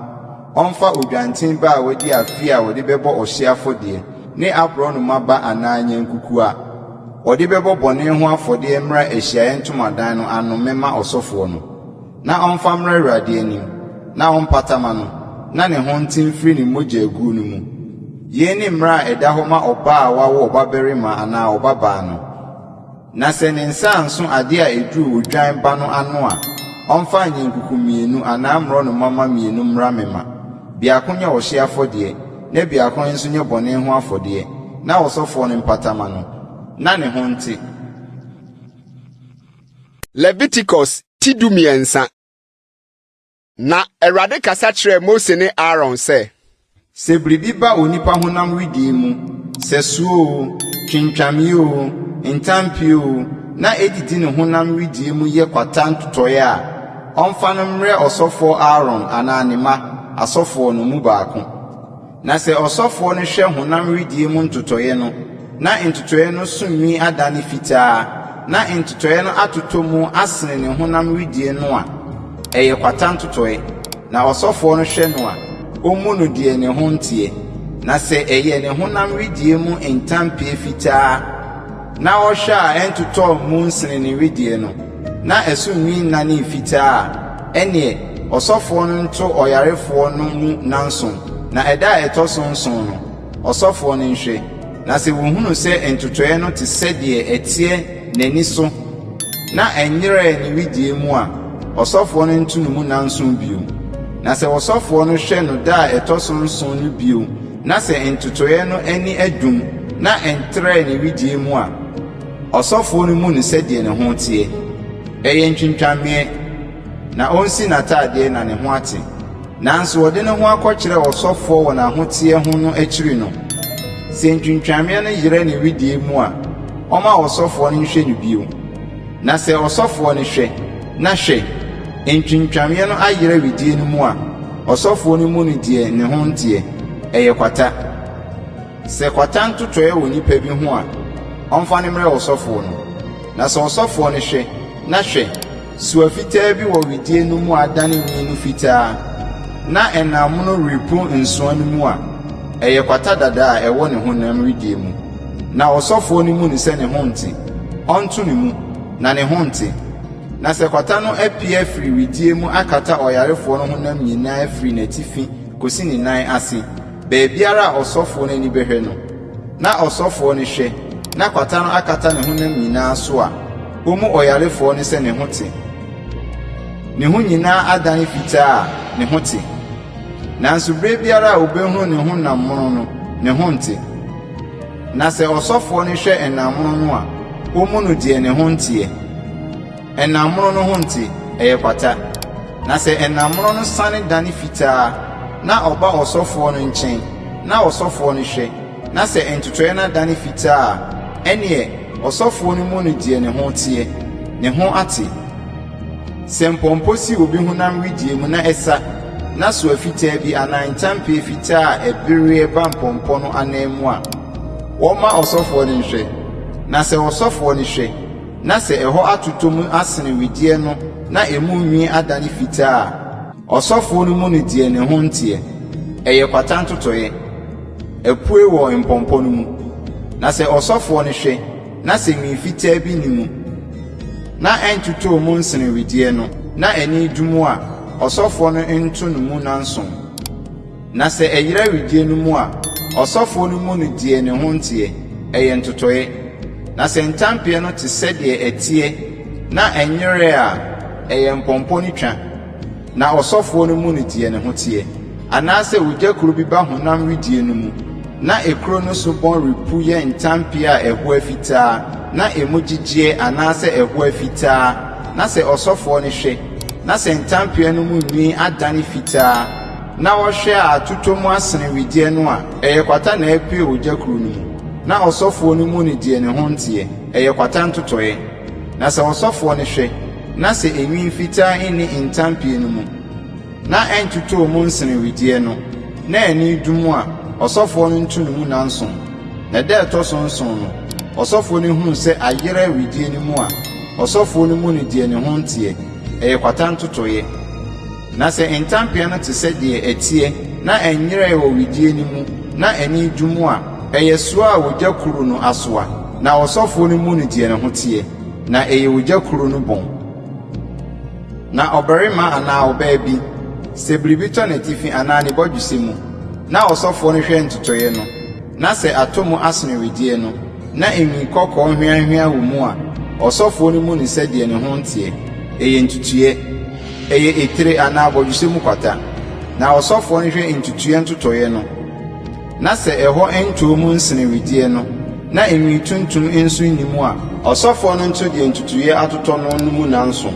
ɔmfa odwanten ba a wadi afe a wɔde bɛbɔ ɔhyeɛ afɔdeɛ ne aborɔnoma ba anaa anyankuku a wɔde bɛbɔ bɔne ho afɔdeɛ mmra ahyiaeɛ ntomadan no ano mmɛma ɔsɔfoɔ no. Na ɔmfa mmra Awurade anim, na ɔmpata mma no, na ne ho nte mfiri ne mogya-aguo no mu. Yei ne mmara a ɛda hɔ ma ɔbaa a wawo ɔbabarima anaa ɔbabaa no. Na sɛ ne nsa anso adeɛ a ɛduru odwan ba no ano a, ɔmfa anyankuku mmienu anaa mmorɔnoma mma mmienu mmra mmɛma, biako nyɛ ɔhyeɛ afɔdeɛ, na biako nso nyɛ bɔne ho afɔdeɛ, na ɔsɔfoɔ no mpata mma no, na ne ho nte. Leviticus ti 13. Na Awurade kasa kyerɛɛ Mose ne Aaron sɛ. Sɛ biribi ba onipa honam wedeɛ mu, sɛ soɔ oo, twintwameeɛ oo, ntampeɛ oo, na ɛdidi ne honam wedeɛ mu yɛ kwata ntotɔeɛ a, ɔmfa no mmrɛ ɔsɔfoɔ Aaron anaa ne mma, asɔfoɔ no, mu baako. Na sɛ ɔsɔfoɔ no hwɛ honam wedeɛ mu ntotɔeɛ no, na ntotɔeɛ no so nwi adane fitaa, na ntotɔeɛ no atotɔ mu asene ne honam wedeɛ no a, ɛyɛ kwata ntotɔeɛ. Na ɔsɔfoɔ no hwɛ no a, ɔmmu no deɛ ne ho nteɛ. Na sɛ ɛyɛ ne honam wedeɛ mu ntampeɛ fitaa, na ɔhwɛ a ɛntotɔɔ mu nsene ne wedeɛ no. na ɛso nwi nnanee fitaa a, ɛnneɛ ɔsɔfoɔ no nto ɔyarefoɔ no mu nnanson, na ɛda a ɛtɔ so nson no, ɔsɔfoɔ no nhwɛ, na sɛ wɔhunu sɛ ntotɔeɛ no te sɛ deɛ ɛteɛ n'ani so na ɛnyerɛɛ ne wedeɛ mu a, ɔsɔfoɔ no nto no mu nnanson bio. Na sɛ ɔsɔfoɔ no hwɛ no da a ɛtɔ so nson no bio na sɛ ntotɔeɛ no ani adum na ɛntrɛɛ ne wedeɛ mu a, ɔsɔfoɔ no mmu no sɛdeɛ ne ho teɛ. Ɛyɛ ntwintwameɛ, na ɔnsi n'atadeɛ na ne ho ate. Nanso ɔde ne ho akɔkyerɛ ɔsɔfoɔ wɔ n'ahoteɛ ho no akyiri no, sɛ ntwintwameɛ no yerɛ ne wedeɛ mu a, ɔmma ɔsɔfoɔ no nhwɛ no bio. Na sɛ ɔsɔfoɔ no hwɛ, na hwɛ, ntwintwameɛ no ayerɛ wedeɛ no mu a, ɔsɔfoɔ no mmu no deɛ ne ho nteɛ, ɛyɛ kwata. Sɛ kwata ntotɔeɛ wɔ nipa bi ho a, ɔmfa no mmrɛ ɔsɔfoɔ no. Na sɛ ɔsɔfoɔ no hwɛ, na hwɛ, Soa fitaa bi wɔ wedeɛ no mu a adane nwi no fitaa, na ɛnam mono repu nsoa no mu a, ɛyɛ kwata dada a ɛwɔ ne honam wedeɛ mu. Na ɔsɔfoɔ no mmu no sɛ ne ho nte, ɔnto no mu, na ne ho nte. Na sɛ kwata no apue afiri wedeɛ mu akata ɔyarefoɔ no honam nyinaa firi n'atifi kɔsi ne nan ase, baabiara a ɔsɔfoɔ no ani bɛhwɛ no, na ɔsɔfoɔ no hwɛ, na kwata no akata ne honam nyinaa so a, Wommu ɔyarefoɔ no sɛ ne ho te. Ne ho nyinaa adane fitaa a, ne ho te. Nanso berɛ biara a wɔbɛhunu ne ho nam mono no, ne ho nte. Na sɛ ɔsɔfoɔ no hwɛ ɛnam mono no a, ɔmmu no deɛ ne ho nteɛ. Ɛnam mono no ho nte, ɛyɛ kwata. Na sɛ ɛnam mono no sane dane fitaa na ɔba ɔsɔfoɔ no nkyɛn na ɔsɔfoɔ no hwɛ, na sɛ ntotɔeɛ no adane fitaa a, ɛnneɛ ɔsɔfoɔ no mmu no deɛ ne ho teɛ, ne ho ate. Sɛ mpɔmpɔ si obi honam wedeɛ mu na ɛsa, na soa fitaa bi anaa ntampeɛ fitaa a ɛbereɛ ba mpɔmpɔ no ananmu a, wɔmma ɔsɔfoɔ no nhwɛ. Na sɛ ɔsɔfoɔ no hwɛ, na sɛ ɛhɔ atotɔ mu asene wedeɛ no na emu nwi adane fitaa a, Ɔsɔfoɔ no mmu no deɛ ne ho nteɛ, ɛyɛ kwata ntotɔeɛ, apue wɔ mpɔmpɔ no mu. Na sɛ ɔsɔfoɔ no hwɛ, na sɛ nwi fitaa bi nni mu, na ɛntotɔɔ mu nsene wedeɛ no, na ani dum a, ɔsɔfoɔ no nto no mu nnanson. Na sɛ ɛyera wedeɛ no mu a, ɔsɔfoɔ no mmu no deɛ ne ho nteɛ, ɛyɛ ntotɔeɛ. Na sɛ ntampeɛ no te sɛdeɛ ɛteɛ na ɛnyerɛɛ a, ɛyɛ mpɔmpɔ no twa. Na ɔsɔfoɔ no mmu no deɛ ne ho teɛ. Anaasɛ ogya kuro bi ba honam wedeɛ no mu, na ekuro no so bɔn repu yɛ ntampeɛ a ɛhoa fitaa na emu gyegyeɛ anaasɛ ɛhoa fitaa, na sɛ ɔsɔfoɔ no hwɛ, na sɛ ntampeɛ no mu nwi adane fitaa, na ɔhwɛ a atotɔ mu asene wedeɛ no a, ɛyɛ kwata na apue ogya kuro no mu, na ɔsɔfoɔ no mmu no deɛ ne ho nteɛ, ɛyɛ kwata ntotɔeɛ. Na sɛ ɔsɔfoɔ no hwɛ, na sɛ enwi fitaa nni ntampeɛ no mu, na ɛntotɔɔ mu nsene wedeɛ no, na ani dum a, ɔsɔfoɔ no nto no mu nnanson. Na da a ɛtɔ so nson no, ɔsɔfoɔ no hunu sɛ ayerɛ wedeɛ no mu a, ɔsɔfoɔ no mmu no deɛ ne ho nteɛ, ɛyɛ kwata ntotɔeɛ. Na sɛ ntampeɛ no te sɛ deɛ ɛteɛ na ɛnyerɛɛ wɔ wedeɛ no mu na ani dum a, ɛyɛ soa a ogya kuru no asoa, na ɔsɔfoɔ no mmu no deɛ ne ho teɛ, na ɛyɛ ogya kuru no bɔn. Na ɔbarima anaa ɔbaa bi, sɛ biribi tɔ n'atifi anaa ne bɔdwesɛ mu, na ɔsɔfoɔ no hwɛ ntotɔeɛ no, na sɛ atɔ mu asene wedeɛ no, na enwi kɔkɔɔ hweanhweaa wɔ mu a, ɔsɔfoɔ no mmu no sɛ deɛ ne ho nteɛ, ɛyɛ ntutuiɛ, ɛyɛ etire anaa bɔdwesɛ mu kwata. Na ɔsɔfoɔ no hwɛ ntutuiɛ ntotɔeɛ no, na sɛ ɛhɔ ntɔɔ mu nsene wedeɛ no, na enwi tuntum nso nni mu a, ɔsɔfoɔ no nto deɛ ntutuiɛ atotɔ no no mu nnanson.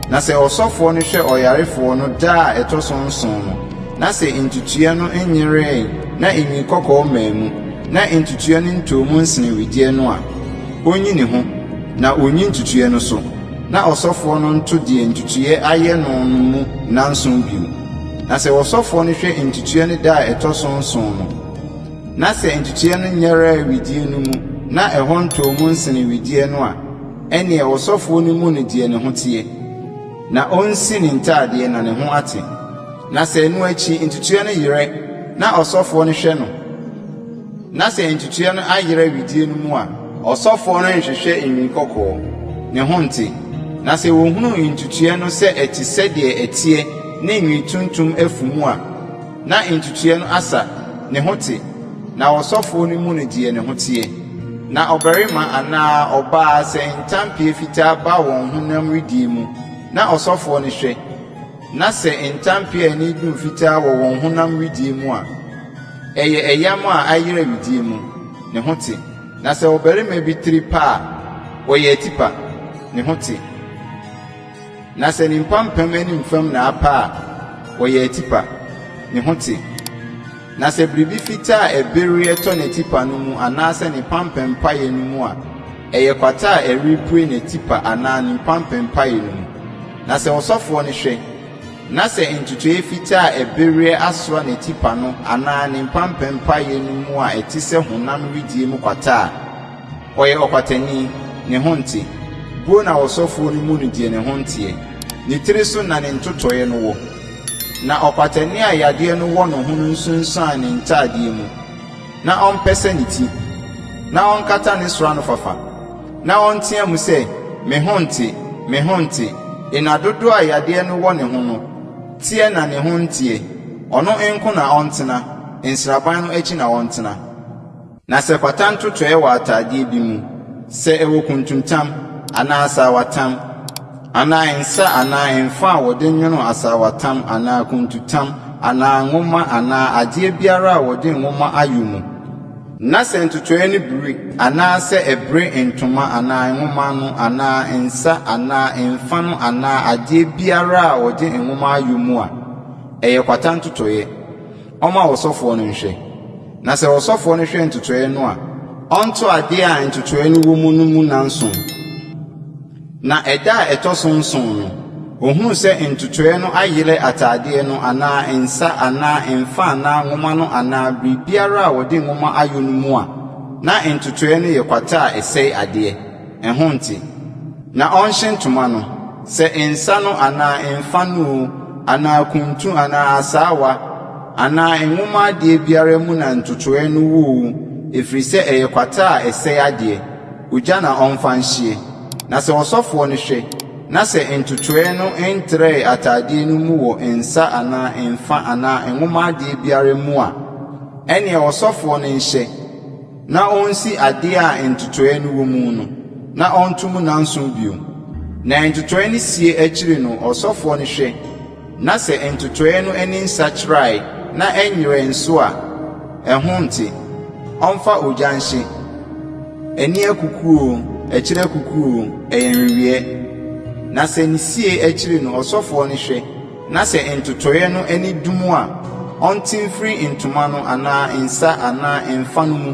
Na sɛ ɔsɔfoɔ no hwɛ ɔyarefoɔ no da a ɛtɔ so nson no, na sɛ ntutuiɛ no nyerɛe na enwi kɔkɔɔ mmaa mu, na ntutuiɛ no ntɔɔ mu nsene wedeɛ no a, ɔnyi ne ho, na ɔnyi ntutuiɛ no so, na ɔsɔfoɔ no nto deɛ ntutuiɛ ayɛ no no mu nnanson bio. Na sɛ ɔsɔfoɔ no hwɛ ntutuiɛ no da a ɛtɔ so nson no, na sɛ ntutuiɛ no nyerɛɛ wedeɛ no mu, na ɛhɔ ntɔɔ mu nsene wedeɛ no a, ɛnneɛ ɔsɔfoɔ no mmu no deɛ ne ho teɛ, na ɔnsi ne ntadeɛ na ne ho ate. Na sɛ ɛno akyi ntutuiɛ no yerɛ, na ɔsɔfoɔ no hwɛ no, na sɛ ntutuiɛ no ayerɛ wedeɛ no mu a, ɔsɔfoɔ no nhwehwɛ enwi kɔkɔɔ, ne ho nte. Na sɛ wɔhunu ntutuiɛ no sɛ ɛte sɛdeɛ ɛteɛ ne nwi tuntum afu mu a, na ntutuiɛ no asa, ne ho te, na ɔsɔfoɔ no mu no deɛ ne ho teɛ. Na ɔbarima anaa ɔbaa sɛ ntampeɛ fitaa ba wɔn honam wedeɛ mu, na ɔsɔfoɔ no hwɛ, na sɛ ntampeɛ a ani dum fitaa wɔ wɔn honam wedeɛ mu a, ɛyɛ ɛyam a ayera wedeɛ mu, ne ho te. Na sɛ ɔbarima bi tiri pa a, ɔyɛ atipa, ne ho te. Na sɛ ne mpampam anim fam na apa a, ɔyɛ atipa, ne ho te. Na sɛ biribi fitaa a ɛbereɛ tɔ n'atipa no mu anaasɛ ne mpampam paeɛ no mu a, ɛyɛ kwata a ɛrepue n'atipa anaa ne mpampam paeɛ no mu. Na sɛ ɔsɔfoɔ no hwɛ, na sɛ ntotoeɛ fitaa a ɛbereɛ asoa n'atipa no anaa ne mpampam paeɛ no mu a ɛte sɛ honam wedeɛ mu kwata a, ɔyɛ ɔkwatani, ne ho nte. Buo na ɔsɔfoɔ no mu no deɛ ne ho nteɛ. Ne tiri so na ne ntotɔeɛ no wɔ. Na ɔkwatani a yadeɛ no wɔ ne ho no nsunsuan ne ntadeɛ mu, na ɔmpɛsɛ ne ti, na ɔnkata ne soro anofafa, na ɔntea mu sɛ, 'Me ho nte, me ho nte! Nna dodoɔ a yadeɛ no wɔ ne ho no, teɛ na ne ho nteɛ. Ɔno nko na ɔntena, nsraban no akyi na ɔntena. Na sɛ kwata ntotɔeɛ wɔ atadeɛ bi mu, sɛ ɛwɔ kuntuntam, anaa asaawatam, anaa nsa anaa mfa a wɔde nwono asaawatam anaa kuntutam anaa nwoma anaa adeɛ biara a wɔde nwoma ayɔ mu, na sɛ ntotɔeɛ no biri anaasɛ ɛbere ntoma anaa nwoma no anaa nsa anaa mfa no anaa adeɛ biara a wɔde nwoma ayɔ mu a, ɛyɛ kwata ntotɔeɛ. Ɔmma ɔsɔfoɔ no nhwɛ. Na sɛ ɔsɔfoɔ no hwɛ ntotoeɛ no a, ɔnto adeɛ a ntotoeɛ no wɔ mu no mu nnanson. Na ɛda a ɛtɔ so nson no, ɔhunu sɛ ntotoeɛ no ayerɛ atadeɛ no anaa nsa anaa mfa anaa nwoma no anaa biribiara a wɔde nwoma ayɔ no mu a, na ntotoeɛ no yɛ kwata a ɛsɛe adeɛ, ɛho nte. Na ɔnhye ntoma no, sɛ nsa no anaa mfa no oo, anaa kuntu anaa asaawa, anaa nwoma adeɛ biara mu na ntotoeɛ no wɔ oo, ɛfiri sɛ ɛyɛ kwata a ɛsɛe adeɛ, ogya na ɔmfa nhyeɛ. Na sɛ ɔsɔfoɔ no hwɛ, na sɛ ntotoeɛ no ntrɛɛ atadeɛ no mu wɔ nsa anaa mfa anaa nwoma adeɛ biara mu a, ɛnneɛ ɔsɔfoɔ no nhyɛ, na ɔnsi adeɛ a ntotoeɛ no wɔ mu no, na ɔnto mu nnanson bio. Na ntotoeɛ no sie akyiri no ɔsɔfoɔ no hwɛ, na sɛ ntotoeɛ no ani nsakyerae na ɛnyerɛɛ nso a, ɛho nte. Ɔmfa ogya nhye, ani akukuo oo, akyire akukuo oo, ɛyɛ nweweɛ. Na sɛ ne sie akyiri no ɔsɔfoɔ no hwɛ, Na sɛ ntotɔeɛ no ani dum a, ɔnte mfiri ntoma no anaa nsa anaa mfa no mu.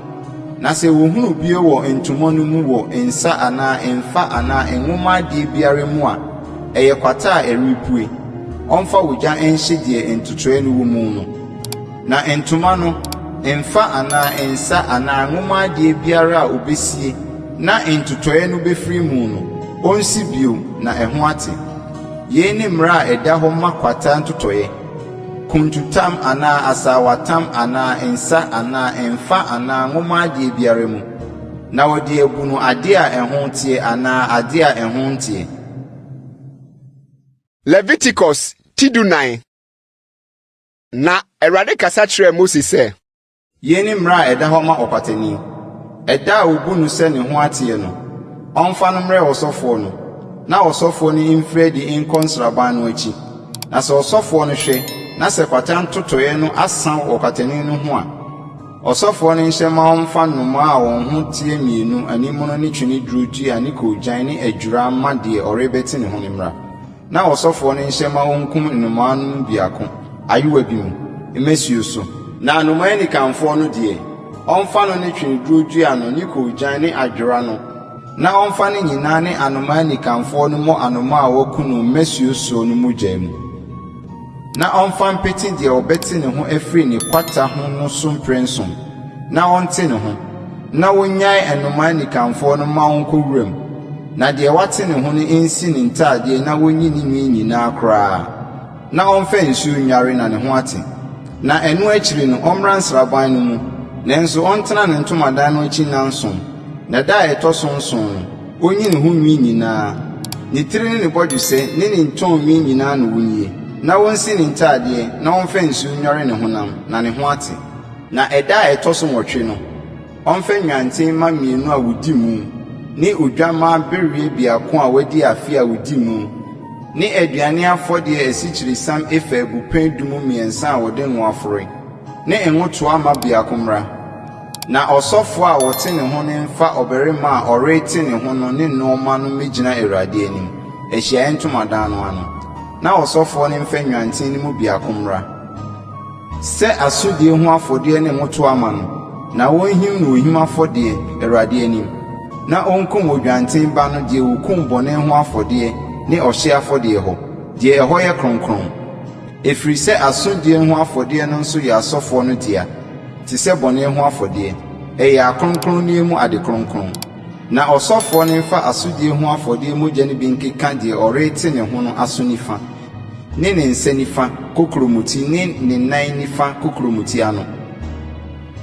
Na sɛ wɔhunu bio wɔ ntoma no mu wɔ nsa anaa mfa anaa nwoma adeɛ biara mu a, ɛyɛ kwata a ɛrepue. Ɔmfa ogya nhye deɛ ntotɔeɛ no wɔ mu no. Na ntoma no, mfa anaa nsa anaa nwoma adeɛ biara a ɔbɛsie na ntotɔeɛ no bɛfiri mu no, ɔnsi bio na ɛho ate. Yei ne mmara a ɛda hɔ ma kwata ntotɔeɛ, kuntutam anaa asaawatam anaa nsa anaa mfa anaa nwoma adeɛ biara mu, na wɔde abu no adeɛ a ɛho teɛ anaa adeɛ a ɛho nteɛ. Leviticus ti dunan. Na Awurade kasa kyerɛɛ Mose sɛ. Yei ne mmara a ɛda hɔ ma ɔkwatani, Ɛda a wɔbu no sɛ ne ho ateɛ no, ɔmfa no mmrɛ ɔsɔfoɔ no, na ɔsɔfoɔ no mfiri adi nkɔ nsraban no akyi. Na sɛ ɔsɔfoɔ no hwɛ, na sɛ kwata ntotɔeɛ no asa wɔ ɔkwatani no ho a, ɔsɔfoɔ no nhyɛ mma wɔmfa nnomaa a wɔn ho teɛ mmienu, animono ne tweneduro dua ne koogyan ne adwera mma deɛ ɔrebɛte ne ho no mmra. Na ɔsɔfoɔ no nhyɛ mma wɔnkum nnomaa no mu biako, ayowa bi mu, mmasuo so. Na nnomaa anikanfoɔ no deɛ, ɔmfa no ne tweneduro dua no ne koogyan ne adwera no, na ɔmfa ne nyinaa ne anomaa anikanfoɔ no mmɔ anomaa a wɔaku no mmasuo soɔ no mogya mu, na ɔmfa mpete deɛ ɔbɛte ne ho afiri ne kwata ho no so mprɛnson, na ɔnte ne ho. Na wonnyae nnomaa anikanfoɔ no mma wɔnkɔ wuram, na deɛ wate ne ho no nsi ne ntadeɛ na wɔnyi ne nwi nyinaa koraa, na ɔmfa nsuo nnware na ne ho ate. Na ɛno akyiri no ɔmmra nsraban no mu, nanso ɔntena ne ntomadan no akyi nnanson, na da a ɛtɔ so nson no, ɔnyi ne ho nwi nyinaa. Ne tiri ne ne bɔdwesɛ ne ne ntɔnwi nyinaa na wɔnyie, na wɔnsi ne ntadeɛ na wɔmfa nsuo nnware ne honam, na ne ho ate. Na ɛda a ɛtɔ so nwɔtwe no, ɔmfa nnwanten mma mmienu a wɔdi mu ne odwammaa bereɛ biako a wadi afe a wɔdi mu ne aduane afɔdeɛ asikyiresiam efa abupɛn du mu mmiɛnsa a wɔde ngo afɔre, ne ngo toa ma biako mmra. Na ɔsɔfoɔ a wɔte ne ho no mfa ɔbarima a ɔrete ne ho no ne nnoɔma no mmɛgyina Awurade anim, ahyiaeɛ ntomadan no ano, na ɔsɔfoɔ no mfa nnwanten no mu biako mmra sɛ asodie ho afɔdeɛ ne ngo toa ma no, na wɔnhim no ohim afɔdeɛ, Awurade anim, na ɔnkum odwanten ba no deɛ wɔkum bɔne ho afɔdeɛ ne ɔhyeɛ afɔdeɛ hɔ, deɛ ɛhɔ yɛ kronkron. Ɛfiri sɛ asodie ho afɔdeɛ no nso yɛ asɔfoɔ no dea, te sɛ bɔne ho afɔdeɛ, ɛyɛ akronkronneɛ mu ade kronkron. Na ɔsɔfoɔ no mfa asodie ho afɔdeɛ mogya no bi nkeka deɛ ɔrete ne ho no aso nifa, ne ne nsa nifa kokuromoti ne ne nan nifa kokuromoti ano.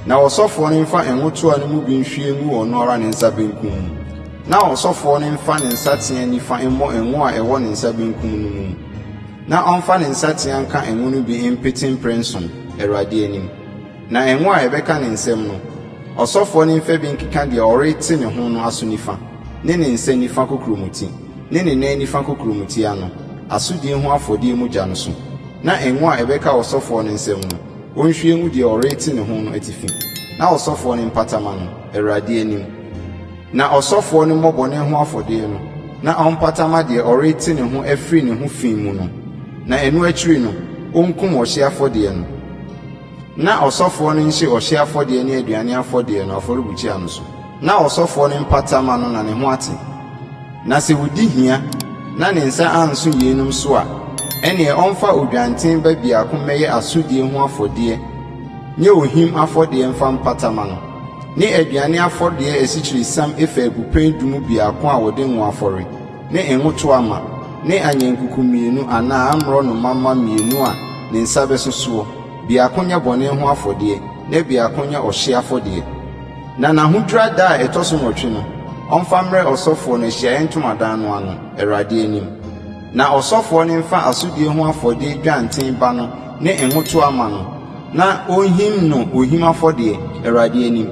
Na ɔsɔfoɔ no mfa ngo toa no mu bi nhwie ngu ɔno ara ne nsa benkum mu, na ɔsɔfoɔ no mfa ne nsateaa nifa mmɔ ngo a ɛwɔ ne nsa benkum no mu. Na ɔmfa ne nsateaa nka ngo no bi mpete mprɛnson, Awurade anim. Na ngo a ɛbɛka ne nsam no, ɔsɔfoɔ no mfa bi nkeka deɛ ɔrete ne ho no aso nifa, ne ne nsa nifa kokuromoti, ne ne nan nifa kokuromoti ano, asodie ho afɔdeɛ mogya no so. Na ngo a ɛbɛka ɔsɔfoɔ no nsam no, ɔnhwie ngu deɛ ɔrete ne ho no atifi, na ɔsɔfoɔ no mpata mma no, Awurade anim. Na ɔsɔfoɔ no mmɔ bɔne ho afɔdeɛ no, na ɔmpata mma deɛ ɔrete ne ho afiri ne ho fi mu no, na ɛno akyiri no, ɔnkum ɔhyeɛ afɔdeɛ no. Na ɔsɔfoɔ no nhye ɔhyeɛ afɔdeɛ ne aduane afɔdeɛ no afɔrebukyia no so, na ɔsɔfoɔ no mpata mma no na ne ho ate. Na sɛ ɔdi hia, na ne nsa anso yeinom so a, ɛnneɛ ɔmfa odwanten ba biako mmɛyɛ asodie ho afɔdeɛ nyɛ ohim afɔdeɛ mfa mpata mma no. Ne aduane afɔdeɛ asikyiresiam efa abupɛn du mu biako a wɔde ngo afɔre, ne ngo toa ma, ne anyankuku mmienu anaa mmorɔnoma mma mmienu a ne nsa bɛso soɔ, biako nyɛ bɔne ho afɔdeɛ, na biako nyɛ ɔhyeɛ afɔdeɛ. Na n'ahodwira da a ɛtɔ so nwɔtwe no, ɔmfa mmrɛ ɔsɔfoɔ no ahyiaeɛ ntomadan no ano, Awurade anim. Na ɔsɔfoɔ no mfa asodie ho afɔdeɛ dwanten ba no ne ngo toa ma no, na ɔnhim no ohim afɔdeɛ, Awurade anim.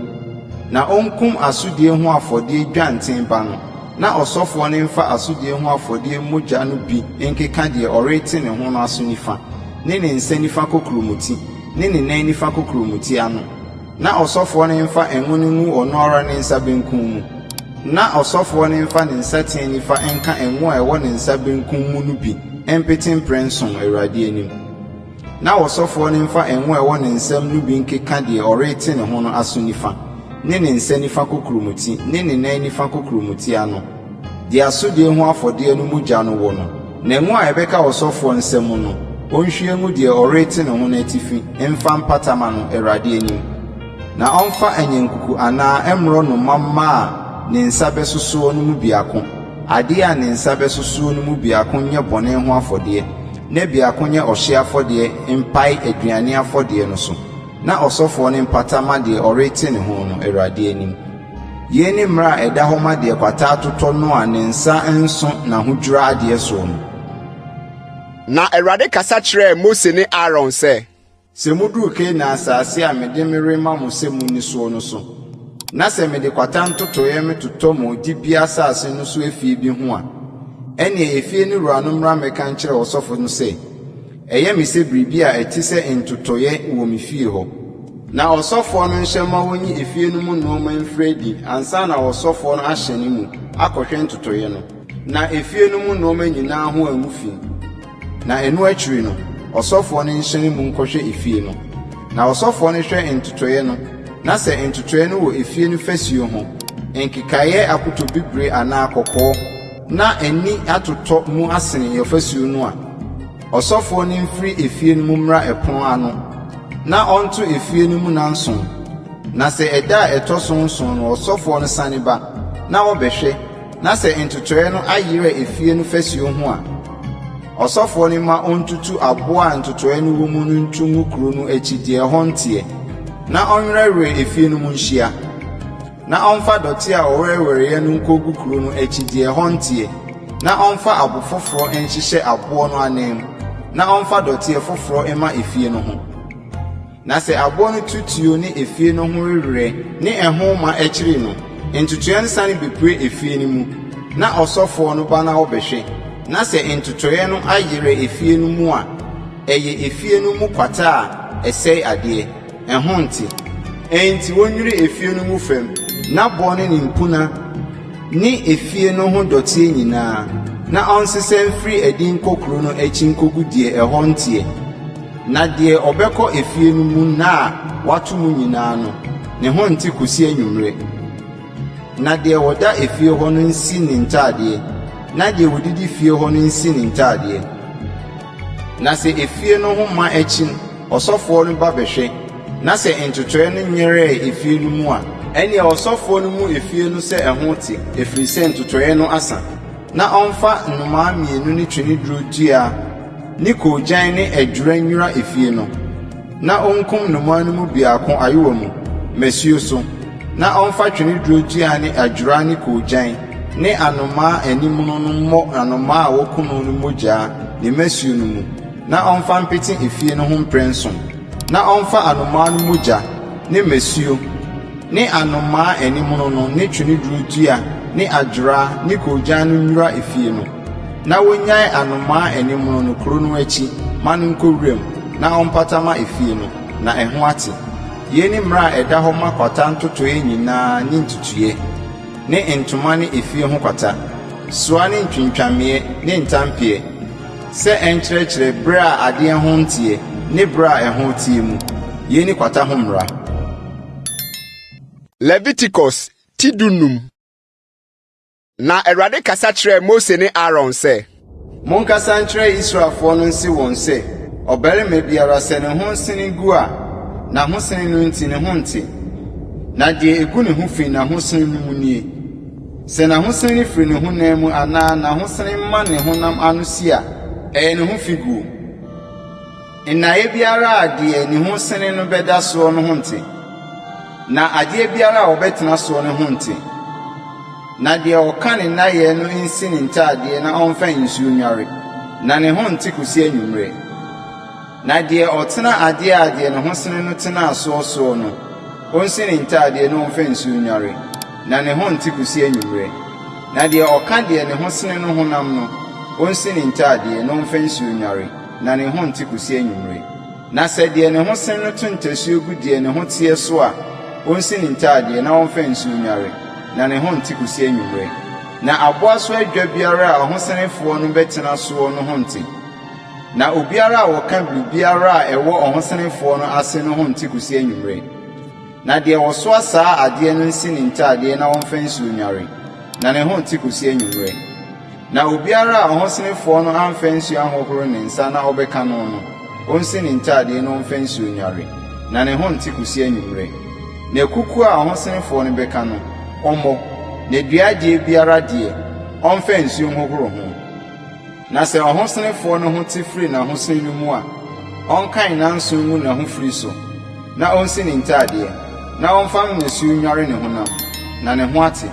Na ɔnkum asodie ho afɔdeɛ dwanten ba no, na ɔsɔfoɔ no mfa asodie ho afɔdeɛ mogya no bi nkeka deɛ ɔrete ne ho no aso nifa, ne ne nsa nifa kokuromoti, ne ne nan nifa kokuromoti ano. Na ɔsɔfoɔ no mfa ngo no ngu ɔno ara ne nsa benkum mu, na ɔsɔfoɔ no mfa ne nsateaa nifa nka ngo a ɛwɔ ne nsa benkum mu no bi mpete mprɛnson Awurade anim. Na ɔsɔfoɔ no mfa ngo a ɛwɔ ne nsam no bi nkeka deɛ ɔrete ne ho no aso nifa, ne ne nsa nifa kokuromoti, ne ne nan nifa kokuromoti ano, deɛ asodie ho afɔdeɛ no mogya no wɔ no. Na ngo a ɛbɛka ɔsɔfoɔ nsa mu no, ɔnhwie ngu deɛ ɔrete ne ho no atifi mfa mpata mma no Awurade anim. Na ɔmfa anyankuku anaa mmorɔnoma mma a ne nsa bɛso soɔ no mu biako, adeɛ a ne nsa bɛso soɔ no mu biako nyɛ bɔne ho afɔdeɛ, na biako nyɛ ɔhyeɛ afɔdeɛ mpae aduane afɔdeɛ no so, na ɔsɔfoɔ no mpata mma deɛ ɔrete ne ho no, Awurade anim. Yei ne mmara a ɛda hɔ ma deɛ kwata atotɔ no a ne nsa nso n'ahodwira adeɛ soɔ no. Na Awurade kasa kyerɛɛ Mose ne Aaron sɛ. Sɛ muduru Kanaan asase a mede merema mo sɛ munni soɔ no so, na sɛ mede kwata ntotɔeɛ metotɔ mo dibea asase no so efie bi ho a, ɛnneɛ efie no wura no mmra mmɛka nkyerɛ ɔsɔfo no sɛ, 'Ɛyɛ me sɛ biribi a ɛte sɛ ntotɔeɛ wɔ me fie hɔ. Na ɔsɔfoɔ no nhyɛ mma wɔnyi efie no mu nnoɔma mfiri adi ansa na ɔsɔfoɔ no ahyɛne mu akɔhwɛ ntotɔeɛ no, na efie no mu nnoɔma nyinaa ho angu fi. Na ɛno akyiri no, ɔsɔfoɔ no nhyɛne mu nkɔhwɛ efie no. Na ɔsɔfoɔ no hwɛ ntotɔeɛ no, na sɛ ntotɔeɛ no wɔ efie no fasuo ho, nkekaeɛ apotobibire anaa kɔkɔɔ, na ani atotɔ mu asene ɔfasuo no a, ɔsɔfoɔ no mfiri efie no mu mmra ɛpono ano, na ɔnto efie no mu nnanson. Na sɛ ɛda a ɛtɔ so nson no ɔsɔfoɔ no sane ba, na ɔbɛhwɛ, Na sɛ ntotɔeɛ no ayera efie no fasuo ho a, ɔsɔfoɔ no mma ɔntutu aboɔ a ntotɔeɛ no wɔ mu no nto ngu kuro no akyi deɛ ɛhɔ nteɛ, na ɔnwerɛwerɛ efie no mu nhyia. Na ɔmfa dɔteɛ a ɔwerɛwerɛeɛ no nkɔgu kuro no akyi deɛ ɛhɔ nteɛ. Na ɔmfa abo foforɔ nhyehyɛ aboɔ no ananmu, na ɔmfa dɔteɛ foforɔ mma efie no ho. Na sɛ aboɔ no tu tuo ne efie no ho wewerɛ ne ɛho ma akyiri no, ntotoeɛ no sane bɛpue efie no mu, na ɔsɔfoɔ no ba na ɔbɛhwɛ, na sɛ ntotoeɛ no ayerɛ efie no mu a, ɛyɛ efie no mu kwata a ɛsɛe adeɛ, ɛho nte. Enti wɔnnwiri efie no mu fam, n'aboɔ ne ne mpuna ne efie no ho dɔteɛ nyinaa, na ɔnsesa mfiri adi nkɔ kuro no akyi nkɔgu deɛ ɛhɔ nteɛ. Na deɛ ɔbɛkɔ efie no mu nna a wɔato mu nyinaa no, ne ho nte kɔsi anwummerɛ. Na deɛ ɔda efie hɔ no nsi ne ntadeɛ, na deɛ ɔdidi fie hɔ no nsi ne ntadeɛ. Na sɛ efie no ho ma akyi ɔsɔfoɔ no ba bɛhwɛ, na sɛ ntotɔeɛ no nyerɛɛ efie no mu a, ɛnneɛ ɔsɔfoɔ no mmu efie no sɛ ɛho te, ɛfiri sɛ ntotɔeɛ no asa. Na ɔmfa nnomaa mmienu ne tweneduro dua ne koogyan ne adwera nnwira efie no, na onkum nnomaa no mu biako ayowa mu, mmasuo so, na ɔmfa tweneduro dua ne adwera ne koogyan ne anomaa animono no mmɔ anomaa a wɔaku no no mogya ne mmasuo no mu, na ɔmfa mpete efie no ho mprɛnson. Na ɔmfa anomaa no mogya ne mmasuo ne anomaa animono no ne tweneduro dua ne adwera ne koogyan no nnwira efie no, na wonnyae anomaa animono no kuro no akyi ma no nkɔ wuram na ɔmpata ma efie no, na ɛho ate. Yei ne mmara a ɛda hɔ ma kwata ntotoeɛ nyinaa ne ntutuiɛ, ne ntoma ne efie ho kwata, soa ne ntwintwameeɛ ne ntampeɛ, sɛ ɛnkyerɛkyerɛ berɛ a adeɛ ho nteɛ ne berɛ a ɛho teɛ mu. Yei ne kwata ho mmara. Leviticus ti 15. Na Awurade kasa kyerɛɛ Mose ne Aaron sɛ. Monkasa nkyerɛ Israelfoɔ no nse wɔn sɛ, Ɔbarima biara, sɛ ne ho sene gu a, n'ahosene no nti ne ho nte. Na deɛ ɛgu ne ho fi n'ahosene no mu nie, Sɛ n'ahosene no firi ne honam mu anaa n'ahosene ma ne honam ano si a, ɛyɛ ne ho fi guo. Nnaeɛ biara a deɛ ne ho sene no bɛda soɔ no ho nte, na adeɛ biara a ɔbɛtena soɔ no ho nte. Na deɛ ɔka ne nnaeɛ no nsi ne ntadeɛ na ɔmfa nsuo nnware, na ne ho nte kɔsi anwummerɛ. Na deɛ ɔtena adeɛ a deɛ ne ho sene no tenaa soɔ soɔ no, ɔnsi ne ntadeɛ na ɔmfa nsuo nnware, na ne ho nte kɔsi anwummerɛ. Na deɛ ɔka deɛ ne ho sene no honam no, ɔnsi ne ntadeɛ na ɔmfa nsuo nnware, na ne ho nte kɔsi anwummerɛ. Na sɛ deɛ ne ho sene no to ntasuo gu deɛ ne ho teɛ so a, ɔnsi ne ntadeɛ na ɔmfa nsuo nnware, na ne ho nte kɔsi anwummerɛ. Na aboa so adwa biara a ɔhosenefoɔ no bɛtena soɔ no ho nte. Na obiara a ɔka biribiara a ɛwɔ ɔhosenefoɔ no ase no ho nte kɔsi anwummerɛ. Na deɛ ɔsoa saa adeɛ no nsi ne ntadeɛ na ɔmfa nsuo nnware, na ne ho nte kɔsi anwummerɛ. Na obiara a ɔhosenefoɔ no amfa nsuo anhohoro ne nsa na ɔbɛka no no, ɔnsi ne ntadeɛ na ɔmfa nsuo nnware, na ne ho nte kɔsi anwummerɛ. Na kukuo a ɔhosenefoɔ no bɛka no, ɔmmɔ, na dua adeɛ biara deɛ, ɔmfa nsuo nhohoro ho. Na sɛ ɔhosenefoɔ no ho te firi n'ahosene no mu a, ɔnkan nnanson ngu n'ahofiri so, na ɔnsi ne ntadeɛ, na ɔmfa mmasuo nnware ne honam, na ne ho ate.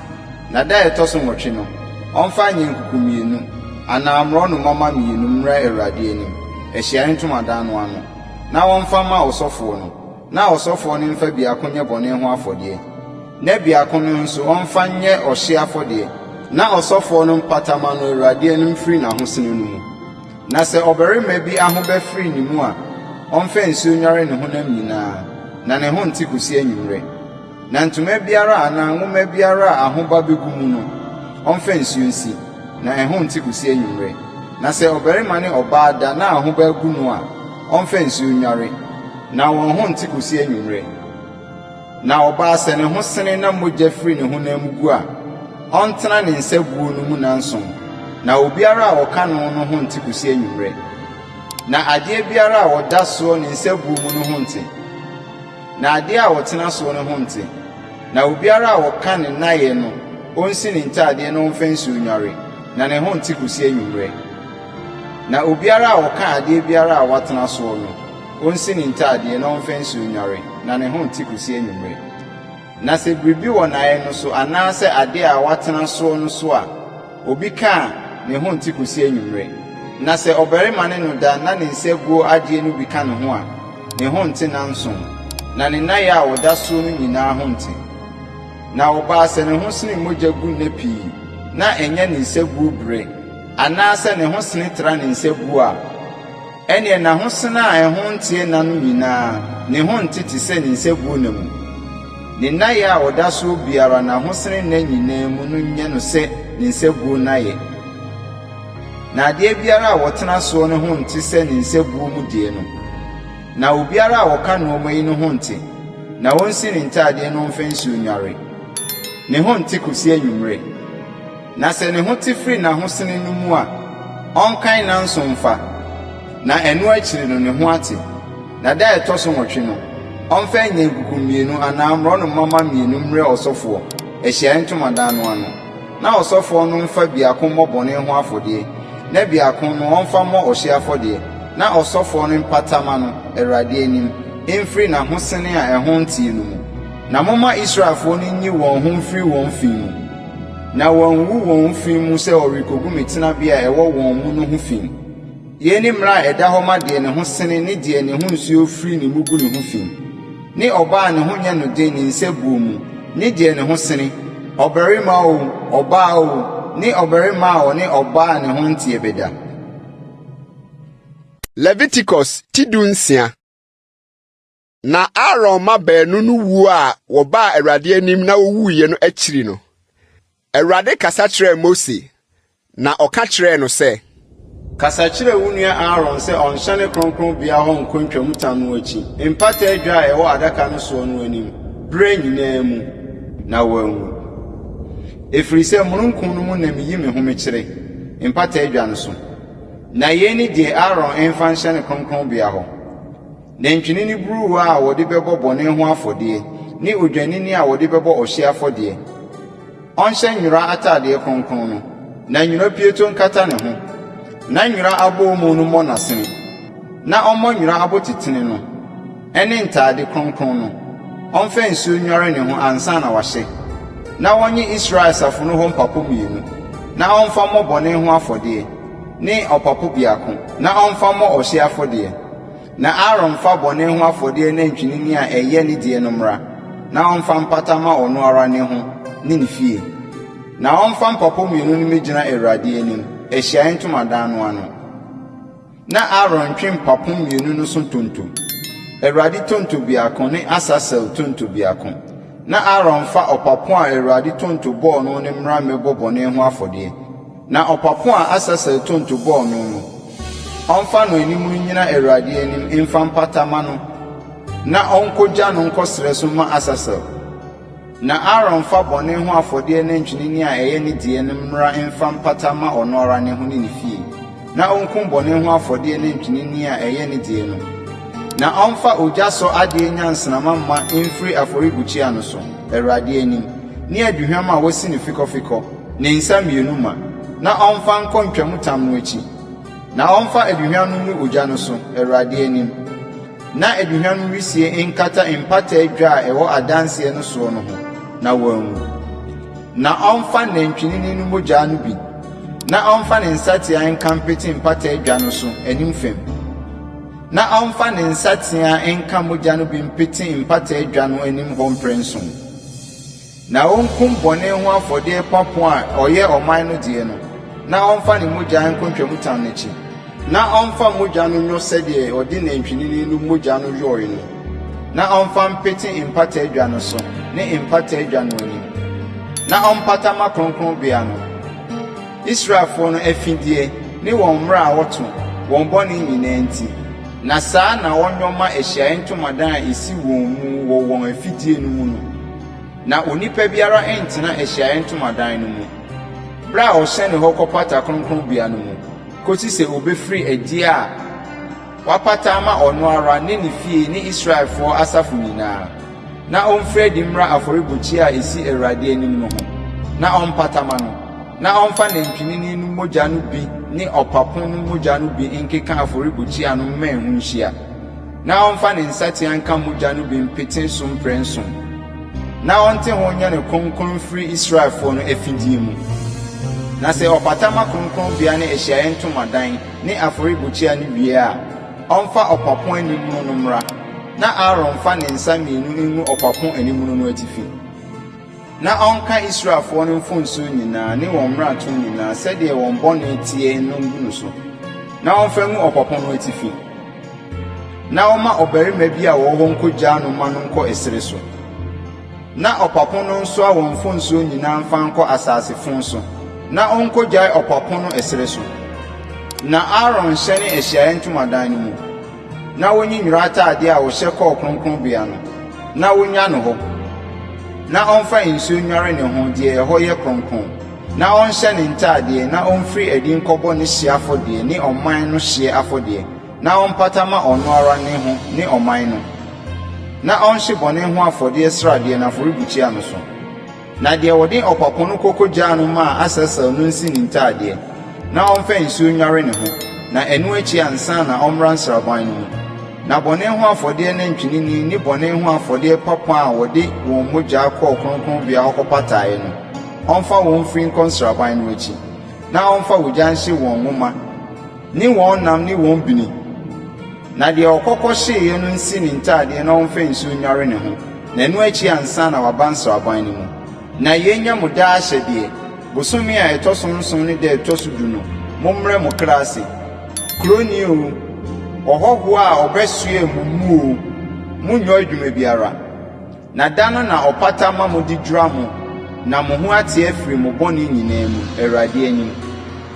Na da a ɛtɔ so nwɔtwe no, ɔmfa anyankuku mmienu anaa mmorɔnoma mma mmienu mmra Awurade anim, ahyiaeɛ ntomadan no ano, na wɔmfa mma ɔsɔfoɔ no, na ɔsɔfoɔ no mfa biako nyɛ bɔne ho afɔdeɛ, na biako no nso ɔmfa nyɛ ɔhyeɛ afɔdeɛ, na ɔsɔfoɔ no mpata mma no Awurade anim mfiri n'ahosene no mu. Na sɛ ɔbarima bi ahoba firi ne mu a, ɔmfa nsuo nnware ne honam nyinaa, na ne ho nte kɔsi anwummerɛ. Na ntoma biara anaa nwoma biara a ahoba begu mu no, ɔmfa nsuo nsi, na ɛho nte kosi anwummerɛ. Na sɛ ɔbarima ne ɔbaa da na ahoba agu no a, ɔmfa nsuo nnware, na wɔn ho nte kosi anwummerɛ. Na ɔbaa sɛ ne ho sene na mogya firi ne honam mu gu a, ɔntena ne nsabuo no mu nnanson, na obiara a ɔka no no ho nte kosi anwummerɛ. Na adeɛ biara a ɔda soɔ ne nsabuo mu no ho nte. Na adeɛ a ɔtena soɔ no ho nte. Na obiara a ɔka ne nnaeɛ no, ɔnsi ne ntadeɛ na ɔmfa nsuo nnware, na ne ho nte kɔsi anwummerɛ. Na obiara a ɔka adeɛ biara a watena soɔ no, ɔnsi ne ntadeɛ na ɔmfa nsuo nnware, na ne ho nte kɔsi anwummerɛ. Na sɛ biribi wɔ nnaeɛ no so anaasɛ adeɛ a watena soɔ no so a, obi ka a, ne ho nte kɔsi anwummerɛ. Na sɛ ɔbarima ne no da na ne nsabuo adeɛ no bi ka ne ho a, ne ho nte nnanson, na ne nnaeɛ a ɔda soɔ no nyinaa ho nte. Na ɔbaa sɛ ne ho sene mogya gu nna pii, na ɛnyɛ ne nsabuo berɛ, anaasɛ ne ho sene tra ne nsabuo a, ɛnneɛ n'ahosene a ɛho nteɛ nna no nyinaa, ne ho nte te sɛ ne nsabuo nna mu. Ne nnaeɛ a ɔda soɔ biara n'ahosene nna nyinaa mu no nyɛ no sɛ ne nsabuo nnaeɛ. Na adeɛ biara a wɔtena soɔ no ho nte sɛ ne nsabuo mu deɛ no. Na obiara a ɔka nnoɔma yi no ho nte, na ɔnsi ne ntadeɛ na ɔmfa nsuo nnware. Ne ho nte kɔsi anwummerɛ. Na sɛ ne ho te firi n'ahosene no mu a, ɔnkan nnanson mfa, na ɛno akyiri no ne ho ate. Na da a ɛtɔ so nwɔtwe no, ɔmfa anyankuku mmienu anaa mmorɔnoma mma mmienu mmrɛ ɔsɔfoɔ, ahyiaeɛ ntomadan no ano. Na ɔsɔfoɔ no mfa biako mmɔ bɔne ho afɔdeɛ, na biako no ɔmfa mmɔ ɔhyeɛ afɔdeɛ, na ɔsɔfoɔ no mpata mma no, Awurade anim, mfiri n'ahosene a ɛho nteɛ no mu. Na momma Israelfoɔ no nyi wɔn ho mfiri wɔn fi mu, na wɔanwuwu wɔn fi mu sɛ wɔrekɔgu me tenabea a ɛwɔ wɔn mu no ho fi. Yei ne mmara a ɛda hɔ ma deɛ ne ho sene ne deɛ ne ho nsuo firi ne mu gu ne ho fi, ne ɔbaa a ne ho nyɛ no den ne nsabuo mu, ne deɛ ne ho sene, ɔbarima oo, ɔbaa oo, ne ɔbarima a ɔne ɔbaa a ne ho nteɛ bɛda. Leviticus ti dunsia. Na Aaron mma baanu no wuo a wɔbaa Awurade anim na wowuiɛ no akyiri no, Awurade kasa kyerɛɛ Mose, na ɔka kyerɛɛ no sɛ. Kasa kyerɛ wo nua Aaron sɛ ɔnhyɛne kronkronbea hɔ nkɔ ntwamutam no akyi, mpata adwa a ɛwɔ adaka no soɔ no anim, berɛ nyinaa mu, na wanwu. Ɛfiri sɛ mununkum no mu na meyi me ho mekyerɛ, mpata adwa no so. Na yei ne deɛ Aaron mfa nhyɛne kronkronbea hɔ. Nantwinini buruwa a wɔde bɛbɔ bɔne ho afɔdeɛ ne odwennini a wɔde bɛbɔ ɔhyeɛ afɔdeɛ. Ɔnhyɛ nwera atadeɛ kronkron no, na nwera pieto nkata ne ho, na nwera abɔwomu no mmɔ n'asene, na ɔmmɔ nwera abotitene no ne ntade kronkron no. Ɔmfa nsuo nnware ne ho ansa na wahyɛ. Na wɔnnye Israel asafo no hɔ mpapo mmienu, na ɔmfa mmɔ bɔne ho afɔdeɛ, ne ɔpapo biako, na ɔmfa mmɔ ɔhyeɛ afɔdeɛ. Na Aaron mfa bɔne ho afɔdeɛ nantwinini a ɛyɛ ne deɛ no mmra, na ɔmfa mpata mma ɔno ara ne ho ne ne fie. Na ɔmfa mpapo mmienu no mmɛgyina Awurade anim, ahyiaeɛ ntomadan no ano. Na Aaron ntwe mpapo mmienu no so ntonto, Awurade tonto biako ne Asasel tonto biako. Na Aaron mfa ɔpapo a Awurade tonto bɔɔ no no mmra mmɛbɔ bɔne ho afɔdeɛ. Na ɔpapo a Asasel tonto bɔɔ no no, ɔmfa no anim nnyina Awurade anim mfa mpata mma no, na ɔnkogya no nkɔ serɛ so mma Asasel. Na Aaron mfa bɔne ho afɔdeɛ nantwinini a ɛyɛ ne deɛ no mmra mfa mpata mma ɔno ara ne ho ne ne fie, na ɔnkum bɔne ho afɔdeɛ nantwinini a ɛyɛ ne deɛ no. Na ɔmfa ogya sɔ adeɛ nnyansramma mma mfiri afɔrebukyia no so, Awurade anim, ne aduhwam a wɔasi no fekɔfekɔ, ne nsa mmienu ma, na ɔmfa nkɔ ntwamutam no akyi. Na ɔmfa aduhwam no ngu ogya no so, Awurade anim, na aduhwam no wisie nkata mpata adwa a ɛwɔ adanseɛ no soɔ no ho, na wanwu. Na ɔmfa nantwinini no mogya no bi, na ɔmfa ne nsateaa nka mpete mpata adwa no so anim fam, na ɔmfa ne nsateaa nka mogya no bi mpete mpata adwa no anim hɔ mprɛnson. Na onkum bɔne ho afɔdeɛ papo a ɔyɛ ɔman no deɛ no, na ɔmfa ne mogya nkɔ ntwamutam no akyi, na ɔmfa mogya no nyɔ sɛdeɛ ɔde nantwinini no mogya no yɔe no, na ɔmfa mpete mpata adwa no so ne mpata adwa no anim, na ɔmpata mma kronkronbea no, Israelfoɔ no afideɛ ne wɔn mmara a wɔto, wɔn bɔne nyinaa nti. Na saa na ɔnyɔ mma ahyiaeɛ ntomadan a ɛsi wɔn mu wɔ wɔn afidie no mu no. Na onipa biara ntena ahyiaeɛ ntomadan no mu, berɛ a ɔhyɛne hɔ kɔpata kronkronbea no mu, kɔsi sɛ ɔbɛfiri adi a wapata ama ɔno ara ne ne fie ne Israelfoɔ asafo nyinaa, na ɔmfiri adi mmra afɔrebukyia a ɛsi Awurade anim no ho, na ɔmpata ma no, na ɔmfa nantwinini no mogya no bi ne ɔpapo no mogya no bi nkeka afɔrebukyia no mmɛn ho nhyia. Na ɔmfa ne nsateaa nka mogya no bi mpete so mprɛnson, na ɔnte ho nyɛ no kronkron mfiri Israelfoɔ no afideɛ mu. Na sɛ ɔpata ma kronkronbea ne ahyiaeɛ ntomadan ne afɔrebukyia no wie a, ɔmfa ɔpapo animono no mmra, na Aaron mfa ne nsa mmienu ngu ɔpapo animono no atifi. Na ɔnka Israelfoɔ no mfomsoɔ nyinaa ne wɔn mmarato nyinaa sɛdeɛ wɔn bɔne teɛ no ngu no so, na ɔmfa ngu ɔpapo no atifi. Na ɔmma ɔbarima bi a ɔwɔ hɔ nkɔgyaa no mma no nkɔ ɛserɛ so. Na ɔpapo no nsoa wɔn mfomsoɔ nyinaa mfa nkɔ asase fõ so, na ɔnkɔgyae ɔpapo no ɛserɛ so. Na Aaron nhyɛne ahyiaeɛ ntomadan no mu, na ɔnyi nwera atadeɛ a ɔhyɛ kɔɔ kronkronbea no, na ɔnnya no hɔ. Na ɔmfa nsuo nnware ne ho deɛ ɛhɔ yɛ kronkron, na ɔnhyɛ ne ntadeɛ na ɔmfiri adi nkɔbɔ ne hyeɛ afɔdeɛ ne ɔman no hyeɛ afɔdeɛ, na ɔmpata ma ɔno ara ne ho ne ɔman no, na ɔnhye bɔne ho afɔdeɛ sradeɛ no afɔrebukyia no so. Na deɛ wɔde ɔpapo no kɔ kɔgyaa no maa Asasel no nsi ne ntadeɛ, na ɔmfa nsuo nnware ne ho, na ɛno akyi ansa na ɔmmra nsraban no mu. Na bɔne ho afɔdeɛ nantwinini ne bɔne ho afɔdeɛ papo a wɔde wɔn mogya kɔɔ kronkronbea hɔ kɔpataeɛ no, ɔmfa wɔn mfiri nkɔ nsraban no akyi, na ɔmfa ogya nhye wɔn nwoma, Ne wɔn nam ne wɔn bini. Na deɛ ɔkɔ kɔhyeeɛ no nsi ne ntadeɛ na ɔmfa nsuo nnware ne ho, na ɛno akyi ansa na waba nsraban no mu. Na yei nyɛ mo daa ahyɛdeɛ, bosome a ɛtɔ so nson ne da a ɛtɔ so du no, mommrɛ mo kra ase, kuroni oo, ɔhɔhoɔ a ɔbɛsoɛ mo mu oo, monnyɔ adwuma biara. Na da no na ɔpata ma mode dwira mo na mo ho ate afiri mo bɔne nyinaa mu, Awurade anim.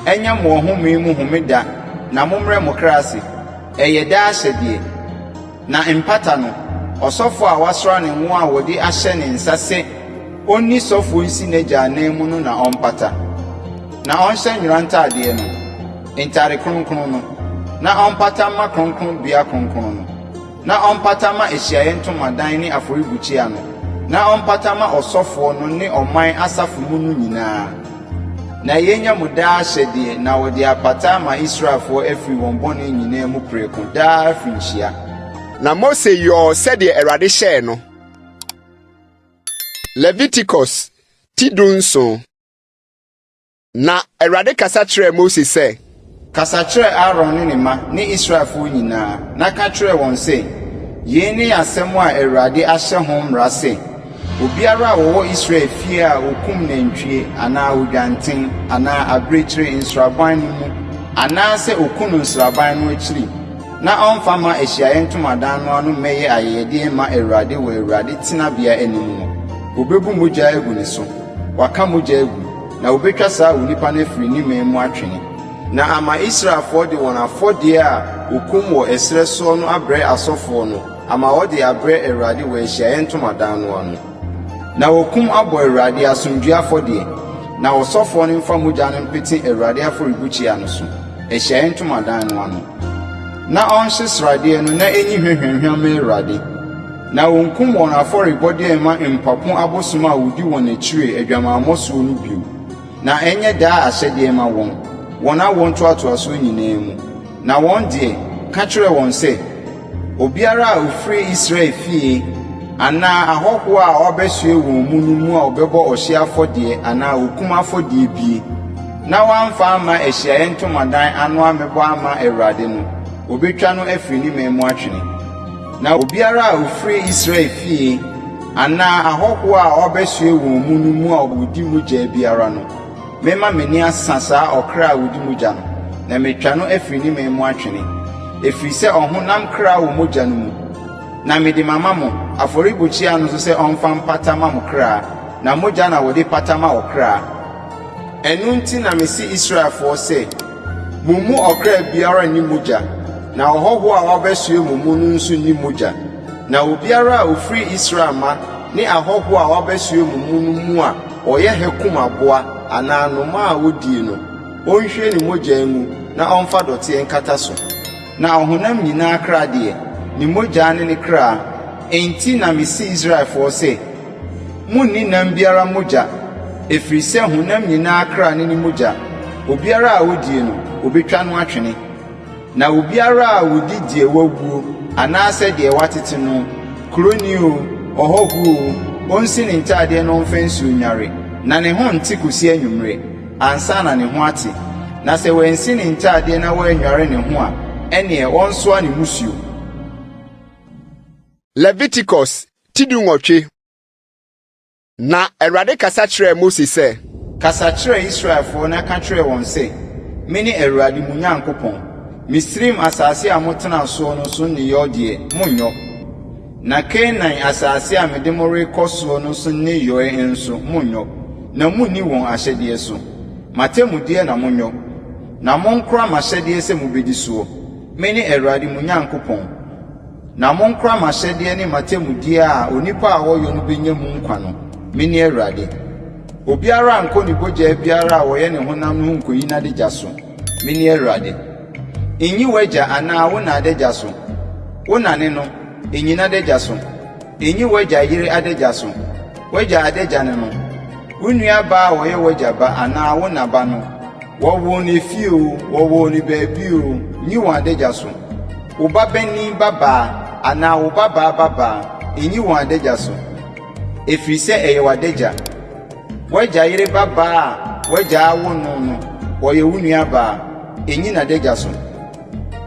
Ɛnyɛ mo ɔhome mu homeda na mommrɛ mo kra ase, ɛyɛ daa ahyɛdeɛ. Na mpata no, ɔsɔfoɔ a wɔasra no ngo a wɔde ahyɛ ne nsa sɛ ɔnni sɔfoɔ nsi n'agya ananmu no na ɔmpata. Na ɔnhyɛ nwera ntadeɛ no, ntade kronkron no, na ɔmpata mma kronkronbea kronkron no. Na ɔmpata mma ahyiaeɛ ntomadan ne afɔrebukyia no, na ɔmpata mma ɔsɔfoɔ no ne ɔman asafo mu no nyinaa. Na yei nyɛ mo daa ahyɛdeɛ, na wɔde apata ama Israelfoɔ afiri wɔn bɔne nyinaa mu prɛko daa afirinhyia. Na Mose yɔɔ sɛdeɛ Awurade hyɛɛ no. Leviticus ti 17. Na Awurade kasa kyerɛɛ Mose sɛ. Kasa kyerɛ Aaron ne ne mma ne Israelfoɔ nyinaa, na ka kyerɛ wɔn sɛ, 'Yei ne asɛm a Awurade ahyɛ ho mmara sɛ, obiara a ɔwɔ Israel fie a ɔkum nantwie anaa odwanten anaa abirekyire nsraban no mu anaasɛ ɔku no nsraban no akyiri na ɔmfa mma ahyiaeɛ ntomadan no ano mmɛyɛ ayɛyɛdeɛ mma Awurade wɔ Awurade tenabea anim no, wɔbɛbu mogya agu ne so. Waka mogya agu, na wobetwa saa onipa no afiri ne man mu atwene. Na ama Israelfoɔ de wɔn afɔdeɛ a wɔkum wɔ ɛserɛ soɔ no abrɛ asɔfoɔ no ama wɔde abrɛ Awurade wɔ Ahyiaeɛ Ntomadan no ano. Na wɔkum abɔ Awurade asomdwoeɛ afɔdeɛ, na ɔsɔfoɔ no mfa mogya no mpete Awurade afɔrebukyia no so, Ahyiaeɛ Ntomadan no ano. Na ɔnhye sradeɛ no na ɛnyi hwa hwamhwam mma Awurade. Na wɔnkum wɔn afɔrebɔdeɛ mma mpapo abosom a wɔdi wɔn akyire adwamammɔ soɔ no bio, na ɛnyɛ daa ahyɛdeɛ mma wɔn, wɔn awoɔ ntoatoasoɔ nyinaa mu. Na wɔn deɛ, ka kyerɛ wɔn sɛ, Obiara a ɔfiri Israel fie anaa ahɔhoɔ a wɔabɛsoɛ wɔn mu no mu a ɔbɛbɔ ɔhyeɛ afɔdeɛ anaa okum afɔdeɛ bie, na wamfa amma ahyiaeɛ ntomadan ano ammɛbɔ amma Awurade no, wɔbɛtwa no afiri ne man mu atwene. Na obiara a ɔfiri Israel fie anaa ahɔhoɔ a wɔabɛsoɛ wɔn mu no mu a ɔdi mogya biara no, mɛma m'ani asa saa ɔkra a ɔdi mogya no, na matwa no afiri ne man mu atwene, ɛfiri sɛ ɔhonam kra wɔ mogya no mu. Na mede mama mo, afɔrebukyia no so sɛ ɔmfa mpata ma mo kra, na mogya na wɔde pata ma ɔkra. Ɛno nti na mese Israelfoɔ sɛ, Mo mu ɔkra biara nni mogya, na ɔhɔhoɔ a wabɛsoɛ mo mu no nso nni mogya. Na obiara a ɔfiri Israel mma ne ahɔhoɔ a wɔabɛsoɛ mo mu no mu a ɔyɛ ha kum aboa anaa anomaa a wɔdie no, ɔnhwie ne mogya ngu na ɔmfa dɔteɛ nkata so. Na ɔhonam nyinaa kra deɛ, ne mogya ne ne kra. Enti na mese Israelfoɔ sɛ, Monnni nam biara mogya, ɛfiri sɛ honam nyinaa kra ne ne mogya, obiara a ɔdie no, wɔbɛtwa no atwene. Na obiara a ɔdi deɛ wawuo anaasɛ deɛ wɔatete no, kuroni oo, ɔhɔhoɔ oo, ɔnsi ne ntadeɛ na ɔmfa nsuo nnware, na ne ho nte kɔsi anwummerɛ. ansa na ne ho ate. Na sɛ wansi ne ntadeɛ na wannware ne ho a, ɛnneɛ ɔnsoa ne mmusuo. Leviticus ti dunwɔtwe. Na Awurade kasa kyerɛɛ Mose sɛ. Kasa kyerɛ Israelfoɔ na ka kyerɛ wɔn sɛ, 'Mene Awurade mo Nyankopɔn. Misraim asase a motenaa soɔ no so nneyɔɔ deɛ, monnyɔ. Na Kanaan asase a mede mo rekɔ soɔ no so nneyɔɛ nso, monnyɔ, na monni wɔn ahyɛdeɛ so. M'atemmudeɛ na monyɔ, na monkora m'ahyɛdeɛ sɛ mobɛdi soɔ. Mene Awurade mo Nyankopɔn. Na monkora m'ahyɛdeɛ ne m'atemmudeɛ a onipa a ɔyɔ no bɛnya mu nkwa no. Mene Awurade. Obiara nnkɔ ne bogyaa biara a ɔyɛ ne honam no ho nkoyi n'adagya so. Mene Awurade. Nyi w'agya anaa wo na adagya so. Wo na ne no, nyi n'adagya so. Nyi w'agya yere adagya so. W'agya adagya ne no. Wo nuabaa a ɔyɛ w'agya ba anaa wo na ba no, wɔwoo no efie oo, wɔwoo no baabi oo, nyi wɔn adagya so. Wo babanin babaa anaa wo babaa babaa, nyi wɔn adagya so, ɛfiri sɛ ɛyɛ w'adagya. W'agya yere babaa a w'agya awo no no, ɔyɛ wo nuabaa, nyi n'adagya so.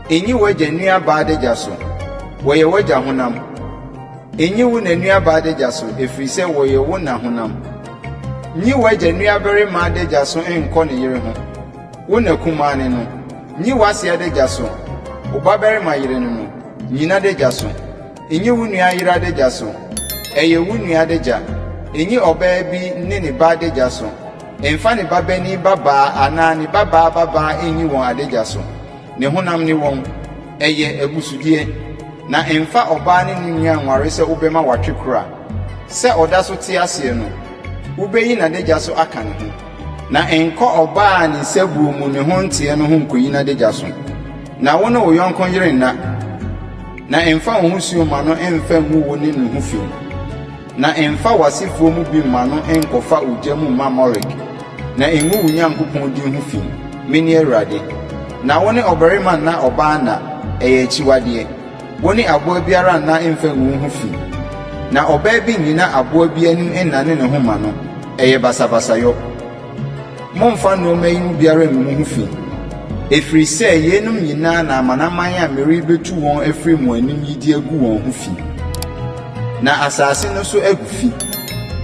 Nyi w'agya nuabaa adagya so, wɔyɛ w'agya honam. Nyi wo na nuabaa adagya so, ɛfiri sɛ wɔyɛ wo na honam. Nyi w'agya nuabarima adagya so nkɔ ne yere ho, wo na kumaa ne no. Nyi w'ase adagya so, wo babarima yere ne no, nyi n'adagya so. Nyi wo nua yere adagya so, ɛyɛ wo nua adagya. Nyi ɔbaa bi ne ne ba adagya so. Mfa ne babanin babaa anaa ne babaa babaa nyi wɔn adagya so, ne honam ne wɔn. Ɛyɛ abusudeɛ. Na mfa ɔbaa ne ne nua nware sɛ wobɛma watwe kora. Sɛ ɔda so te aseɛ no, wobɛyi n'adagya so aka ne ho. Na nkɔ ɔbaa a ne nsabuo mu ne ho nteɛ no ho nkɔyi n'adagya so. Na wo ne wo yɔnko yere nna, na mfa wo ho suo mma no mfa ngu wo ne ne ho fi. Na mfa w'asefoɔ mu bi mma no nkɔfa ogya mu mma Molek, na ngu wo Nyankopɔn din ho fi. Mene Awurade. Na wo ne ɔbarima nna ɔbaa nna, ɛyɛ akyiwadeɛ. Wo ne aboa biara nna mfa ngu wo ho fi. Na ɔbaa bi nnyina aboa bi anim nnane ne ho mma no, ɛyɛ basabasayɔ. Mommfa nnoɔma yi mu biara ngu mo ho fi, ɛfiri sɛ yeinom nyinaa na amanaman a merebɛtu wɔn afiri mo anim yi de agu wɔn ho fi, na asase no so agu fi.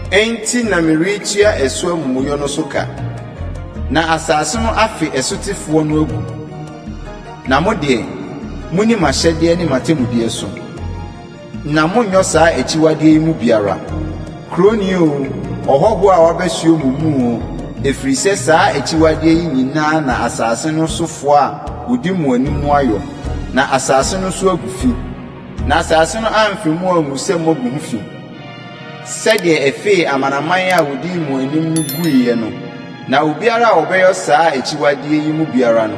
Enti na meretua ɛso amumuyɔ no so ka, na asase no afe ɛsotefoɔ no agu. Na mo deɛ, monni m'ahyɛdeɛ ne m'atemmudeɛ so. Na monnyɔ saa akyiwadeɛ yi mu biara, kuroni oo, ɔhɔhoɔ a wabɛsoɛ mo mu oo, ɛfiri sɛ saa akyiwadeɛ yi nyinaa na asase no sofoɔ a wɔdi mo anim no ayɔ, na asase no so agu fi. Na asase no amfe mo angu sɛ moagu ho fi, sɛdeɛ ɛfee amanaman a wɔdii mo anim no guiɛ no, na obiara a ɔbɛyɔ saa akyiwadeɛ yi mu biara no,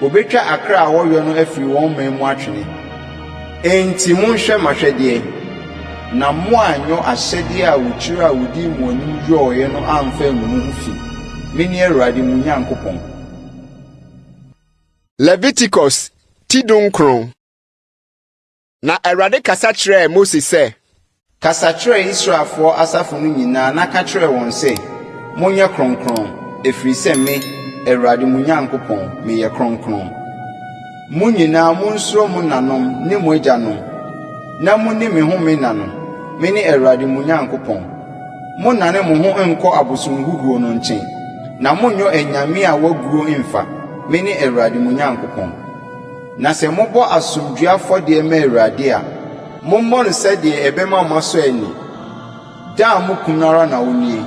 Wɔbɛtwa akra a wɔyɔ no afiri wɔn man mu atwene. Enti monhwɛ m'ahwɛdeɛ, na moanyɔ ahyɛdeɛ a wɔkyiri a wɔdii mo anim yɔeɛ no amfa angu mo ho fi. Mene Awurade mo Nyankopɔn. Leviticus ti dunkron. Na Awurade kasa kyerɛɛ Mose sɛ. Kasa kyerɛ Israelfoɔ asafo no nyinaa na ka kyerɛ wɔn sɛ, 'Monyɛ kronkron, ɛfiri sɛ me, Awurade mo Nyankopɔn, meyɛ kronkron. Mo nyinaa monsuro mo nanom ne mo agyanom, na monni me home nna no. Mene Awurade mo Nyankopɔn. Monnane mo ho nnkɔ abosonhuhuo no nkyɛn, na monnyɔ anyame a wɔaguo mmfa. Mene Awurade mo Nyankopɔn. Na sɛ mobɔ asomdwoeɛ afɔdeɛ ma Awurade a, mommɔ no sɛdeɛ ɛbɛma moasɔ ani. Da a mokum no ara na ɔnnie,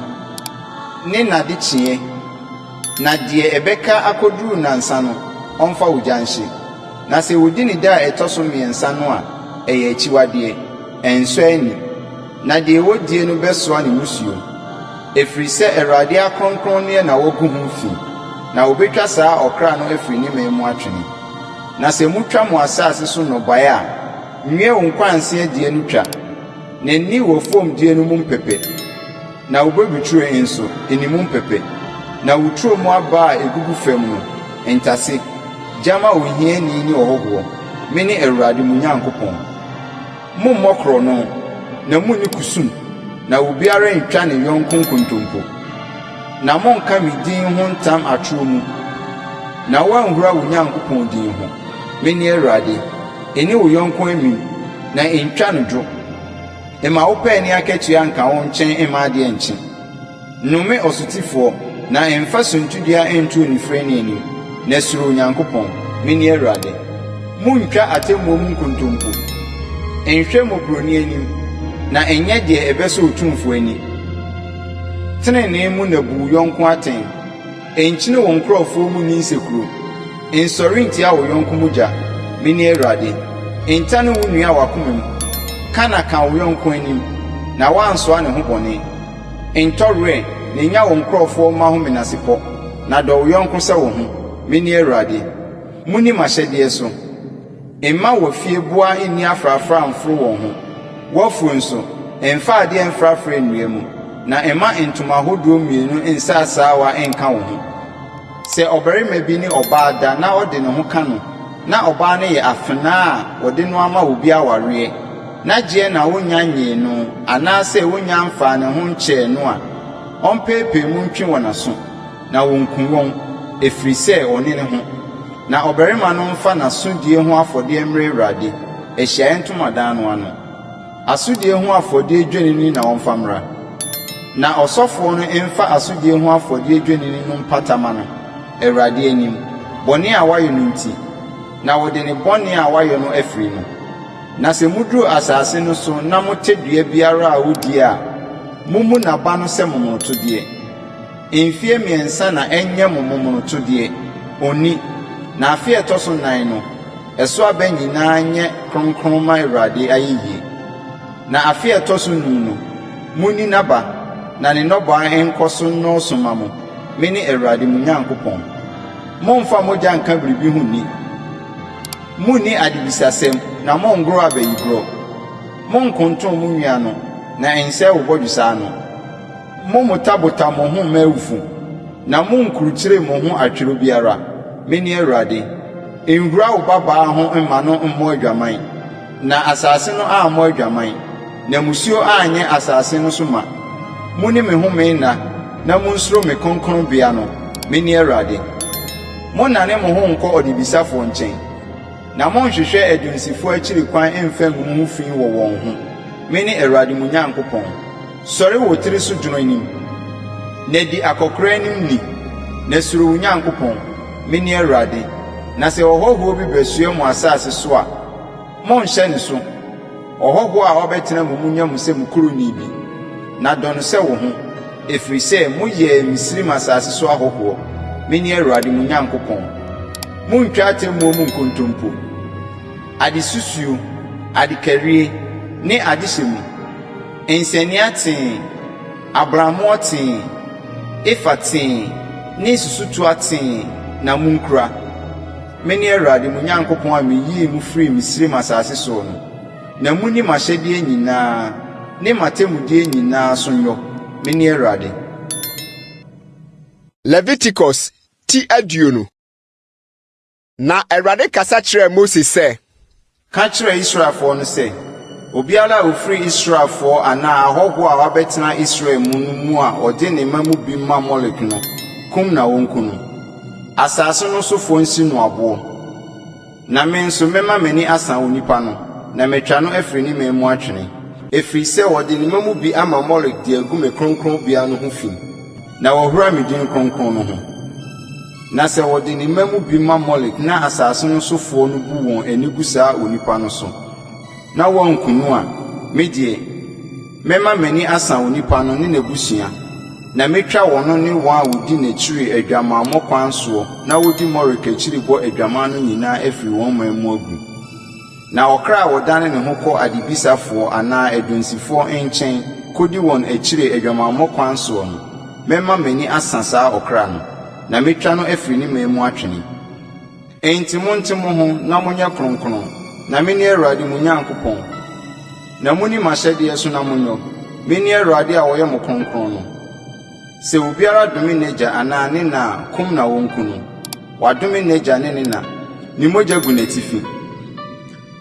ne n'adekyeeɛ, na deɛ ɛbɛka akɔduru nnansa no, ɔmfa ogya nhye. Na sɛ wɔdi no da a ɛtɔ so mmiɛnsa no a, ɛyɛ akyiwadeɛ, ɛnsɔ ani, na deɛ ɔdie no bɛsoa ne mmusuo, ɛfiri sɛ Awurade akronkronneɛ na wagu ho fi, na wɔbɛtwa saa ɔkra no afiri ne man mu atwene. Na sɛ motwa mo asase so nnɔbaeɛ a, nwie wo nkwanseɛ deɛ no twa, na nni w'afuom deɛ no mu mpɛpɛ, na wo bobeturo nso, nni mu mpɛpɛ, na wo turo mu aba a ɛgugu fam no, ntase, gya ma ohiani ne ɔhɔhoɔ. Mene Awurade mo Nyankopɔn. Mommmɔ korɔno, na munni kusum, na obiara nntwa ne yɔnko nkontompo. Na monnka me din ho ntam atorɔ mu, na woanhura wo Nyankopɔn din ho. Mene Awurade. Nni wo yɔnko amim, na ntwa no dwo. Mma wo paani akatua nka wo nkyɛn mma adeɛ nkye. Nnome ɔsotifoɔ, na mfa suntidua nto onifirani anim, na suro Onyankopɔn. Mene Awurade. Monntwa atemmuo mu nkontompo. Nhwɛ mmɔborɔni anim, na nyɛ deɛ ɛbɛsɔ Otumfoɔ ani. Tenenee mu na bu wo yɔnko atɛn. Nkyini wo nkurɔfoɔ mu nni nsekuro. Nsɔre ntia wo yɔnko mogya. Mene Awurade. Ntane wo nua w'akoma mu. Ka na ka wo yɔnko anim, na woansoa ne ho bɔne. Ntɔ werɛ na nya wo nkurɔfoɔ mma ho menasepɔ, na dɔ wo yɔnko sɛ wo ho. Mene Awurade. Monni m'ahyɛdeɛ so. Mma w'afieboa nni afrafra mforo wɔn ho, w'afuo nso, mfa adeɛ mfrafra nnua mu, na mma ntoma ahodoɔ mmienu nsa asaawa nka wo ho. Sɛ ɔbarima bi ne ɔbaa da na ɔde ne ho ka no, na ɔbaa no yɛ afenaa a wɔde no ama obi awareɛ, na gyeɛ na wonnya nnyee no anaasɛ wonnya mfaa ne ho nkyɛɛ no a, ɔmpeepee mu ntwe wɔn aso, na wɔnku wɔn, ɛfiri sɛ ɔnne ne ho. Na ɔbarima no mfa n'asodie ho afɔdeɛ mmrɛ Awurade, ahyiaeɛ ntomadan no ano. Asodie ho afɔdeɛ dwennini na ɔmfa mmra. Na ɔsɔfoɔ no mfa asodie ho afɔdeɛ dwennini no mpata mma no, Awurade anim, bɔne a wayɛ no nti, na wɔde ne bɔne a wayɛ no afiri no. Na sɛ moduru asase no so na mote dua biara a wodie a, mommu n'aba no sɛ momonotodeɛ. Mfeɛ mmiɛnsa na ɛnyɛ mo momonotodeɛ, ɔnni, na afe a ɛtɔ so nnan no, ɛso aba nyinaa nyɛ kronkron mma Awurade ayeyie. Na afe a ɛtɔ so nnum no, monni n'aba, na ne nnɔbaeɛ nkɔ so nnɔɔso mma mo. Mene Awurade mo Nyankopɔn. Mommfa mogya nka biribi ho nni. Monnni adebisasɛm, na monngoro abayigorɔ. Monnkonton mo nwi ano, na nsɛe wo bɔdwesɛ ano. Mommotabota mo ho mma awufo, na monnkurukyire mo ho atwerɛ biara. Mene Awurade. Nhura wo babaa ho mma no mmɔ adwaman, na asase no ammɔ adwaman, na mmusuo anyɛ asase no so ma. Monni me home nna, na monsuro me kronkronbea no. Mene Awurade. Monnane mo ho nnkɔ ɔdebisafoɔ nkyɛn, na monnhwehwɛ adunsifoɔ akyiri kwan mmfa ngu mo ho fi wɔ wɔn ho. Mene Awurade mo Nyankopɔn. Sɔre wo tiri so dwono anim, na di akɔkoraa anim ni, na suro wo Nyankopɔn. Mene Awurade. Na sɛ ɔhɔhoɔ bi bɛsoɛ mo asase so a, monnhyɛ ne so. Ɔhɔhoɔ a ɔbɛtena mo mu nyɛ mo sɛ mo kuroni bi, na dɔ no sɛ wo ho, ɛfiri sɛ moyɛɛ Misraim asase so ahɔhoɔ. Mene Awurade mo Nyankopɔn. Monntwa atemmuo mu nkontompo. Adesusuo, adekarie, ne adehyɛ mu, nsania tee, abrammoɔ tee, efa tee, ne susutoa tee na monkura. Mene Awurade mo Nyankopɔn a meyii mo firii Misraim asase soɔ no. Na monni m'ahyɛdeɛ nyinaa ne m'atemmudeɛ nyinaa so nyɔ. Mene Awurade. Leviticus ti 20. Na Awurade kasa kyerɛɛ Mose sɛ. Ka kyerɛ Israelfoɔ no sɛ, 'Obiara a ɔfiri Israelfoɔ anaa ahɔhoɔ a wɔabɛtena Israel mu no mu a ɔde ne mma mu bi ma Molek no, kum na wɔnku no. Asase no sofoɔ nsi no aboɔ. Na me nso mɛma m'ani asa onipa no, na matwa no afiri ne man mu atwene, ɛfiri sɛ ɔde ne mma mu bi ama Molek de agu me kronkronbea no ho fi, na wahura me din kronkron no ho. Na sɛ wɔde ne mma mu bi ma Molek na asase no sofoɔ no bu wɔn ani gu saa onipa no so, na wɔanku no a, me deɛ, mɛma m'ani asa onipa no ne n'abusua, na mɛtwa ɔno ne wɔn a wɔdi n'akyiri adwamammɔ kwan soɔ na wɔdi Molek akyiri bɔ adwaman no nyinaa afiri wɔn man mu agu. Na ɔkra a ɔdane ne ho kɔ adebisafoɔ anaa adunsifoɔ nkyɛn kɔdi wɔn akyiri adwamammɔ kwan soɔ no, mɛma m'ani asa saa ɔkra no, na mɛtwa no afiri ne man mu atwene. Enti monte mo ho na monyɛ kronkron, na mene Awurade mo Nyankopɔn. Na monni m'ahyɛdeɛ so na monyɔ. Mene Awurade a ɔyɛ mo kronkron no. Sɛ obiara dome n'agya anaa ne na a, kum na wɔnku no. Wadome n'agya ne ne na. Ne mogya gu n'atifi.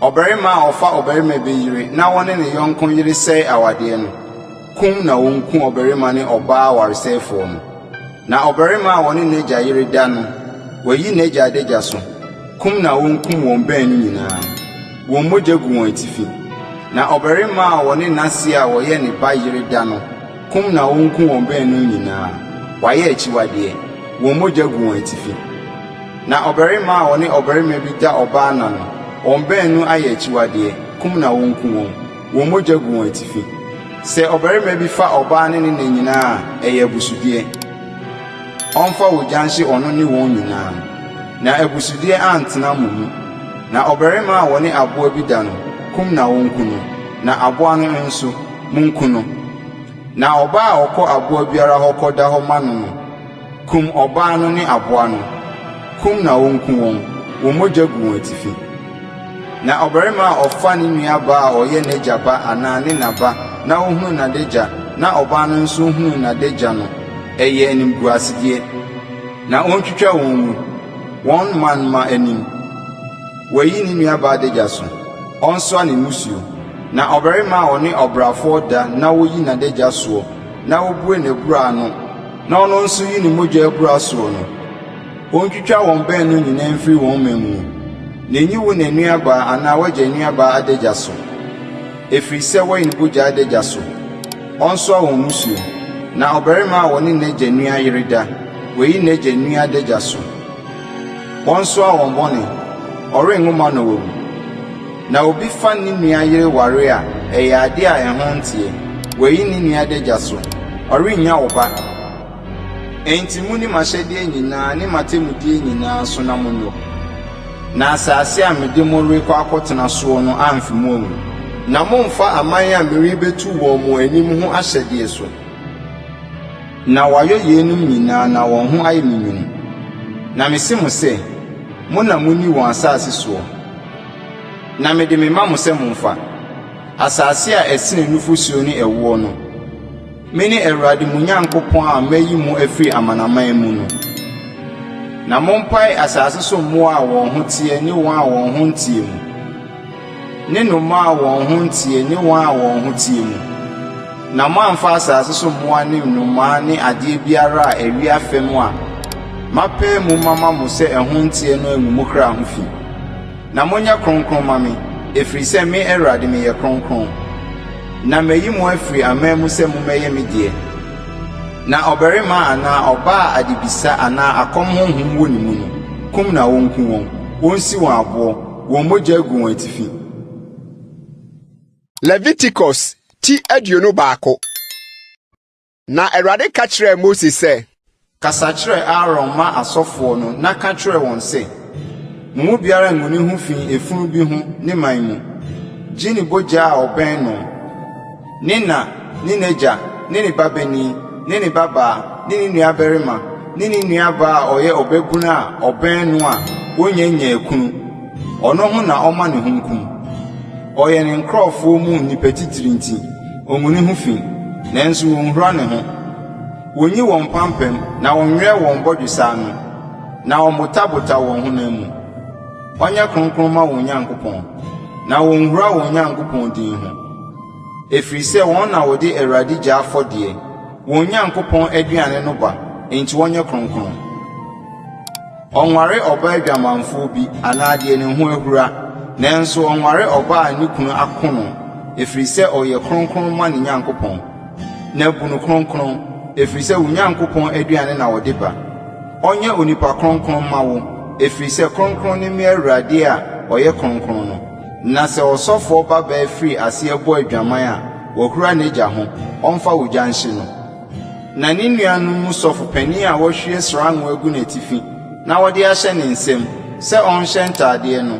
Ɔbarima a ɔfa ɔbarima bi yere na ɔne ne yɔnko yere sɛe awadeɛ no, kum na wɔnku ɔbarima ne ɔbaa awaresɛefoɔ no. Na ɔbarima a ɔne n'agya yere da no, wayi n'agya adagya so. Kum na wonkum wɔn baanu nyinaa. Wɔn mogya gu wɔn atifi. Na ɔbarima a ɔne n'ase a ɔyɛ ne ba yere da no, kum na wonkum wɔn baanu nyinaa. Wɔayɛ akyiwadeɛ. Wɔn mogya gu wɔn atifi. Na ɔbarima a ɔne ɔbarima bi da ɔbaa nna no, wɔn baanu ayɛ akyiwadeɛ, kum na wonku wɔn. Wɔn mogya gu wɔn atifi. Sɛ ɔbarima bi fa ɔbaa ne ne na nyinaa a, ɛyɛ abusudeɛ. Ɔmfa ogya nhye ɔno ne wɔn nyinaa, na abusudeɛ antena mo mu. Na ɔbarima a ɔne aboa bi da no, kum na wonku no, na aboa no nso, monku no. Na ɔbaa a ɔkɔ aboa biara hɔ kɔda hɔ ma no no, Kum ɔbaa no ne aboa no, kum na wonku wɔn, wɔn mogya gu wɔn atifi. Na ɔbarima a ɔfa ne nuabaa a ɔyɛ n'agya ba anaa ne na ba na ohunu n'adagya na ɔbaa no nso hunu n'adagya no, ɛyɛ animguasedeɛ. Na ontwitwa wɔn mu, wɔn man mma anim. Wayi ne nuabaa adagya so, ɔnsoa ne mmusuo. Na ɔbarima a ɔne ɔbrafoɔ da na woyi n'adagya soɔ na wobue n'abura ano na ɔno nso yi ne mogya abura soɔ no, ɔntwitwa wɔn baanu nyinaa mfiri wɔn man mu. Na nyi wo na nuabaa anaa w'agya nuabaa adagya so, ɛfiri sɛ woayi ne bogya adagya so. Ɔnsoa wɔn mmusuo. Na ɔbarima a ɔne n'agya nua yere da, wayi n'agya nua adagya so. Wɔnsoa wɔn bɔne, ɔrenwo mma na wawu. Na obi fa ne nua yere ware a, ɛyɛ ade a ɛho nteɛ. Wayi ne nua adagya so. Ɔrennya ɔba. Enti munni m'ahyɛdeɛ nyinaa ne m'atemmudeɛ nyinaa so na monyɔ, na asase a mede mo rekɔ akɔtena soɔ no amfe mo angu. Na mommfa aman a merebɛtu wɔn mo anim ho ahyɛdeɛ so. Na wɔayɔ yeinom nyinaa na wɔn ho ayɛ me nwunu. Na mese mo sɛ, Mo na monni wɔn asase soɔ. Na mede mema mo sɛ momfa, asase a ɛsene nufosuo ne ɛwoɔ no. Mene Awurade mo Nyankopɔn a mayi mo afiri amanaman mu no. Na mompae asase so mmoa a wɔn ho teɛ ne wɔn a wɔn ho nteɛ mu, ne nnomaa a wɔn ho nteɛ ne wɔn a wɔn ho teɛ mu. Na moamfa asase so mmoa ne nnomaa ne adeɛ biara a ɛwea fam a mapae mu mama mo sɛ ɛho nteɛ no angu mo kra ho fi. Na monyɛ kronkron mma me, ɛfiri sɛ me Awurade meyɛ kronkron. Na mayi mo afiri aman mu sɛ mommɛyɛ me deɛ. Na ɔbarima anaa ɔbaa a adebisa anaa akɔm honhom wɔ ne mu no, kum na wɔnku wɔn, wɔnsi wɔn aboɔ, wɔn mogya agu wɔn atifi. Leviticus ti 21. Na Awurade ka kyerɛɛ Mose sɛ. Kasa kyerɛ Aaron mma asɔfoɔ no na ka kyerɛ wɔn sɛ, 'Mo mu biara ngu ne ho fi efunu bi ho ne man mu, gye ne bogya a ɔbɛn no, ne na, ne n'agya, ne ne babanin, ne ne babaa, ne ne nuabarima, ne ne nuabaa a ɔyɛ ɔbabunu a ɔbɛn no a onnya nyaa kunu. Ɔno ho na ɔmma ne ho nkum. Ɔyɛ ne nkurɔfoɔ mu nipa titire nti, ɔngu ne ho fi, nanso wɔnhura ne ho. Wɔnyi wɔn mpampam na wɔnnwerɛ wɔn bɔdwesɛ ano, na wɔmmotabota wɔn honam mu. Ɔnyɛ kronkron mma wɔn Nyankopɔn, na wɔnhura wɔn Nyankopɔn din ho, ɛfiri sɛ wɔn na wɔde Awurade gya afɔdeɛ, wɔn Nyankopɔn aduane no ba, enti wɔnyɛ kronkron. Ɔnware ɔbaa adwamanfoɔ bi anaa deɛ ne ho ahura, nanso ɔnware ɔbaa a ne kunu ako no, ɛfiri sɛ ɔyɛ kronkron ma ne Nyankopɔn. Na bu no kronkron, ɛfiri sɛ wo Nyankopɔn aduane na ɔde ba. Ɔnyɛ onipa kronkron mma wo, ɛfiri sɛ kronkron ne me Awurade a ɔyɛ kronkron no. Na sɛ ɔsɔfoɔ babaa firi aseɛ bɔ adwaman a, wahura n'agya ho, ɔmfa ogya nhye no. Na ne nuanom mu sɔfo panin a wɔahwie sra ngo agu n'atifi na wɔde ahyɛ ne nsam sɛ ɔnhyɛ ntadeɛ no,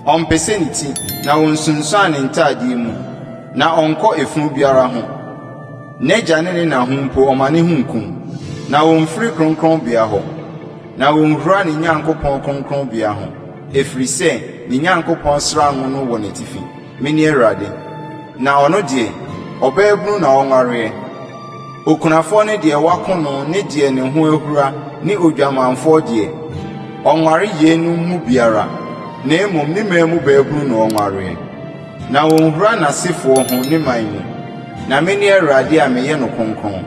ɔmpese ne ti na ɔnsunsuan ne ntadeɛ mu, na ɔnkɔ efunu biara ho. N'agya ne ne na ho mpo ɔma ne ho nkum, na ɔmfiri kronkronbea hɔ, na ɔnhura ne Nyankopɔn kronkronbea ho, ɛfiri sɛ ne Nyankopɔn sra ngo no wɔ n'atifi. Mene Awurade. Na ɔno deɛ, ɔbaabunu na ɔnwareɛ. Okunafoɔ ne deɛ wɔako no ne deɛ ne ho ahura ne odwamanfoɔ deɛ, ɔnnware yeinom mu biara, na mmom ne man mu baabunu na ɔnwareɛ. Na ɔnhura n'asefoɔ ho ne man mu, na mene Awurade a meyɛ no kronkron.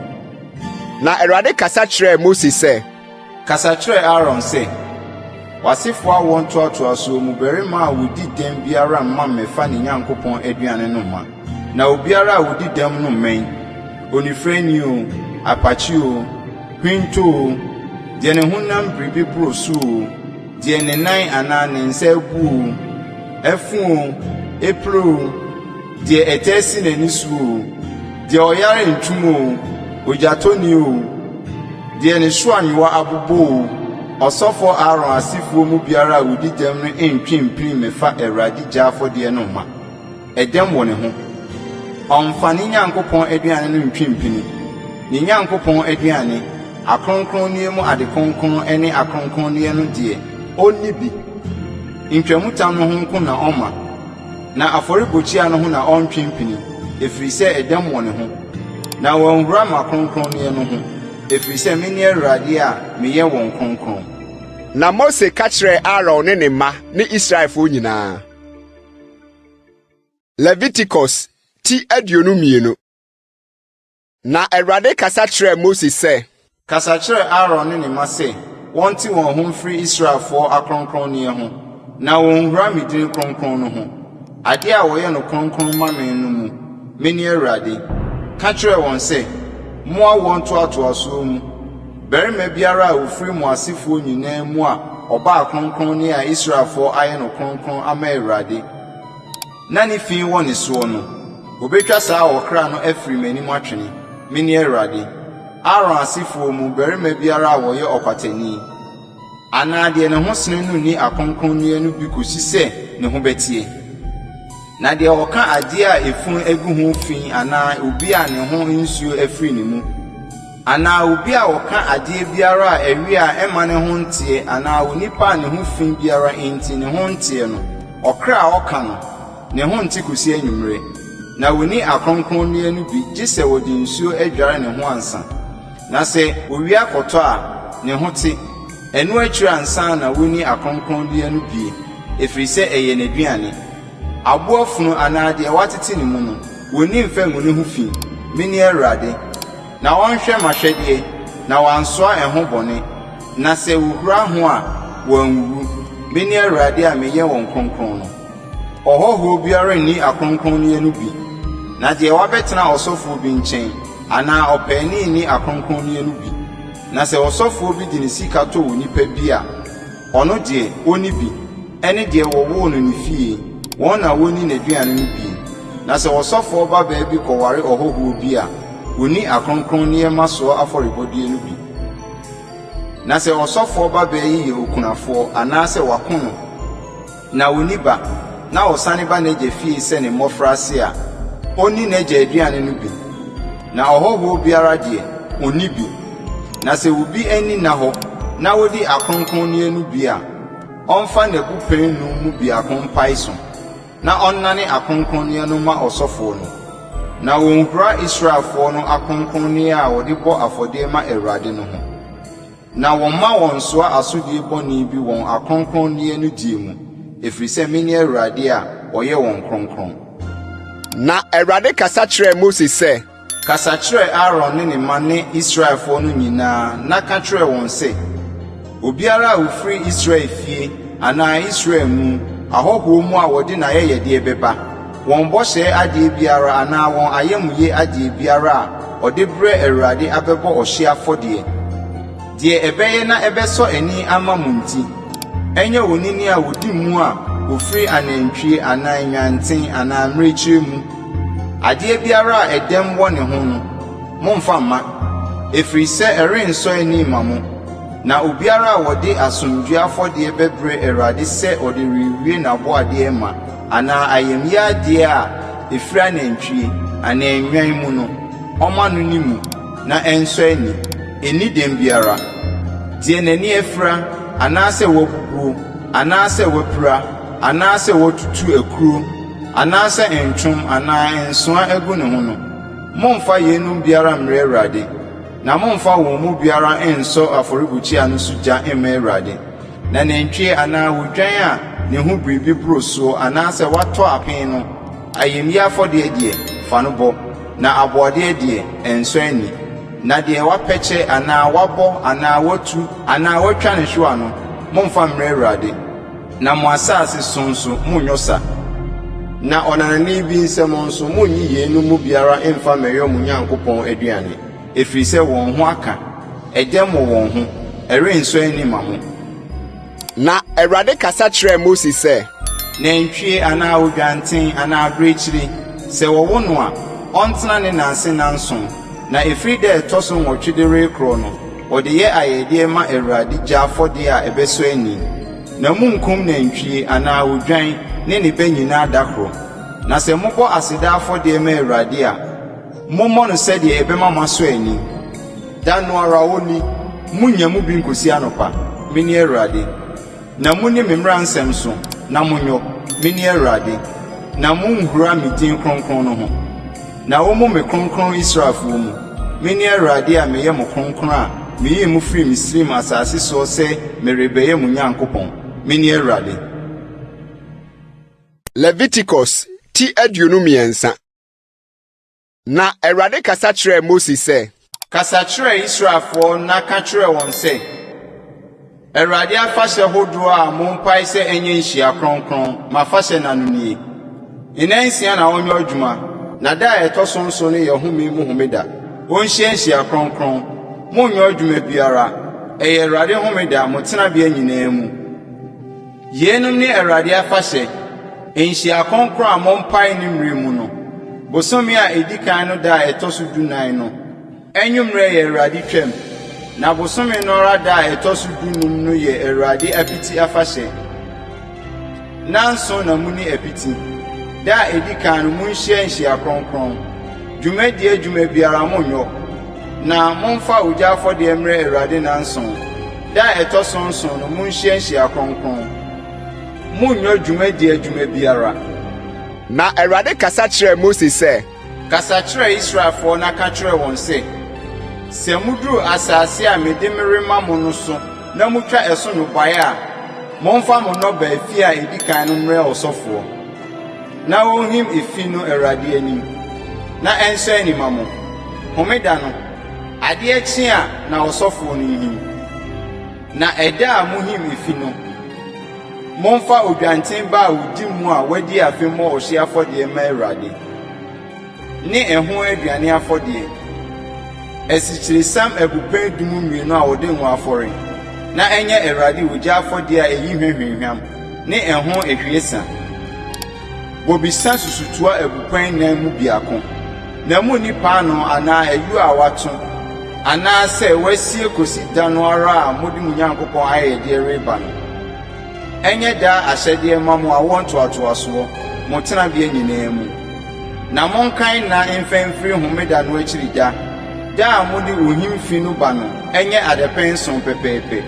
Na Awurade kasa kyerɛɛ Mose sɛ. Kasa kyerɛ Aaron sɛ, 'W'asefoɔ awoɔ ntoatoasoɔ mu barima a ɔdi dɛm biara mma mmɛfa ne Nyankopɔn aduane no mma. Na obiara a ɔdi dɛm no mmɛn, onifirani oo, apakye oo, hwento oo, deɛ ne honam biribi boro so oo, deɛ ne nan anaa ne nsa abu oo, afu oo, apire oo, deɛ ɛtɛ si n'ani so oo, deɛ ɔyare ntwom oo, ogyatɔni oo, deɛ ne so anyowa abobɔ oo, ɔsɔfoɔ Aaron asefoɔ mu biara a ɔdi dɛm no ntwe mpini mmɛfa Awurade gya afɔdeɛ no mma. Ɛdɛm wɔ ne ho. Ɔmfa ne Nyankopɔn aduane no ntwe mpini, ne Nyankopɔn aduane, akronkronneɛ mu ade kronkron ne akronkronneɛ no deɛ, ɔnni bi. Ntwamutam no ho nko na ɔmma, na afɔrebukyia no ho na ɔntwe mpini, ɛfiri sɛ ɛdɛm wɔ ne ho. Na wanhura m'akronkronneɛ no ho, ɛfiri sɛ mene Awurade a meyɛ wɔn kronkron. Na Mose ka kyerɛɛ Aaron ne ne mma ne Israelfoɔ nyinaa. Leviticus ti 22. Na Awurade kasa kyerɛɛ Mose sɛ. Kasa kyerɛ Aaron ne ne mma sɛ wɔnte wɔn ho mfiri Israelfoɔ akronkronneɛ ho, na wɔnnhura me din kronkron no ho, adeɛ a wɔyɛ no kronkron ma me no mu. Mene Awurade. Ka kyerɛ wɔn sɛ, 'Mo awoɔ ntoatoasoɔ mu, barima biara a ɔfiri mo asefoɔ nyinaa mu a ɔba akronkronneɛ a Israelfoɔ ayɛ no kronkron ama Awurade, na ne fi wɔ ne soɔ no, wɔbɛtwa saa ɔkra no afiri m'anim atwene. Mene Awurade. Aaron asefoɔ mu barima biara a ɔyɛ ɔkwatani, anaa deɛ ne ho sene no nni akronkronneɛ no bi kɔsi sɛ ne ho bɛteɛ. Na deɛ ɔka adeɛ a efunu agu ho fi anaa obi a ne ho nsuo afiri ne mu, anaa obi a ɔka adeɛ biara a ɛwe a ɛmma ne ho nteɛ anaa onipa a ne ho fi biara nti ne ho nteɛ no, ɔkra a ɔka no, ne ho nte kɔsi anwummerɛ. Na wɔnni akronkronneɛ no bi gye sɛ wɔde nsuo adware ne ho ansa. Na sɛ owia kɔtɔ a, ne ho te, ɛno akyiri ansa na wɔnni akronkronneɛ no bie, ɛfiri sɛ ɛyɛ n'aduane. Aboa funu anaa deɛ wɔatete ne mu no, wɔnni mfa ngu ne ho fi. Mene Awurade. Na ɔnhwɛ m'ahwɛdeɛ, na wansoa ɛho bɔne, na sɛ wɔhura ho a, wɔanwuwu. Mene Awurade a meyɛ wɔn kronkron no. Ɔhɔhoɔ biara nni akronkronneɛ no bi, na deɛ wabɛtena ɔsɔfoɔ bi nkyɛn, anaa ɔpaani nni akronkronneɛ no bi. Na sɛ ɔsɔfoɔ bi de ne sika tɔ onipa bi a, ɔno deɛ, ɔnni bi, ɛne deɛ wɔwoo no ne fie, wɔn na wɔnni n'aduane no bie. Na sɛ ɔsɔfoɔ babaa bi kɔware ɔhɔhoɔ bi a, ɔnni akronkronneɛ mmasoɔ afɔrebɔdeɛ no bi. Na sɛ ɔsɔfoɔ babaa yi yɛ okunafoɔ anaasɛ wɔako no, na onni ba, na ɔsane ba n'agya fie sɛ ne mmɔfraase a, ɔnni n'agya aduane no bi. Na ɔhɔhoɔ biara deɛ, ɔnni bi. Na sɛ obi ani nna hɔ na ɔdi akronkronneɛ no bi a, ɔmfa n'abupɛn nnum mu biako mpae so, na ɔnnane akronkronneɛ no mma ɔsɔfoɔ no. Na wɔnhura Israelfoɔ no akronkronneɛ a wɔde bɔ afɔdeɛ ma Awurade no ho. Na wɔmma wɔnnsoa asodie bɔne bi wɔn akronkronneɛ no die mu, ɛfiri sɛ mene Awurade a ɔyɛ wɔn kronkron. Na Awurade kasa kyerɛɛ Mose sɛ. Kasa kyerɛ Aaron ne ne mma ne Israelfoɔ no nyinaa na ka kyerɛ wɔn sɛ, Obiara a ɔfiri Israel fie anaa Israel mu ahɔhoɔ mu a wɔde n'ayɛyɛdeɛ bɛba, wɔn bɔhyɛ adeɛ biara anaa wɔn ayamye adeɛ biara a ɔde brɛ Awurade abɛbɔ ɔhyeɛ afɔdeɛ, deɛ ɛbɛyɛ na ɛbɛsɔ ani ama mo nti, ɛnyɛ onini a ɔdi mu a ɔfiri anantwie anaa nnwanten anaa mmirekyie mu. Adeɛ biara a ɛdɛm wɔ ne ho no, mommfa mma, ɛfiri sɛ ɛrensɔ ani mma mo. Na obiara a ɔde asomdwoeɛ afɔdeɛ bɛbrɛ Awurade sɛ ɔde rewie n'aboadeɛ ma anaa ayamye adeɛ a ɛfiri anantwie anaa nnwan mu no, ɔmma no nni mu na ɛnsɔ ani, ɛnni dɛm biara. Deɛ n'ani afira, anaasɛ wabubuo, anaasɛ wapira, anaasɛ watutu akuro, anaasɛ ntwom anaa nsoa agu ne ho no, mommfa yeinom biara mmrɛ Awurade, na mommfa wɔn mu biara nnsɔ afɔrebukyia no so gya mma Awurade. Na nantwie anaa odwan a ne ho biribi boro soɔ anaasɛ watɔ apen no, ayamyi afɔdeɛ deɛ, fa no bɔ, na aboadeɛ deɛ, ɛnsɔ ani. Na deɛ wɔapɛkyɛ anaa wɔabɔ anaa wɔatu anaa wɔatwa ne hwewa no, mommfa mmrɛ Awurade. Na mo asase so nso, monnyɔ sa. Na ɔnanani bi nsam nso, monnye yeinom mu biara mmfa mmɛyɔ mo Nyankopɔn aduane, ɛfiri sɛ wɔn ho aka, ɛdɛm wɔ wɔn ho, ɛrensɔ ani mma mo. Na Awurade kasa kyerɛɛ Mose sɛ. Nantwie anaa odwanten anaa abirekyire, sɛ wɔwo no a, ɔntena ne na ase nnanson, na ɛfiri da a ɛtɔ so nwɔtwe de rekorɔ no, ɔde yɛ ayɛyɛdeɛ ma Awurade gya afɔdeɛ a ɛbɛsɔ ani. Na monnkum nantwie anaa odwan ne ne ba nyinaa da koro. Na sɛ mobɔ aseda afɔdeɛ ma Awurade a, mommɔ no sɛdeɛ ɛbɛma moasɔ ani. Da no ara ɔnni, monnya mu bi nkɔsi anɔpa. Mene Awurade. Na monni me mmara nsɛm so, na monyɔ. Mene Awurade. Na monnhura me din kronkron no ho. Na wɔmmu me kronkron Israelfoɔ mu. Mene Awurade a meyɛ mo kronkron a meyii mo firii Misraim asase soɔ sɛ merebɛyɛ mo Nyankopɔn. Mene Awurade. Leviticus ti 23. Na Awurade kasa kyerɛɛ Mose sɛ. Kasa kyerɛ Israelfoɔ na ka kyerɛ wɔn sɛ, Awurade afahyɛ hodoɔ a mompae sɛ ɛnyɛ nhyia kronkron, m'afahyɛ nna no nie. Nnansia na ɔnyɛ adwuma, na da a ɛtɔ so nson no yɛ home mu homeda. Ɔnhyia nhyia kronkron. Monnyɛ adwuma biara. Ɛyɛ Awurade homeda mo tenabea nyinaa mu. Yeinom ne Awurade afahyɛ, nhyia kronkron a mompae ne mmerɛ mu no, bosome a ɛdi kan no da a ɛtɔ so dunan no. Anwummerɛ yɛ Awurade Twam, na bosome no ara da a ɛtɔ so dunum no yɛ Awurade Apiti Afahyɛ. Nnanson na monni apiti. Da a ɛdi kan no monhyia nhyia kronkron. Dwumadie adwuma biara monnyɔ, na momfa ogya afɔdeɛ mmrɛ Awurade nnanson. Da a ɛtɔ so nson no monhyia nhyia kronkron. Monnyɔ dwumadie adwuma biara. Na Awurade kasa kyerɛɛ Mose sɛ. Kasa kyerɛ Israelfoɔ na ka kyerɛ wɔn sɛ, 'Sɛ moduru asase a mede merema mo no so na motwa ɛso nnɔbaeɛ a, momfa mo nnɔbaeɛ fi a ɛdi kan no mmrɛ ɔsɔfoɔ, na ɔnhim efi no Awurade anim, na ɛnsɔ ani mma mo. Homeda no, adeɛ kye a na ɔsɔfoɔ no nhim. Na ɛda a mohim efi no, momfa odwanten ba a ɔdi mu a wadi afe mmɔ ɔhyeɛ afɔdeɛ mma Awurade, ne ɛho aduane afɔdeɛ, asikyiresiam abupɛn du mu mmienu a wɔde ngo afɔre, na ɛnyɛ Awurade ogya afɔdeɛ a ɛyi hwa hwamhwam, ne ɛho ahwiesa. Bobesa susutoa abupɛn nnan mu biako, na munni paanoo anaa ayuo a wɔato anaasɛ wɔasie kosi da no ara a mode mo Nyankopɔn ayɛyɛdeɛ reba no. Ɛnyɛ daa ahyɛdeɛ mma mo awoɔ ntoatoasoɔ, mo tenabea nyinaa mu. Na monkan nna mfa mfiri homeda no akyiri da, da a mode ohim fi no ba no nyɛ adapɛn nson pɛpɛɛpɛ.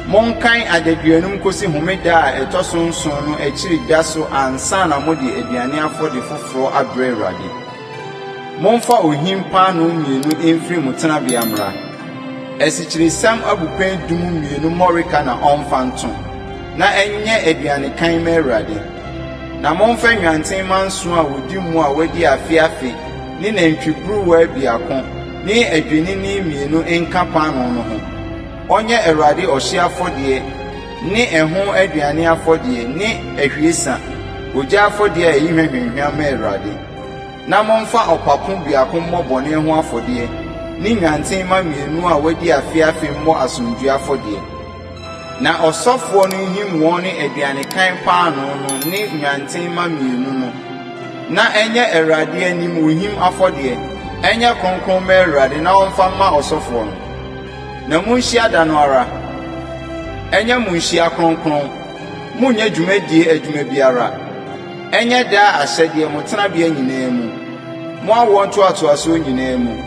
Monkan adaduonum kosi homeda a ɛtɔ so nson no akyiri da so ansa na mode aduane afɔde foforɔ abrɛ Awurade. Momfa ohim paanoo mmienu mfiri mo tenabea mmra. Asikyiresiam abupɛn du mu mmienu mmɔreka na ɔmfa nto, na ɛnyɛ aduanekan mma Awurade. Na momfa nnwanten mma nson a wɔdi mu a wɔadi afe afe ne nantwiburuwa biako ne adwennini mmienu nka paanoo no ho. Ɔnyɛ Awurade ɔhyeɛ afɔdeɛ ne ɛho aduane afɔdeɛ ne ahwiesa, ogya afɔdeɛ a ɛyi hwa hwamhwam ma Awurade. Na momfa ɔpapo biako mmɔ bɔne ho afɔdeɛ ne nnwanten mma mmienu a wɔadi afe afe mmɔ asomdwoeɛ afɔdeɛ. Na ɔsɔfoɔ no nhim wɔn ne aduanekan paanoo no ne nnwanten mma mmienu no, na ɛnyɛ Awurade anim ohim afɔdeɛ, ɛnyɛ kronkron mma Awurade na ɔmfa mma ɔsɔfoɔ no. Na monhyia da no ara. Ɛnyɛ mo nhyia kronkron, monnyɛ dwumadie adwuma biara. Ɛnyɛ daa ahyɛdeɛ mo tenabea nyinaa mu, mo awoɔ ntoatoasoɔ nyinaa mu.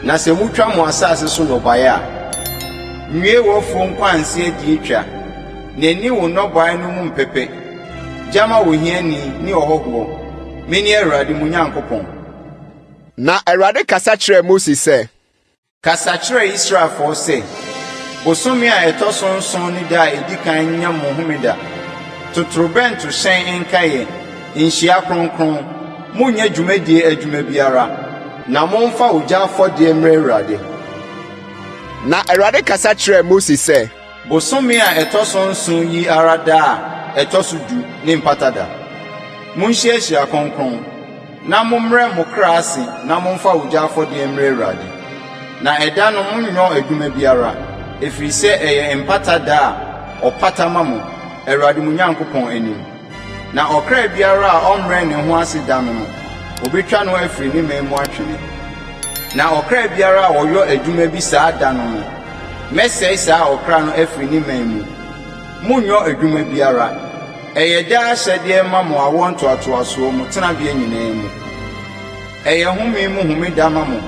Na sɛ motwa mo asase so nnɔbaeɛ a, nwie w'afuo nkwanse adie twa, na nni wo nnɔbaeɛ no mu mpɛpɛ. Gya ma ohiani ne ɔhɔhoɔ. Mene Awurade mo Nyankopɔn. Na Awurade kasa kyerɛɛ Mose sɛ. Kasa kyerɛ Israelfoɔ sɛ, 'Bosome a ɛtɔ so nson no da a ɛdi kan nyɛ mo homeda, totorobɛntohyɛn nkaeɛ, nhyia kronkron. Monnyɛ dwumadie adwuma biara. Na momfa ogya afɔdeɛ mmrɛ Awurade. Na Awurade kasa kyerɛɛ Mose sɛ. Bosome a ɛtɔ so nson yi ara da a ɛtɔ so du ne Mpata Da. Monhyia hyia kronkron, na mommrɛ mo kra ase na momfa ogya afɔdeɛ mmrɛ Awurade. Na ɛda no monnyɔ adwuma biara, ɛfiri sɛ ɛyɛ Mpata Da a ɔpata ma mo, Awurade mo Nyankopɔn anim. Na ɔkra biara a ɔmmrɛ ne ho ase da no no, wɔbɛtwa no afiri ne man mu atwene. Na ɔkra biara a ɔyɔ adwuma bi saa da no no, mɛsɛe saa ɔkra no afiri ne man mu. Monnyɔ adwuma biara. Ɛyɛ daa ahyɛdeɛ ma mo awoɔ ntoatoasoɔ, mo tenabea nyinaa mu. Ɛyɛ home mu homeda ma mo.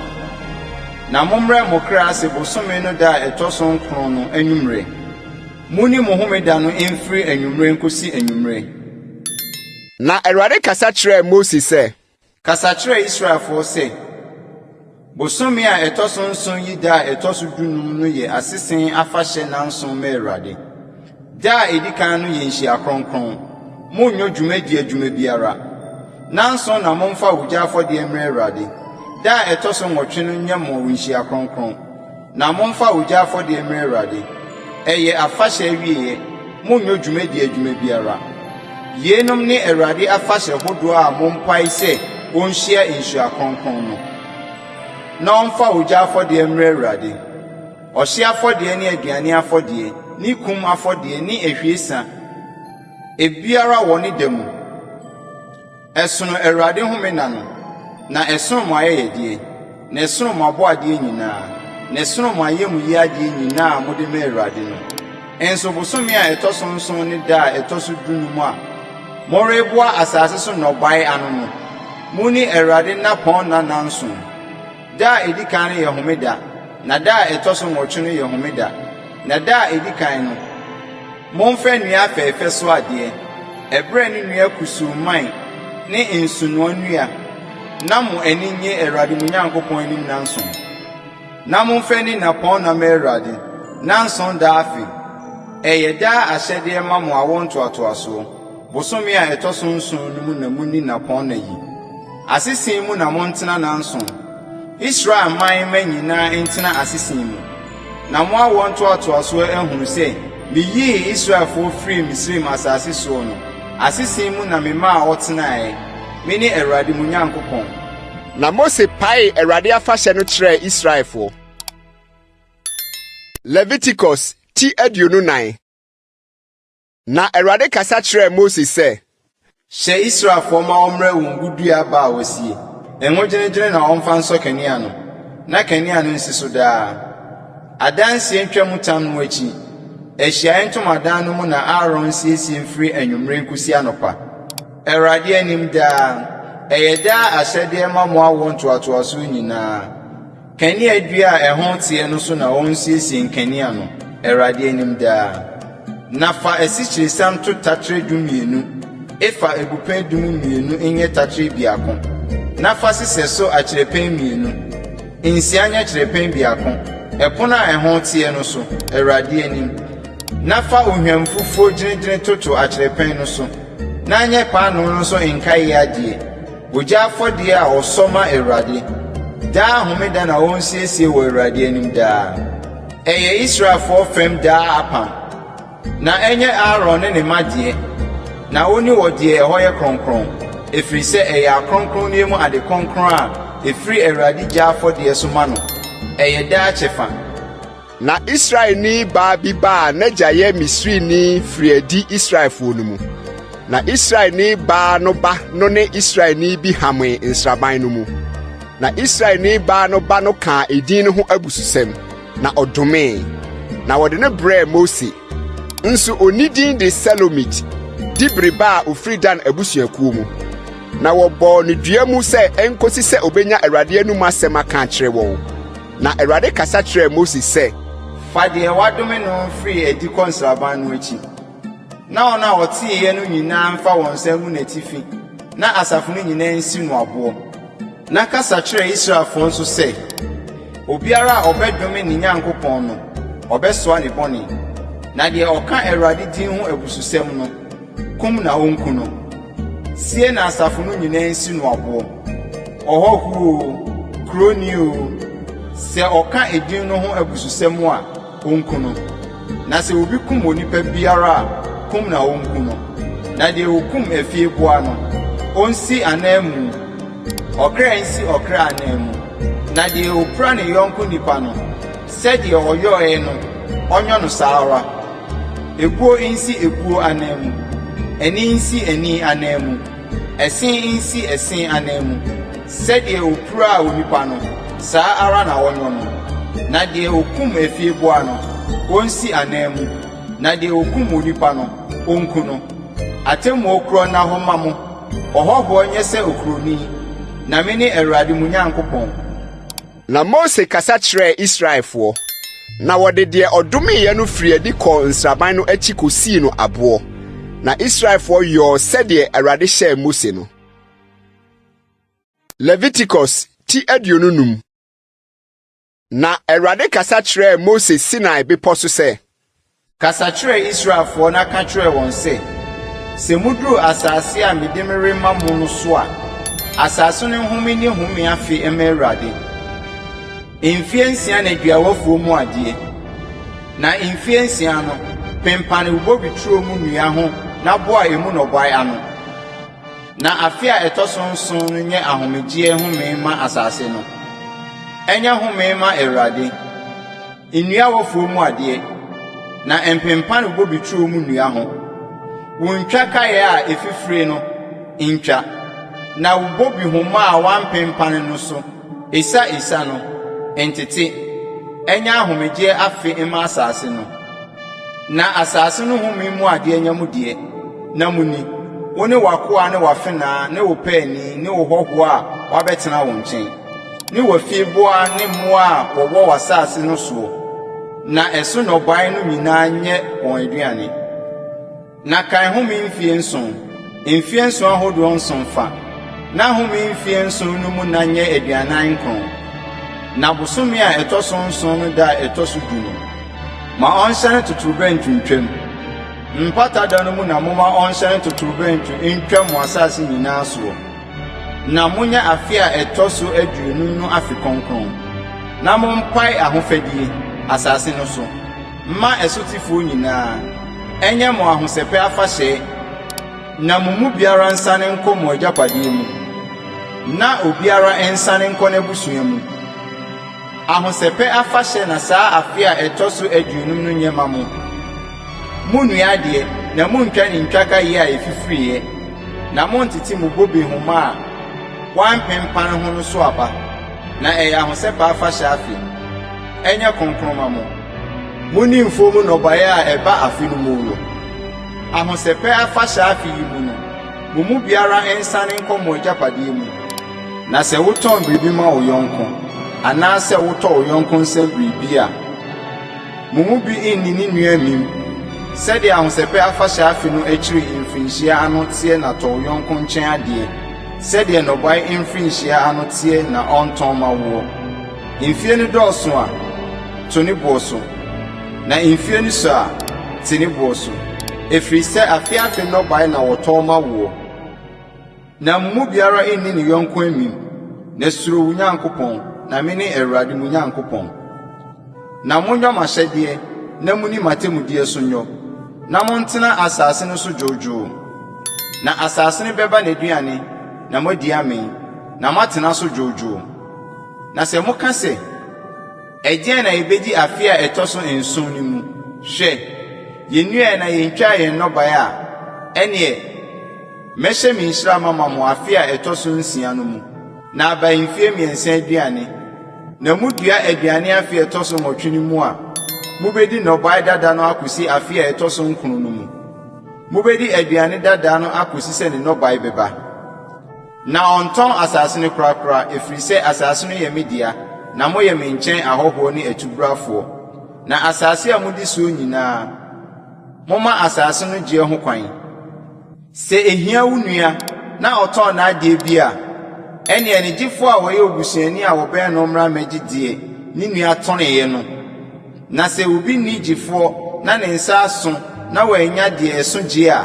Na mommrɛ mo kra ase bosome no da a ɛtɔ so nkron no anwummerɛ. Monni mo homeda no mfiri anwummerɛ nkɔsi anwummerɛ. Na Awurade kasa kyerɛɛ Mose sɛ. Kasa kyerɛ Israelfoɔ sɛ, 'Bosome a ɛtɔ so nson yi da a ɛtɔ so dunum no yɛ asese afahyɛ nnanson ma Awurade. Da a ɛdi kan no yɛ nhyia kronkron. Monnyɔ dwumadie adwuma biara. Nnanson na momfa ogya afɔdeɛ mmrɛ Awurade. Da a ɛtɔ so nnwɔtwe no nyɛ mo nhyia kronkron. Na momfa ogya afɔdeɛ mmrɛ Awurade. Ɛyɛ afahyɛ awieeɛ, monnyɔ dwumadie adwuma biara. Yeinom ne Awurade afahyɛ hodoɔ a mompae sɛ ɔnhyia nhyira kronkron no, na ɔmfa ogya afɔdeɛ mmrɛ Awurade, ɔhyeɛ afɔdeɛ ne aduane afɔdeɛ ne kum afɔdeɛ ne ahwiesa, ebiara wɔ ne da mu. Ɛsono Awurade home nna no, na ɛsono mo ayɛyɛdeɛ, na ɛsono mo aboadeɛ nyinaa, na ɛsono mo ayamyi adeɛ nyinaa a mode ma Awurade no. Nso bosome a ɛtɔ so nson ne da a ɛtɔ so dunum a moreboa asase so nnɔbae ano no, munni Awurade nnapɔnna nnanson. Da a edi kan no yɛ homeda, na da a ɛtɔ so nwɔtwe no yɛ homeda. Na da a edi kan no, Momfa nnua afɛɛfɛ so adeɛ, ɛberɛ ne nnua kusuu mman ne nsunoa nnua, na mo ani nnye Awurade mo Nyankopɔn anim nnanson. Na momfa nni nnapɔnna mma Awurade, nnanson daa afe. Ɛyɛ daa ahyɛdeɛ ma mo awoɔ ntoatoasoɔ. Bosome a ɛtɔ so nson no mu na monni nnapɔnna yi. Asese mu na montena nnanson. Israel man mma nyinaa ntena asese mu. Na mo awoɔ ntoatoasoɔ ahunu sɛ meyii Israelfoɔ firii Misraim asase soɔ no, asese mu na memaa wɔtenaeɛ. Mene Awurade mo Nyankopɔn. Na Mose paee Awurade afahyɛ no kyerɛɛ Israelfoɔ. Leviticus ti 24. Na Awurade kasa kyerɛɛ Mose sɛ. Hyɛ Israelfoɔ ma wɔmmrɛ wo ngodua aba a wɔasie, ngo gyenegyene na wɔmfa nsɔ kanea no, na kanea no nsi so daa. Adanseɛ ntwamutam no akyi, ahyiaeɛ ntomadan no mu na Aaron nsiesie mfiri anwummerɛ nkɔsi anɔpa, Awurade anim daa. Ɛyɛ daa ahyɛdeɛ ma mo awoɔ ntoatoasoɔ nyinaa. Kaneadua a ɛho teɛ no so na ɔnsiesie nkanea no, Awurade anim daa. Na fa asikyiresiam to taterɛ dumienu, efa abupɛn du mu mmienu nyɛ taterɛ biako, na fa sesɛ so akyerɛpɛn mmienu, nsia nyɛ kyerɛpɛn biako, ɛpono a ɛho teɛ no so, Awurade anim. Na fa ohwamfufuo gyenegyene toto akyerɛpɛn no so, na nyɛ paanoo no so nkaeɛ adeɛ. Ogya afɔdeɛ a ɔsɔ ma Awurade. Daa homeda na ɔnsiesie wɔ Awurade anim daa. Ɛyɛ Israelfoɔ fam daa apam. Na ɛnyɛ Aaron ne ne mma deɛ, na ɔnni wɔ deɛ ɛhɔ yɛ kronkron, ɛfiri sɛ ɛyɛ akronkronneɛ mu ade kronkron a ɛfiri Awurade gya afɔdeɛ so ma no. Ɛyɛ daa kyɛfa. Na Israelni baa bi ba a n'agya yɛ Misrini firii adi Israelfoɔ no mu. Na Israelni baa no ba no ne Israelni bi hamee nsraban no mu. Na Israelni baa no ba no kaa edin no ho abususɛm, na ɔdomee. Na wɔde no brɛɛ Mose. Nso onni din de Selomit, Dibri ba a ofiri Dan abusuakuo mu. Na wɔbɔɔ no dua mu sɛ enkosi sɛ obenya Awurade anom asɛm aka akyerɛ wɔn. Na Awurade kasa kyerɛɛ Mose sɛ. Fa deɛ wɔadome no firi adi kɔ nsraban no akyi, na wɔn a wɔteeɛ no nyinaa mfa wɔn nsa ngu n'atifi na asafo no nyinaa nsi no aboɔ. Na kasa kyerɛ Israelfoɔ nso sɛ, Obiara a ɔbɛdome ne Nyankopɔn no, ɔbɛsoa ne bɔne. Na deɛ ɔka Awurade din ho abususɛm no, kum na ɔnku no. Sie na asafo no nyinaa nsi no aboɔ. Ɔhɔhoɔ oo, Okuroni oo, sɛ ɔka edin no ho abususɛm a, onku no. Na sɛ obi kum onipa biara a, kum na onku no. Na deɛ okum afieboa no, onsi ananmu, ɔkra nsi ɔkra ananmu. Na deɛ opira ne yɔnko nipa no, sɛdeɛ ɔyɔeɛ no, ɔnyɔ no saa ara. Ebuo nsi ebuo ananmu, ani nsi ani ananmu, ɛse nsi ɛse ananmu. Sɛdeɛ ɔpiraa onipa no, saa ara na ɔnyɔ no. Na deɛ ɔkum afieboa no, ɔnsi ananmu, na deɛ ɔkum onipa no, ɔnku no. Atemmuo korɔ nna hɔ mma mo, ɔhɔhoɔ nyɛ sɛ okuroni, na mene Awurade mo Nyankopɔn. Na Mose kasa kyerɛɛ Israelfoɔ, na wɔde deɛ ɔdomeeɛ no firii adi kɔɔ nsraban no akyi kɔsii no aboɔ. Na Israelfoɔ yɔɔ sɛdeɛ Awurade hyɛɛ Mose no. Leviticus ti 25. Na Awurade kasa kyerɛɛ Mose Sinai bepɔ so sɛ. Kasa kyerɛ Israelfoɔ na ka kyerɛ wɔn sɛ, 'Sɛ moduru asase a mede merema mo no so a, asase no nhome nni home afe mma Awurade. Mfeɛ nsia na dua w'afuo mu adeɛ, na mfeɛ nsia no, pempane wo bobeturo mu nnua ho na boa emu nnɔbaeɛ ano. Na afe a ɛtɔ so nson no nyɛ ahomegyeɛ home mma asase no. Ɛnyɛ home mma Awurade. Nnua w'afuo mu adeɛ, na mpempane wo bobeturo mu nnua ho. Wo ntwakaeɛ a ɛfifire no, ntwa, na wo bobehoma a woampempane no so esa esa no, ntete. Ɛnyɛ ahomegyeɛ afe mma asase no. Na asase no home mu adeɛ nyɛ mo deɛ, na monni, wo ne w'akoa ne w'afenaa ne wo paani ne wo hɔhoɔ a wabɛtena wo nkyɛn, ne w'afieboa ne mmoa a wɔwɔ w'asase no soɔ, na ɛso nnɔbaeɛ no nyinaa nyɛ wɔn aduane. Na kan home mfeɛ nson, mfeɛ nson ahodoɔ nson fa, na home mfeɛ nson no mu nna nyɛ 49. Na bosome a ɛtɔ so nson no da a ɛtɔ so du no, ma ɔnhyɛne totorobɛnto ntwam. Mpata da no mu na momma ɔnhyɛne totorobɛnto ntwam mo asase nyinaa soɔ. Na monyɛ afe a ɛtɔ so 50 no afe kronkron, na mompae ahofadie, asase no so. Mma ɛsotefoɔ nyinaa, ɛnyɛ mo ahosɛpɛ afahyɛ, na mo mu biara nsane nkɔ mo agyapadeɛ mu, na obiara nsane nkɔ n'abusua mu. Ahosɛpɛ afahyɛ na saa afe a ɛtɔ so 50 no nyɛ ma mo. Monnua adeɛ, na monntwa ne ntwakaeɛ a ɛfifiriiɛ, na monntete mo bobe nhoma a wɔampempane ho no so aba, na ɛyɛ ahosɛpɛ afahyɛ afe. Ɛnyɛ kronkron mma mo. Monni mfuo mu nnɔbaeɛ a ɛba afe no mu no. Ahosɛpɛ afahyɛ afe yi mu no, mo mu biara nsane nkɔ mo agyapadeɛ mu. Na sɛ wotɔn biribi ma wo yɔnko, anaasɛ wotɔ wo yɔnko nsam biribi a, mo mu bi nni ne nua amim. Sɛdeɛ Ahosɛpɛ Afahyɛ afe no akyiri mfirinhyia ano teɛ na tɔ wo yɔnko nkyɛn adeɛ, sɛdeɛ nnɔbaeɛ mfirinhyia ano teɛ na ɔntɔn mma woɔ. Mfeɛ no dɔɔso a, to ne boɔ so, na mfeɛ no sua a, te ne boɔ so, ɛfiri sɛ afe afe nnɔbaeɛ na wɔtɔn ma woɔ. Na mo mu biara nni ne yɔnko amim, na suro wo Nyankopɔn, na mene Awurade mo Nyankopɔn. Na monyɔ m'ahyɛdeɛ na monni m'atemmudeɛ so nyɔ, na montena asase no so dwoodwoo. Na asase no bɛba n'aduane, na moadi amee, na moatena so dwoodwoo. Na sɛ moka sɛ, Ɛdeɛn na yɛbɛdi afe a ɛtɔ so nson no mu? Hwɛ, yɛnnuaeɛ na yɛntwaa yɛn nnɔbaeɛ a, ɛnneɛ mɛhyɛ me nhyira mama mo afe a ɛtɔ so nsia no mu, na aba mfeɛ mmiɛnsa aduane. Na modua aduane afe a ɛtɔ so nwɔtwe no mu a, mobɛdi nnɔbaeɛ dada no akɔsi afe a ɛtɔ so nkron no mu. Mobɛdi aduane dada no akɔsi sɛ ne nnɔbaeɛ bɛba. Na ɔntɔn asase no korakora, ɛfiri sɛ asase no yɛ me dea, na moyɛ me nkyɛn ahɔhoɔ ne atubrafoɔ. Na asase a modi soɔ nyinaa, momma asase no gyeɛ ho kwan. Sɛ ɛhia wo nua na ɔtɔn n'adeɛ bi a, ɛnneɛ ne gyefoɔ a ɔyɛ obusuani a wɔbɛn no mmra mmɛgye deɛ ne nua tɔneeɛ no. Na sɛ obi nni gyefoɔ na ne nsa aso na wannya deɛ ɛso gyeɛ a,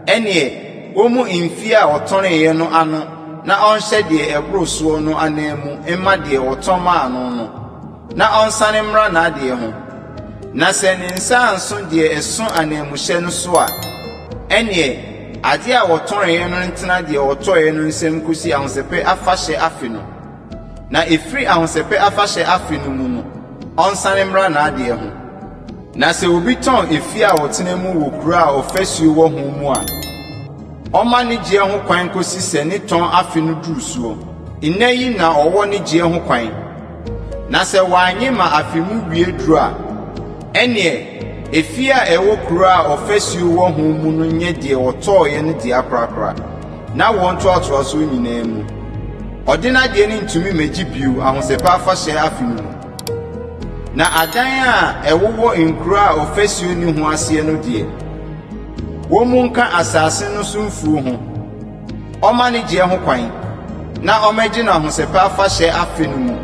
ɛnneɛ ɔmmu mfeɛ a ɔtɔneeɛ no ano. na ɔnhyɛ deɛ ɛboro soɔ no ananmu mma deɛ ɔtɔn maa no no, na ɔnsane mmra n'adeɛ ho. Na sɛ ne nsa anso deɛ ɛso ananmuhyɛ no so a, ɛnneɛ adeɛ a wɔtɔneeɛ no ntena deɛ ɔtɔeɛ no nsam nkɔsi Ahosɛpɛ Afahyɛ afe no. Na ɛfiri Ahosɛpɛ Afahyɛ afe no mu no, ɔnsane mmra n'adeɛ ho. Na sɛ obi tɔn efie a ɔtena mu wɔ kuro a ɔfasuo wɔ ho mu a, ɔmma ne gyeɛ ho kwan kɔsi sɛ ne tɔn afe no duru soɔ. Nna yi na ɔwɔ ne gyeɛ ho kwan. Na sɛ wannye ma afe mu wie duru a, ɛnneɛ efie a ɛwɔ kuro a ɔfasuo wɔ ho mu no nyɛ deɛ ɔtɔeɛ no dea korakora, n'awoɔ ntoatoasoɔ nyinaa mu. Ɔde n'adeɛ no ntumi mmɛgye bio Ahosɛpɛ Afahyɛ afe no mu. Na adan a ɛwowɔ nkuro a ɔfasuo nni ho aseɛ no deɛ, wɔmmu nka asase no so mfuo ho. Ɔmma ne gyeɛ ho kwan, na ɔmmɛgye no Ahosɛpɛ Afahyɛ afe no mu.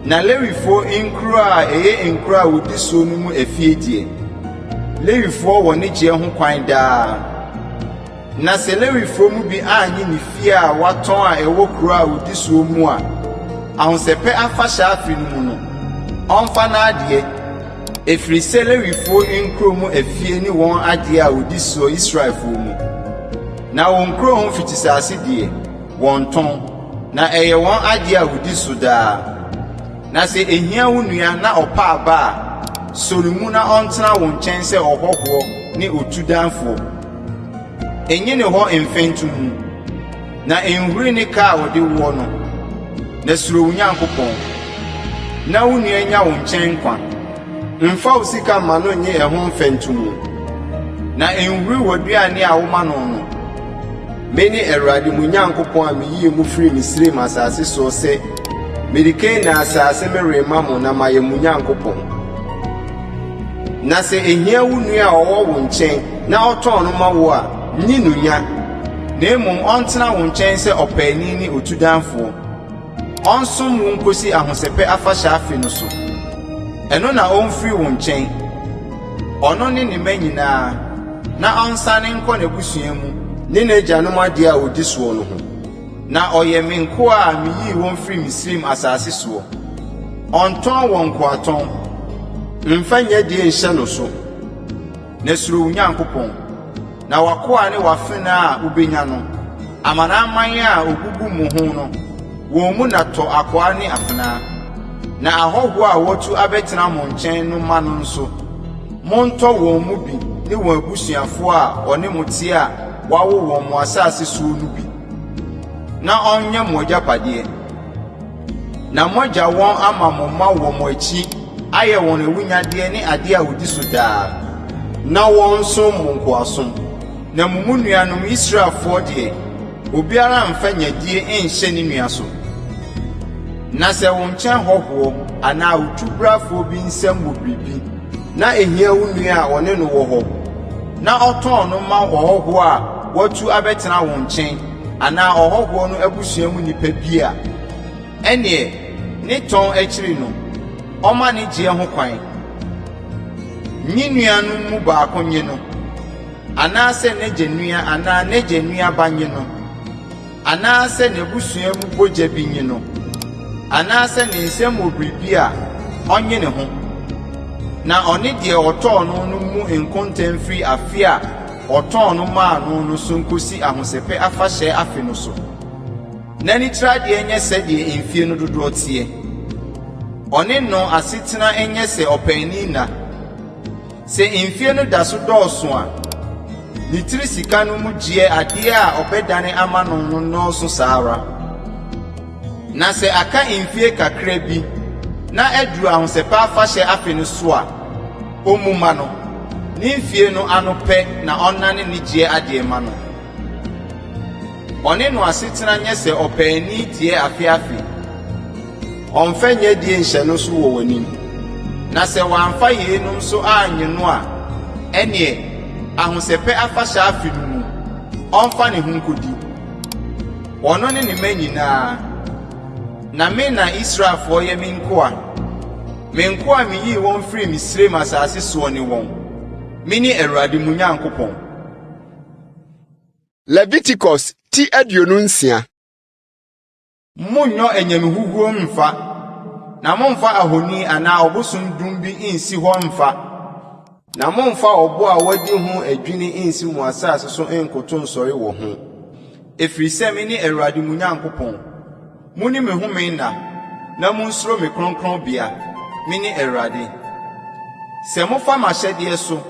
Na Lewifoɔ nkuro a ɛyɛ nkuro a wɔdi soɔ no mu afie deɛ, Lewifoɔ wɔ ne gyeɛ ho kwan daa. Na sɛ Lewifoɔ mu bi annye ne fie a watɔn a ɛwɔ kuro a ɔdi soɔ mu a, Ahosɛpɛ Afahyɛ afe no mu no, ɔmfa n'adeɛ, ɛfiri sɛ Lewifoɔ nkuro mu afie ne wɔn adeɛ a wɔdi soɔ Israelfoɔ mu. Na wɔn nkuro ho mfikyisase deɛ, wɔntɔn, na ɛyɛ wɔn adeɛ a wɔdi so daa. Na sɛ ɛhia wo nua na ɔpa aba a, sɔ ne mu na ɔntena wo nkyɛn sɛ ɔhɔhoɔ ne otudanfoɔ. Nnye ne hɔ mfɛntomu, na nhuri ne ka a ɔde woɔ no, na suro wo Nyankopɔn, na wo nua nya wo nkyɛn nkwa. Mfa wo sika mma no nnye ɛho mfɛntomu, na nhuri w'aduane a woma no no. Mene Awurade mo Nyankopɔn a meyii mo firii Misraim asase soɔ sɛ mede Kanaan asase merema mo na mayɛ mo Nyankopɔn. Na sɛ ehia wo nua a ɔwɔ wo nkyɛn na ɔtɔn no ma wo a, nni no nya, na mmom ɔntena wo nkyɛn sɛ ɔpaani ne otudanfoɔ. Ɔnsom wo nkosi Ahosɛpɛ Afahyɛ afe no so. Ɛno na ɔmfiri wo nkyɛn, ɔno ne ne mma nyinaa, na ɔnsane nkɔ n'abusua mu ne n'agyanom adeɛ a ɔdi soɔ no ho. Na ɔyɛ me nkoa a meyii wɔn firii Misraim asase soɔ. Ɔntɔn wɔn nkoatɔn. Mfa nyadie nhyɛ no so, na suro wo Nyankopɔn. Na w'akoa ne w'afenaa a wobenya no, amanaman a ogugu mo ho no, wɔn mu na tɔ akoa ne afenaa. Na ahɔhoɔ a wɔatu abɛtena mo nkyɛn no mma no nso, montɔ wɔn mu bi ne wɔn abusuafoɔ a wɔne mo te a wɔawo wɔn mo asase soɔ no bi, na ɔnyɛ mo agyapadeɛ. Na moagya wɔn ama mo mma wɔ mo akyi ayɛ wɔn awunnyadeɛ ne adeɛ a wɔdi so daa, na wɔnsom mo nkoasom. Na mo mu nuanom Israelfoɔ deɛ, obiara mmfa nyadie nnhyɛ ne nua so. Na sɛ wo nkyɛn hɔhoɔ anaa otubrafoɔ bi nsam wɔ biribi, na ɛhia wo nua a ɔne no wɔ hɔ, na ɔtɔn no ma ɔhɔhoɔ a watu abɛtena wo nkyɛn anaa ɔhɔhoɔ no abusua mu nipa bi a, ɛnneɛ ne tɔn akyiri no, ɔmma ne gyeɛ ho kwan. Ne nuanom mu baako nnye no, anaasɛ n'agya nua anaa n'agya nua ba nnye no. Anaasɛ n'abusua mu bogya bi nye no, anaasɛ ne nsam wɔ biribi a, ɔnnye ne ho, na ɔne deɛ ɔtɔɔ no no mmu nkonta mfiri afe a ɔtɔn no maa no no so nkɔsi Ahosɛpɛ Afahyɛ afe no so. N'anitiradeɛ nyɛ sɛdeɛ mfie no dodoɔ teɛ. Ɔne no asetena nyɛ sɛ ɔpaani nna. Sɛ mfie no da so dɔɔso a, ne tiri sika no mu gyeɛ adeɛ a ɔbɛdane ama no no nnɔɔso saa ara. Na sɛ aka mfie kakra bi na aduru Ahosɛpɛ Afahyɛ afe no so a, ɔmmu mma no, ne mfie no ano pɛ na ɔnnane ne gyeɛ adeɛ mma no. Ɔne no asetena nyɛ sɛ ɔpaani deɛ afe afe. Ɔmfa nyadie nhyɛ no so wɔ w'anim. Na sɛ wamfa yeinom so annye no a, ɛnneɛ, Ahosɛpɛ Afahyɛ afe no mu, ɔmfa ne ho nkɔdi, ɔno ne ne mma nyinaa. Na me na Israelfoɔ yɛ me nkoa. Me nkoa a meyii wɔn firii Misraim asase soɔ ne wɔn. Mene Awurade mo Nyankopɔn. Leviticus ti 26. Monnyɔ anyame huhuo mmfa, na mommfa ahoni anaa ɔbosom dum bi nnsi hɔ mmfa, na mommfa ɔbo a wɔadi ho adwini nnsi mo asase so nnkoto nnsɔre wɔ ho, ɛfiri sɛ mene Awurade mo Nyankopɔn. Monni me home nna, na monsuro me kronkronbea. Mene Awurade. Sɛ mofa m'ahyɛdeɛ so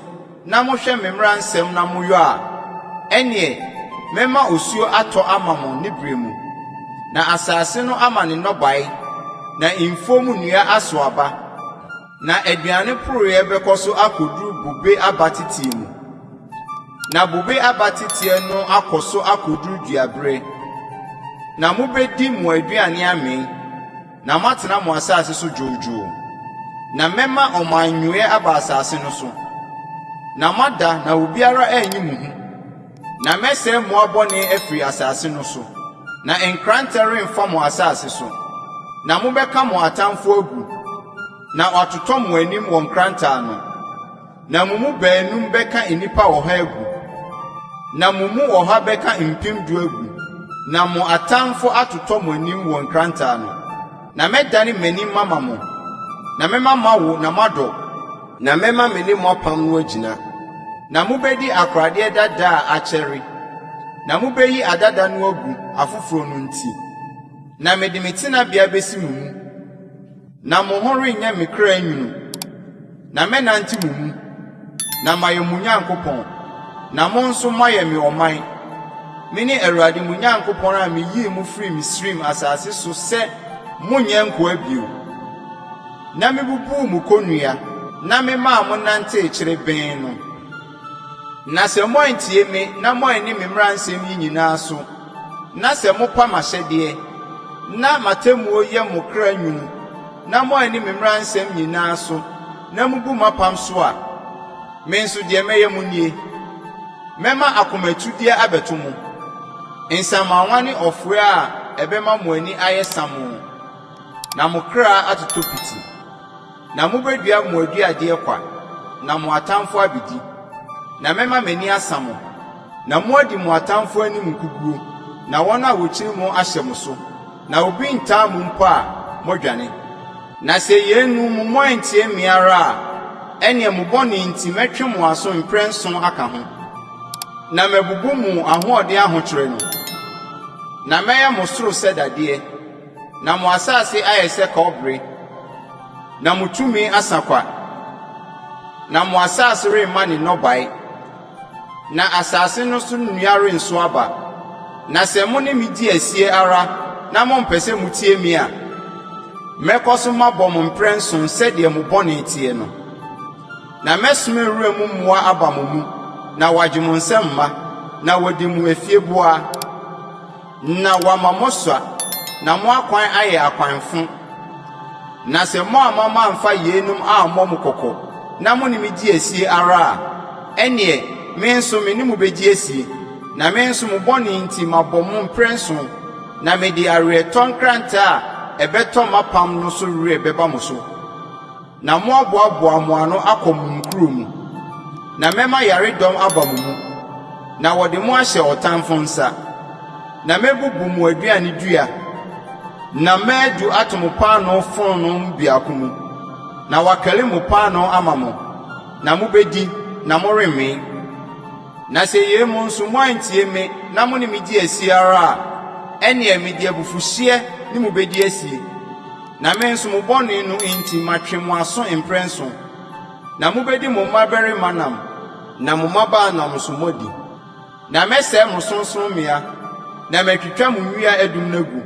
na mohwɛ me mmara nsɛm na moyɔ a, ɛnneɛ mɛma osuo atɔ ama mo ne berɛ mu, na asase no ama ne nnɔbaeɛ, na mfuo mu nnua aso aba, na aduane poreɛ bɛkɔ so akɔduru bobe aba teteɛ mu, na bobe aba teteɛ no akɔ so akɔduru duaberɛ, na mobɛdi mo aduane amee. Na moatena mo asase so dwoodwoo, na mɛma ɔmannwoeɛ aba asase no so, na moada na obiara anyi mo hu. Na mɛsɛe mmoa bɔne afiri asase no so, na nkrantɛ remfa mo asase so. Na mobɛka mo atamfoɔ agu, na wɔatotɔ mo anim wɔ nkrantɛ ano. Na mo mu baanum bɛka nnipa ɔha agu, na mo mu ɔha bɛka mpemdu agu, na mo atamfo atotɔ mo anim wɔ nkrantɛ ano. Na mɛdane m'anim mama mo, na mɛma moawo na moadɔ. Na mɛma me ne mo apam no agyina, na mubedi akoradeɛ dada a akyɛre, na mubeyi adada no agu, afoforo no nti. Na mede me tenabea besi mo mu. Na mo ho renyɛ me kra nwunu, na mɛnante mo mu, na mayɛ mo Nyankopɔn, na mo nso moayɛ me ɔman. Mene Awurade mo Nyankopɔn a miyii mo firii Misraim asase so sɛ monnyɛ nkoa bio, na mibubuu mo konnua na memaa mo nantee kyerebenn no. Na sɛ moantie me na moanni me mmara nsɛm yi nyinaa so, na sɛ mopa m'ahyɛdeɛ, na m'atemmuo yɛ mo kra nwunu, na moanni me mmara nsɛm nyinaa so, na mubu m'apam so a, me nso deɛ mɛyɛ mo nie, Mɛma akomatudeɛ abɛto mo, nsamanwa ne ɔfoɛ a ɛbɛma mo ani ayɛ samoo, na mo kra atotɔ piti. Na mubedua mo aduadeɛ kwa, na mo atamfo abedi. Na mɛma m'ani asa mo, na moadi mo atamfo anim nkoguo, na wɔn a wɔkyiri mo ahyɛ mo so, na obi ntaa mo mpo a, moadwane. Na sɛ yeinom mu moantie me ara a, ɛnneɛ mo bɔne nti mɛtwe mo aso mprɛnson aka ho, na mabubu mo ahoɔden ahokyerɛ no, na mɛyɛ mo soro sɛ dadeɛ, na mo asase ayɛ sɛ kɔbere, na mo tumi asa kwa, na mo asase remma ne nnɔbae, na asase no so nnua renso aba. Na sɛ mo ne me di asie ara na mompɛ sɛ mutie me a, mɛkɔ so mabɔ mo mprɛnson sɛdeɛ mo bɔne teɛ no. Na mɛsoma wuram mmoa aba mo mu, na wɔagye mo nsam mma, na wɔadi mo afieboa. Na wɔama moasua, na mo akwan ayɛ akwan fo. Na sɛ moamma mamfa yeinom ammɔ mo kɔkɔ, na mo ne me di asie ara a, ɛnneɛ me nso me ne mo bɛdi asie, na me nso mo bɔne nti mabɔ mo mprɛnson, na mede aweretɔ nkrantɛ a ɛbɛtɔ m'apam no so werɛ bɛba mo so. Na moaboaboa mo ano akɔ mo nkuro mu, na mɛma yaredɔm aba mo mu, na wɔde mo ahyɛ ɔtamfo nsa. Na mɛbubu mo aduane dua, na madu ato mo paanoo fononoo mu biako mu, na wɔakari mo paanoo ama mo, na mubedi, na moremmee. Na sɛ yei mu nso moantie me na mo ne me di asie ara a, ɛnneɛ mede abufuhyeɛ ne mo bɛdi asie. Na me nso mo bɔne no nti matwe mo aso mprɛnson, na mubedi mo mmabarima nam, na mo mmabaa nam nso moadi. Na mɛsɛe mo sorɔnsorɔmmea, na matwitwa mo nnua adum no agu,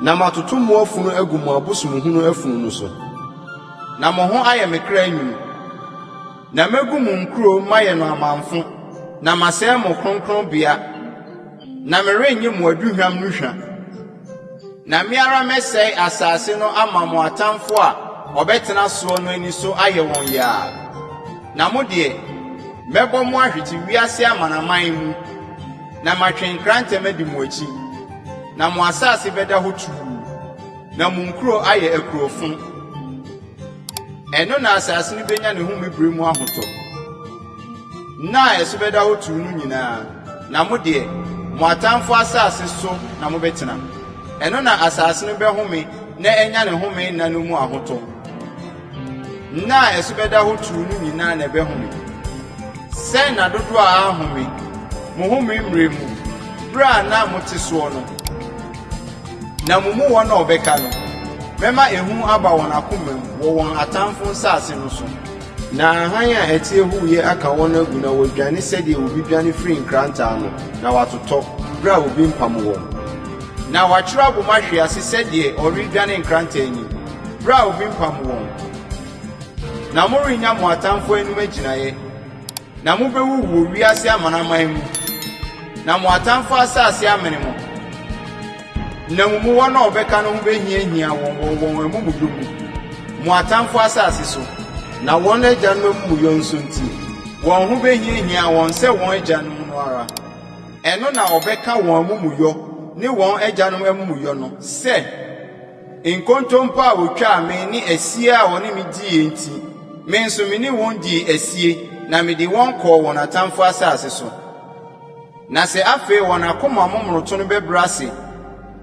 na matoto mo afunu agu mo abosomhunu afunu no so, na mo ho ayɛ me kra nwunu. Na megu mo nkurow mayɛ no amamfo, na masɛe mo kronkronbea, na merennye mo aduhuam no hwa. Na me ara mɛsɛe asase no ama mo atamfo a wɔbɛtena soɔ no ani so ayɛ wɔn yaa. Na mo deɛ, mɛbɔ mo ahwete wiase amanaman mu, na matwe nkrantɛ madi mo akyi, na mo asase bɛda hɔ tuu, na mo nkuro ayɛ akurofo. Ɛno na asase no benya ne home bere mu ahotɔ, nna a ɛso bɛda hɔ tuu no nyinaa, na mo deɛ, mo atamfo asase so na mobɛtena. Ɛno na asase no bɛhome na anya ne home nna no mu ahotɔ. Nna a ɛso bɛda hɔ tuu no nyinaa na ɛbɛhome. Sɛ nna dodoɔ a ahome, mo home mmerɛ mu, berɛ a na mote soɔ no. Na mo mu wɔn a wɔbɛka no, mɛma ehu aba wɔn akoma mu wɔ wɔn atamfo nsase no so. Na hann a ɛteɛ huuyɛ aka wɔn agu na wɔadwane sɛdeɛ obi dwane firi nkrantɛ ano, na wɔatotɔ, berɛ a obi mpam wɔn. Na wɔatwerɛ abom ahwe ase sɛdeɛ ɔredwane nkrantɛ anim, berɛ a obi mpam wɔn. Na morennya mo atamfoɔ anim agyinaeɛ, na mobɛwuwu wɔ wiase amanaman mu, na mo atamfoɔ asase amene mo. Na mo mu wɔn a wɔbɛka no ho bɛhiahia wɔn wɔ wɔn amumuyɔ mu, mo atamfo asase so, na wɔn agyanom amumuyɔ nso nti, wɔn ho bɛhiahia wɔn sɛ wɔn agyanom no ara. Ɛno na wɔbɛka wɔn amumuyɔ ne wɔn agyanom amumuyɔ no sɛ, Nkontompo a wɔtwaa me ne asie a wɔne me diiɛ nti, me nso me ne wɔn dii asie na mede wɔn kɔɔ wɔn atamfo asase so. Na sɛ afei wɔn akoma momonoto no bɛbrɛ ase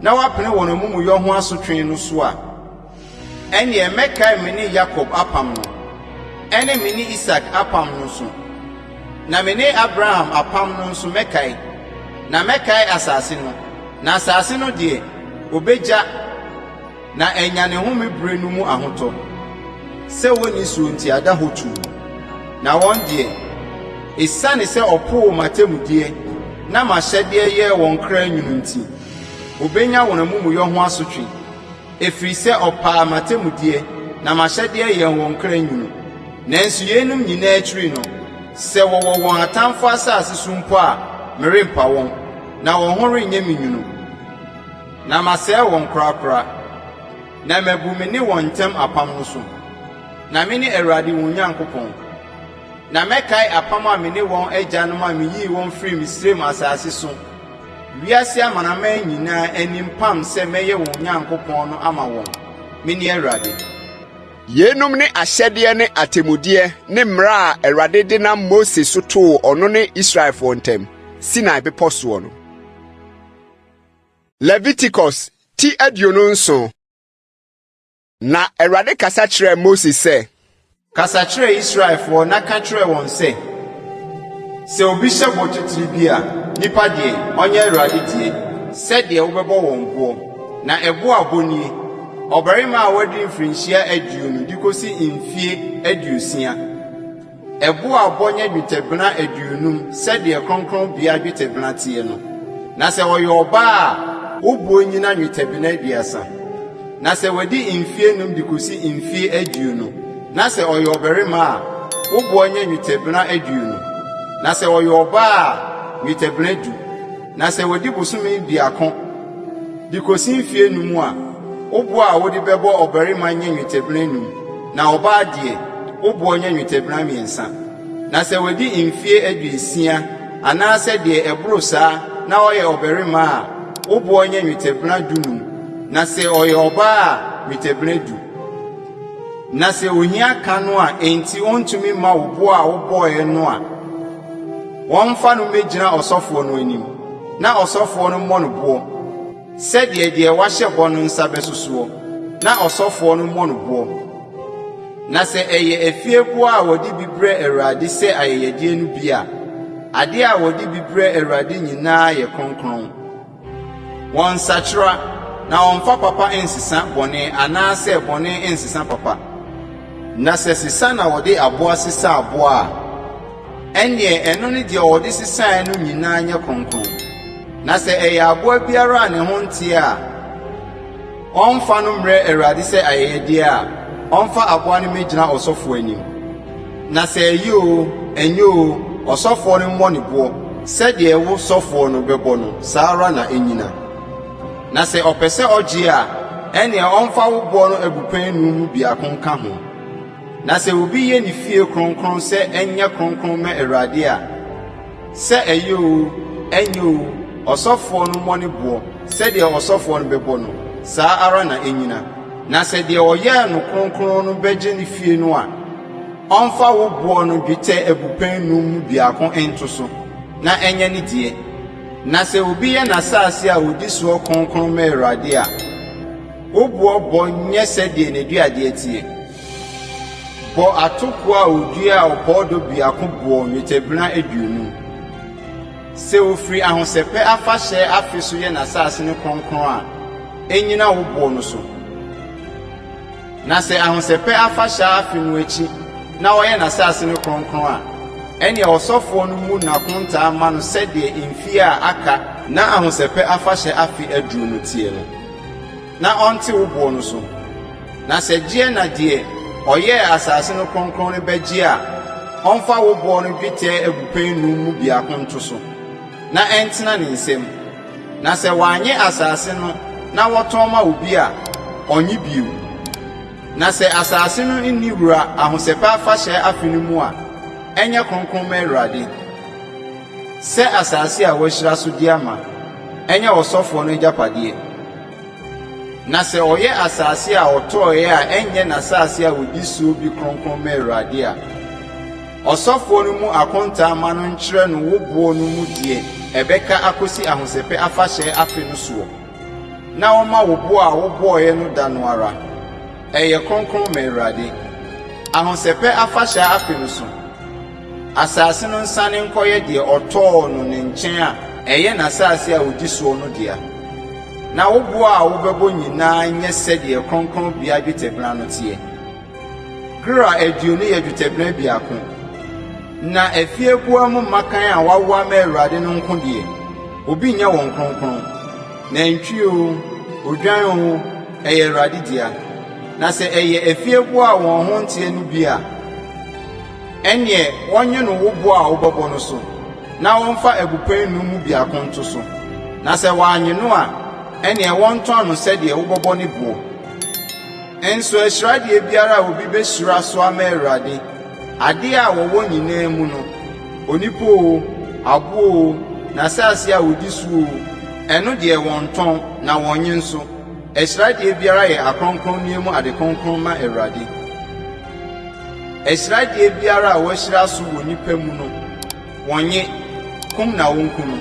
na wɔapene wɔn amumuyɔ ho asotwe no so a, ɛnneɛ mɛkae me ne Yakob apam no, ɛne me ne Isak apam no nso, na me ne Abraham apam no nso mɛkae, na mɛkae asase no, na asase no deɛ, wɔbɛgya Na anya ne home bere no mu ahotɔ, sɛ wonni soɔ nti ada hɔ tuu. Na wɔn deɛ, esiane sɛ wɔpoo m'atemmudeɛ na m'ahyɛdeɛ yɛɛ wɔn kra nwunu nti, wɔbɛnya wɔn amumuyɔ ho asotwe, ɛfiri sɛ wɔpaa m'atemmudeɛ na m'ahyɛdeɛ yɛɛ wɔn kra nwunu. Nanso yeinom nyinaa akyiri no, sɛ wɔwɔ wɔn atamfoɔ asase so mpo a, merempa wɔn, na wɔn ho renyɛ me nwunu. Na masɛe wɔn korakora, na mabu me ne wɔn ntam apam no so, na mene Awurade wɔn Nyankopɔn. Na mɛkae apam a me ne wɔn agyanom a miyii wɔn firii Misraim asase so, wiase amanaman nyinaa anim pam sɛ mɛyɛ wɔn Nyankopɔn no ama wɔn. Mene Awurade. Yeinom ne ahyɛdeɛ ne atemmudeɛ ne mmara a Awurade de nam Mose so too ɔno ne Israelfoɔ ntam, Sinai Bepɔ soɔ no. Leviticus ti 27. Na Awurade kasa kyerɛɛ Mose sɛ. Kasa kyerɛ Israelfoɔ na ka kyerɛ wɔn sɛ, Sɛ obi hyɛ bɔ titire bi a, nnipa deɛ, ɔnyɛ Awurade deɛ, sɛdeɛ wobɛbɔ wɔn boɔ. Na ɛboɔ a bɔ nie, ɔbarima a wadi mfirinhyia 20 de kɔsi mfeɛ 60. Ɛbo a bɔ nyɛ dwetɛbena 50 sɛdeɛ kronkronbea dwetɛbena teɛ no. Na sɛ ɔyɛ ɔbaa a, wo boɔ nnyina nnwetɛbena 30. Na sɛ wadi mfeɛ num de kɔsi mfeɛ 20, na sɛ ɔyɛ ɔbarima a, wo boɔ nyɛ nnwetɛbena 20. Na sɛ ɔyɛ ɔbaa a, nnwetɛbena 10. Na sɛ wadi bosome biako de kɔsi mfeɛ num a, wo boɔ a wode bɛbɔ ɔbarima nyɛ nnwetɛbena num, na ɔbaa deɛ, wo boɔ nyɛ nnwetɛbena mmiɛnsa. Na sɛ wadi mfeɛ 60 anaasɛ deɛ ɛboro saa na ɔyɛ ɔbarima a, wo boɔ nyɛ nnwetɛbena 15, na sɛ ɔyɛ ɔbaa a, nnwetɛbena 10. Na sɛ ohia ka no a enti ɔntumi mma wo boɔ a wobɔeɛ no a, wɔmfa no mmɛgyina ɔsɔfoɔ no anim, na ɔsɔfoɔ no mmɔ no boɔ, sɛdeɛ deɛ wahyɛ bɔ no nsa bɛso soɔ, na ɔsɔfoɔ no mmɔ no boɔ. Na sɛ ɛyɛ afieboa a wɔde bi brɛ Awurade sɛ ayɛyɛdeɛ no bi a, adeɛ a wɔde bi brɛ Awurade nyinaa yɛ kronkron. Wɔnsakyera, na wɔmfa papa nsesa bɔne anaasɛ bɔne nsesa papa. Na sɛ sesa na wɔde aboa sesa aboa a, ɛnneɛ ɛno ne deɛ wɔde sesaeɛ no nyinaa nyɛ kronkron. Na sɛ ɛyɛ aboa biara a ne ho nteɛ a, ɔmfa no mmrɛ Awurade sɛ ayɛyɛdeɛ a, ɔmfa aboa no mmɛgyina ɔsɔfoɔ anim. Na sɛ ɛyɛ oo, ɛnyɛ oo, ɔsɔfoɔ no mmɔ ne boɔ, sɛdeɛ wo sɔfoɔ no bɛbɔ no, saa ara na ɛnnyina. Na sɛ ɔpɛ sɛ ɔgyeɛ a, ɛnneɛ ɔmfa wo boɔ no abupɛn num mu biako nka ho. Na sɛ obi yɛ ne fie kronkron sɛ ɛnyɛ kronkron mma Awurade a, Sɛ ɛyɛ oo, ɛnyɛ oo, ɔsɔfoɔ no mmɔ ne boɔ, sɛdeɛ ɔsɔfoɔ no bɛbɔ no, saa ara na ɛnnyina. Na sɛ deɛ ɔyɛɛ no kronkron no bɛgye ne fie no a, ɔmfa wo boɔ no dwetɛ abupɛn num mu biako nto so, na ɛnyɛ ne deɛ. Na sɛ obi yɛ n'asase a ɔdi soɔ kronkron ma Awurade a, wo boɔ bɔ nyɛ sɛdeɛ n'aduadeɛ teɛ. Bɔ atokoɔ a ɔduaa ɔpɔɔdɔ biako boɔ nnwetɛbena 50. Sɛ ɔfiri ahosɛpɛ afahyɛ afe so yɛ n'asase no kronkron a, ɛnnyina wo boɔ no so. Na sɛ Ahosɛpɛ Afahyɛ afe no akyi na ɔyɛ n'asase no kronkron a, ɛnneɛ ɔsɔfoɔ no mmu n'akontaa mma no sɛdeɛ mfeɛ a aka na Ahosɛpɛ Afahyɛ afe aduro no teɛ no, na ɔnte wo boɔ no so. Na sɛ gyeɛ na deɛ ɔyɛɛ asase no kronkron no bɛgye a, ɔmfa wo boɔ no dwetɛ abupɛn nnum mu biako nto so, na ɛntena ne nsam. Na sɛ wɔannye asase no na wɔtɔn ma obi a, ɔnnye bio. Na sɛ asase no nni wura Ahosɛpɛ Afahyɛ afe no mu a, ɛnyɛ kronkron mma Awurade, sɛ asase a wɔahyira so de ama, ɛnyɛ ɔsɔfoɔ no agyapadeɛ. Na sɛ ɔyɛ asase a ɔtɔeɛ a ɛnyɛ n'asase a ɔdi soɔ bi kronkron ma Awurade a, ɔsɔfoɔ no mu akontaa mma no nkyerɛ no wo boɔ no mu deɛ ɛbɛka akɔsi Ahosɛpɛ Afahyɛ afe no soɔ, na ɔmma wo boɔ a wobɔeɛ no da no ara. Ɛyɛ kronkron ma Awurade. Ahosɛpɛ Afahyɛ afe no so. Asase no nsane nkɔyɛ deɛ ɔtɔɔ no ne nkyɛn a ɛyɛ n'asase a ɔdi soɔ no dea. Na wo boɔ a wobɛbɔ nyinaa nyɛ sɛdeɛ kronkronbea dwetɛbena no teɛ. Gera 20 yɛ dwetɛbena biako. Na afieboa mu mmakan a wɔawo ama Awurade no nko deɛ, obi nyɛ wɔn kronkron. Nantwie oo, odwan oo, ɛyɛ Awurade dea. Na sɛ ɛyɛ afieboa a wɔn ho nteɛ no bi a, Ɛnneɛ wɔnnye no wo boɔ a wobɛbɔ no so, na wɔmfa abupɛn nnum mu biako nto so. Na sɛ wɔannye no a, ɛnneɛ wɔntɔn no sɛdeɛ wobɛbɔ ne boɔ. Nso ahyiradeɛ biara a obi bɛhyira so ama Awurade, adeɛ a wɔwɔ nyinaa mu no, onipa oo, aboa oo, n'asase a ɔdi so oo, ɛno deɛ wɔnntɔn, na wɔnnye nso. Ahyiradeɛ biara yɛ akronkronneɛ mu ade kronkron ma Awurade. Ahyiradeɛ biara a wɔahyira so wɔ nnipa mu no, wɔnnye, kum na wɔnku no.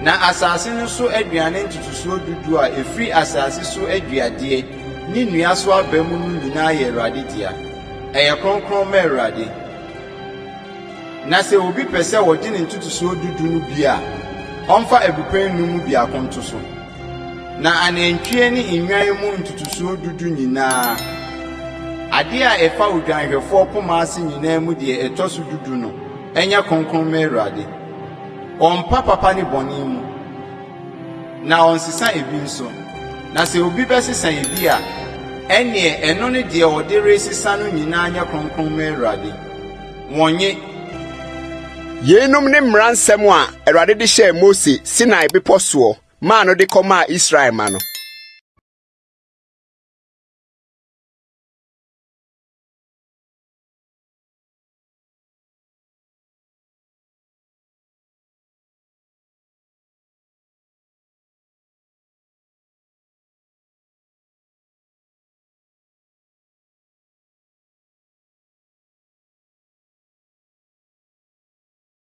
Na asase no so aduane ntotosoɔ dudu a ɛfiri asase so aduadeɛ ne nnua so aba mu no nyinaa yɛ Awurade dea. Ɛyɛ kronkron ma Awurade. Na sɛ obi pɛ sɛ ɔgye ne ntotosoɔ dudu no bi a, ɔmfa abupɛn nnum mu biako nto so. Na anantwie ne nnwan mu ntotosoɔ du du nyinaa, adeɛ a ɛfa odwanhwɛfoɔ poma ase nyinaa mu deɛ ɛtɔ so du du no nyɛ kronkron mma Awurade. Ɔmpa papa ne bɔne mu, na ɔnsesa ebi nso. Na sɛ obi bɛsesa ebi a, ɛnneɛ ɛno ne deɛ ɔde resesa no nyinaa nyɛ kronkron mma Awurade. Wɔnnye. Yeinom ne mmara nsɛm a Awurade de hyɛɛ Mose Sinai Bepɔ soɔ maa no de kɔmaa Israel mma no.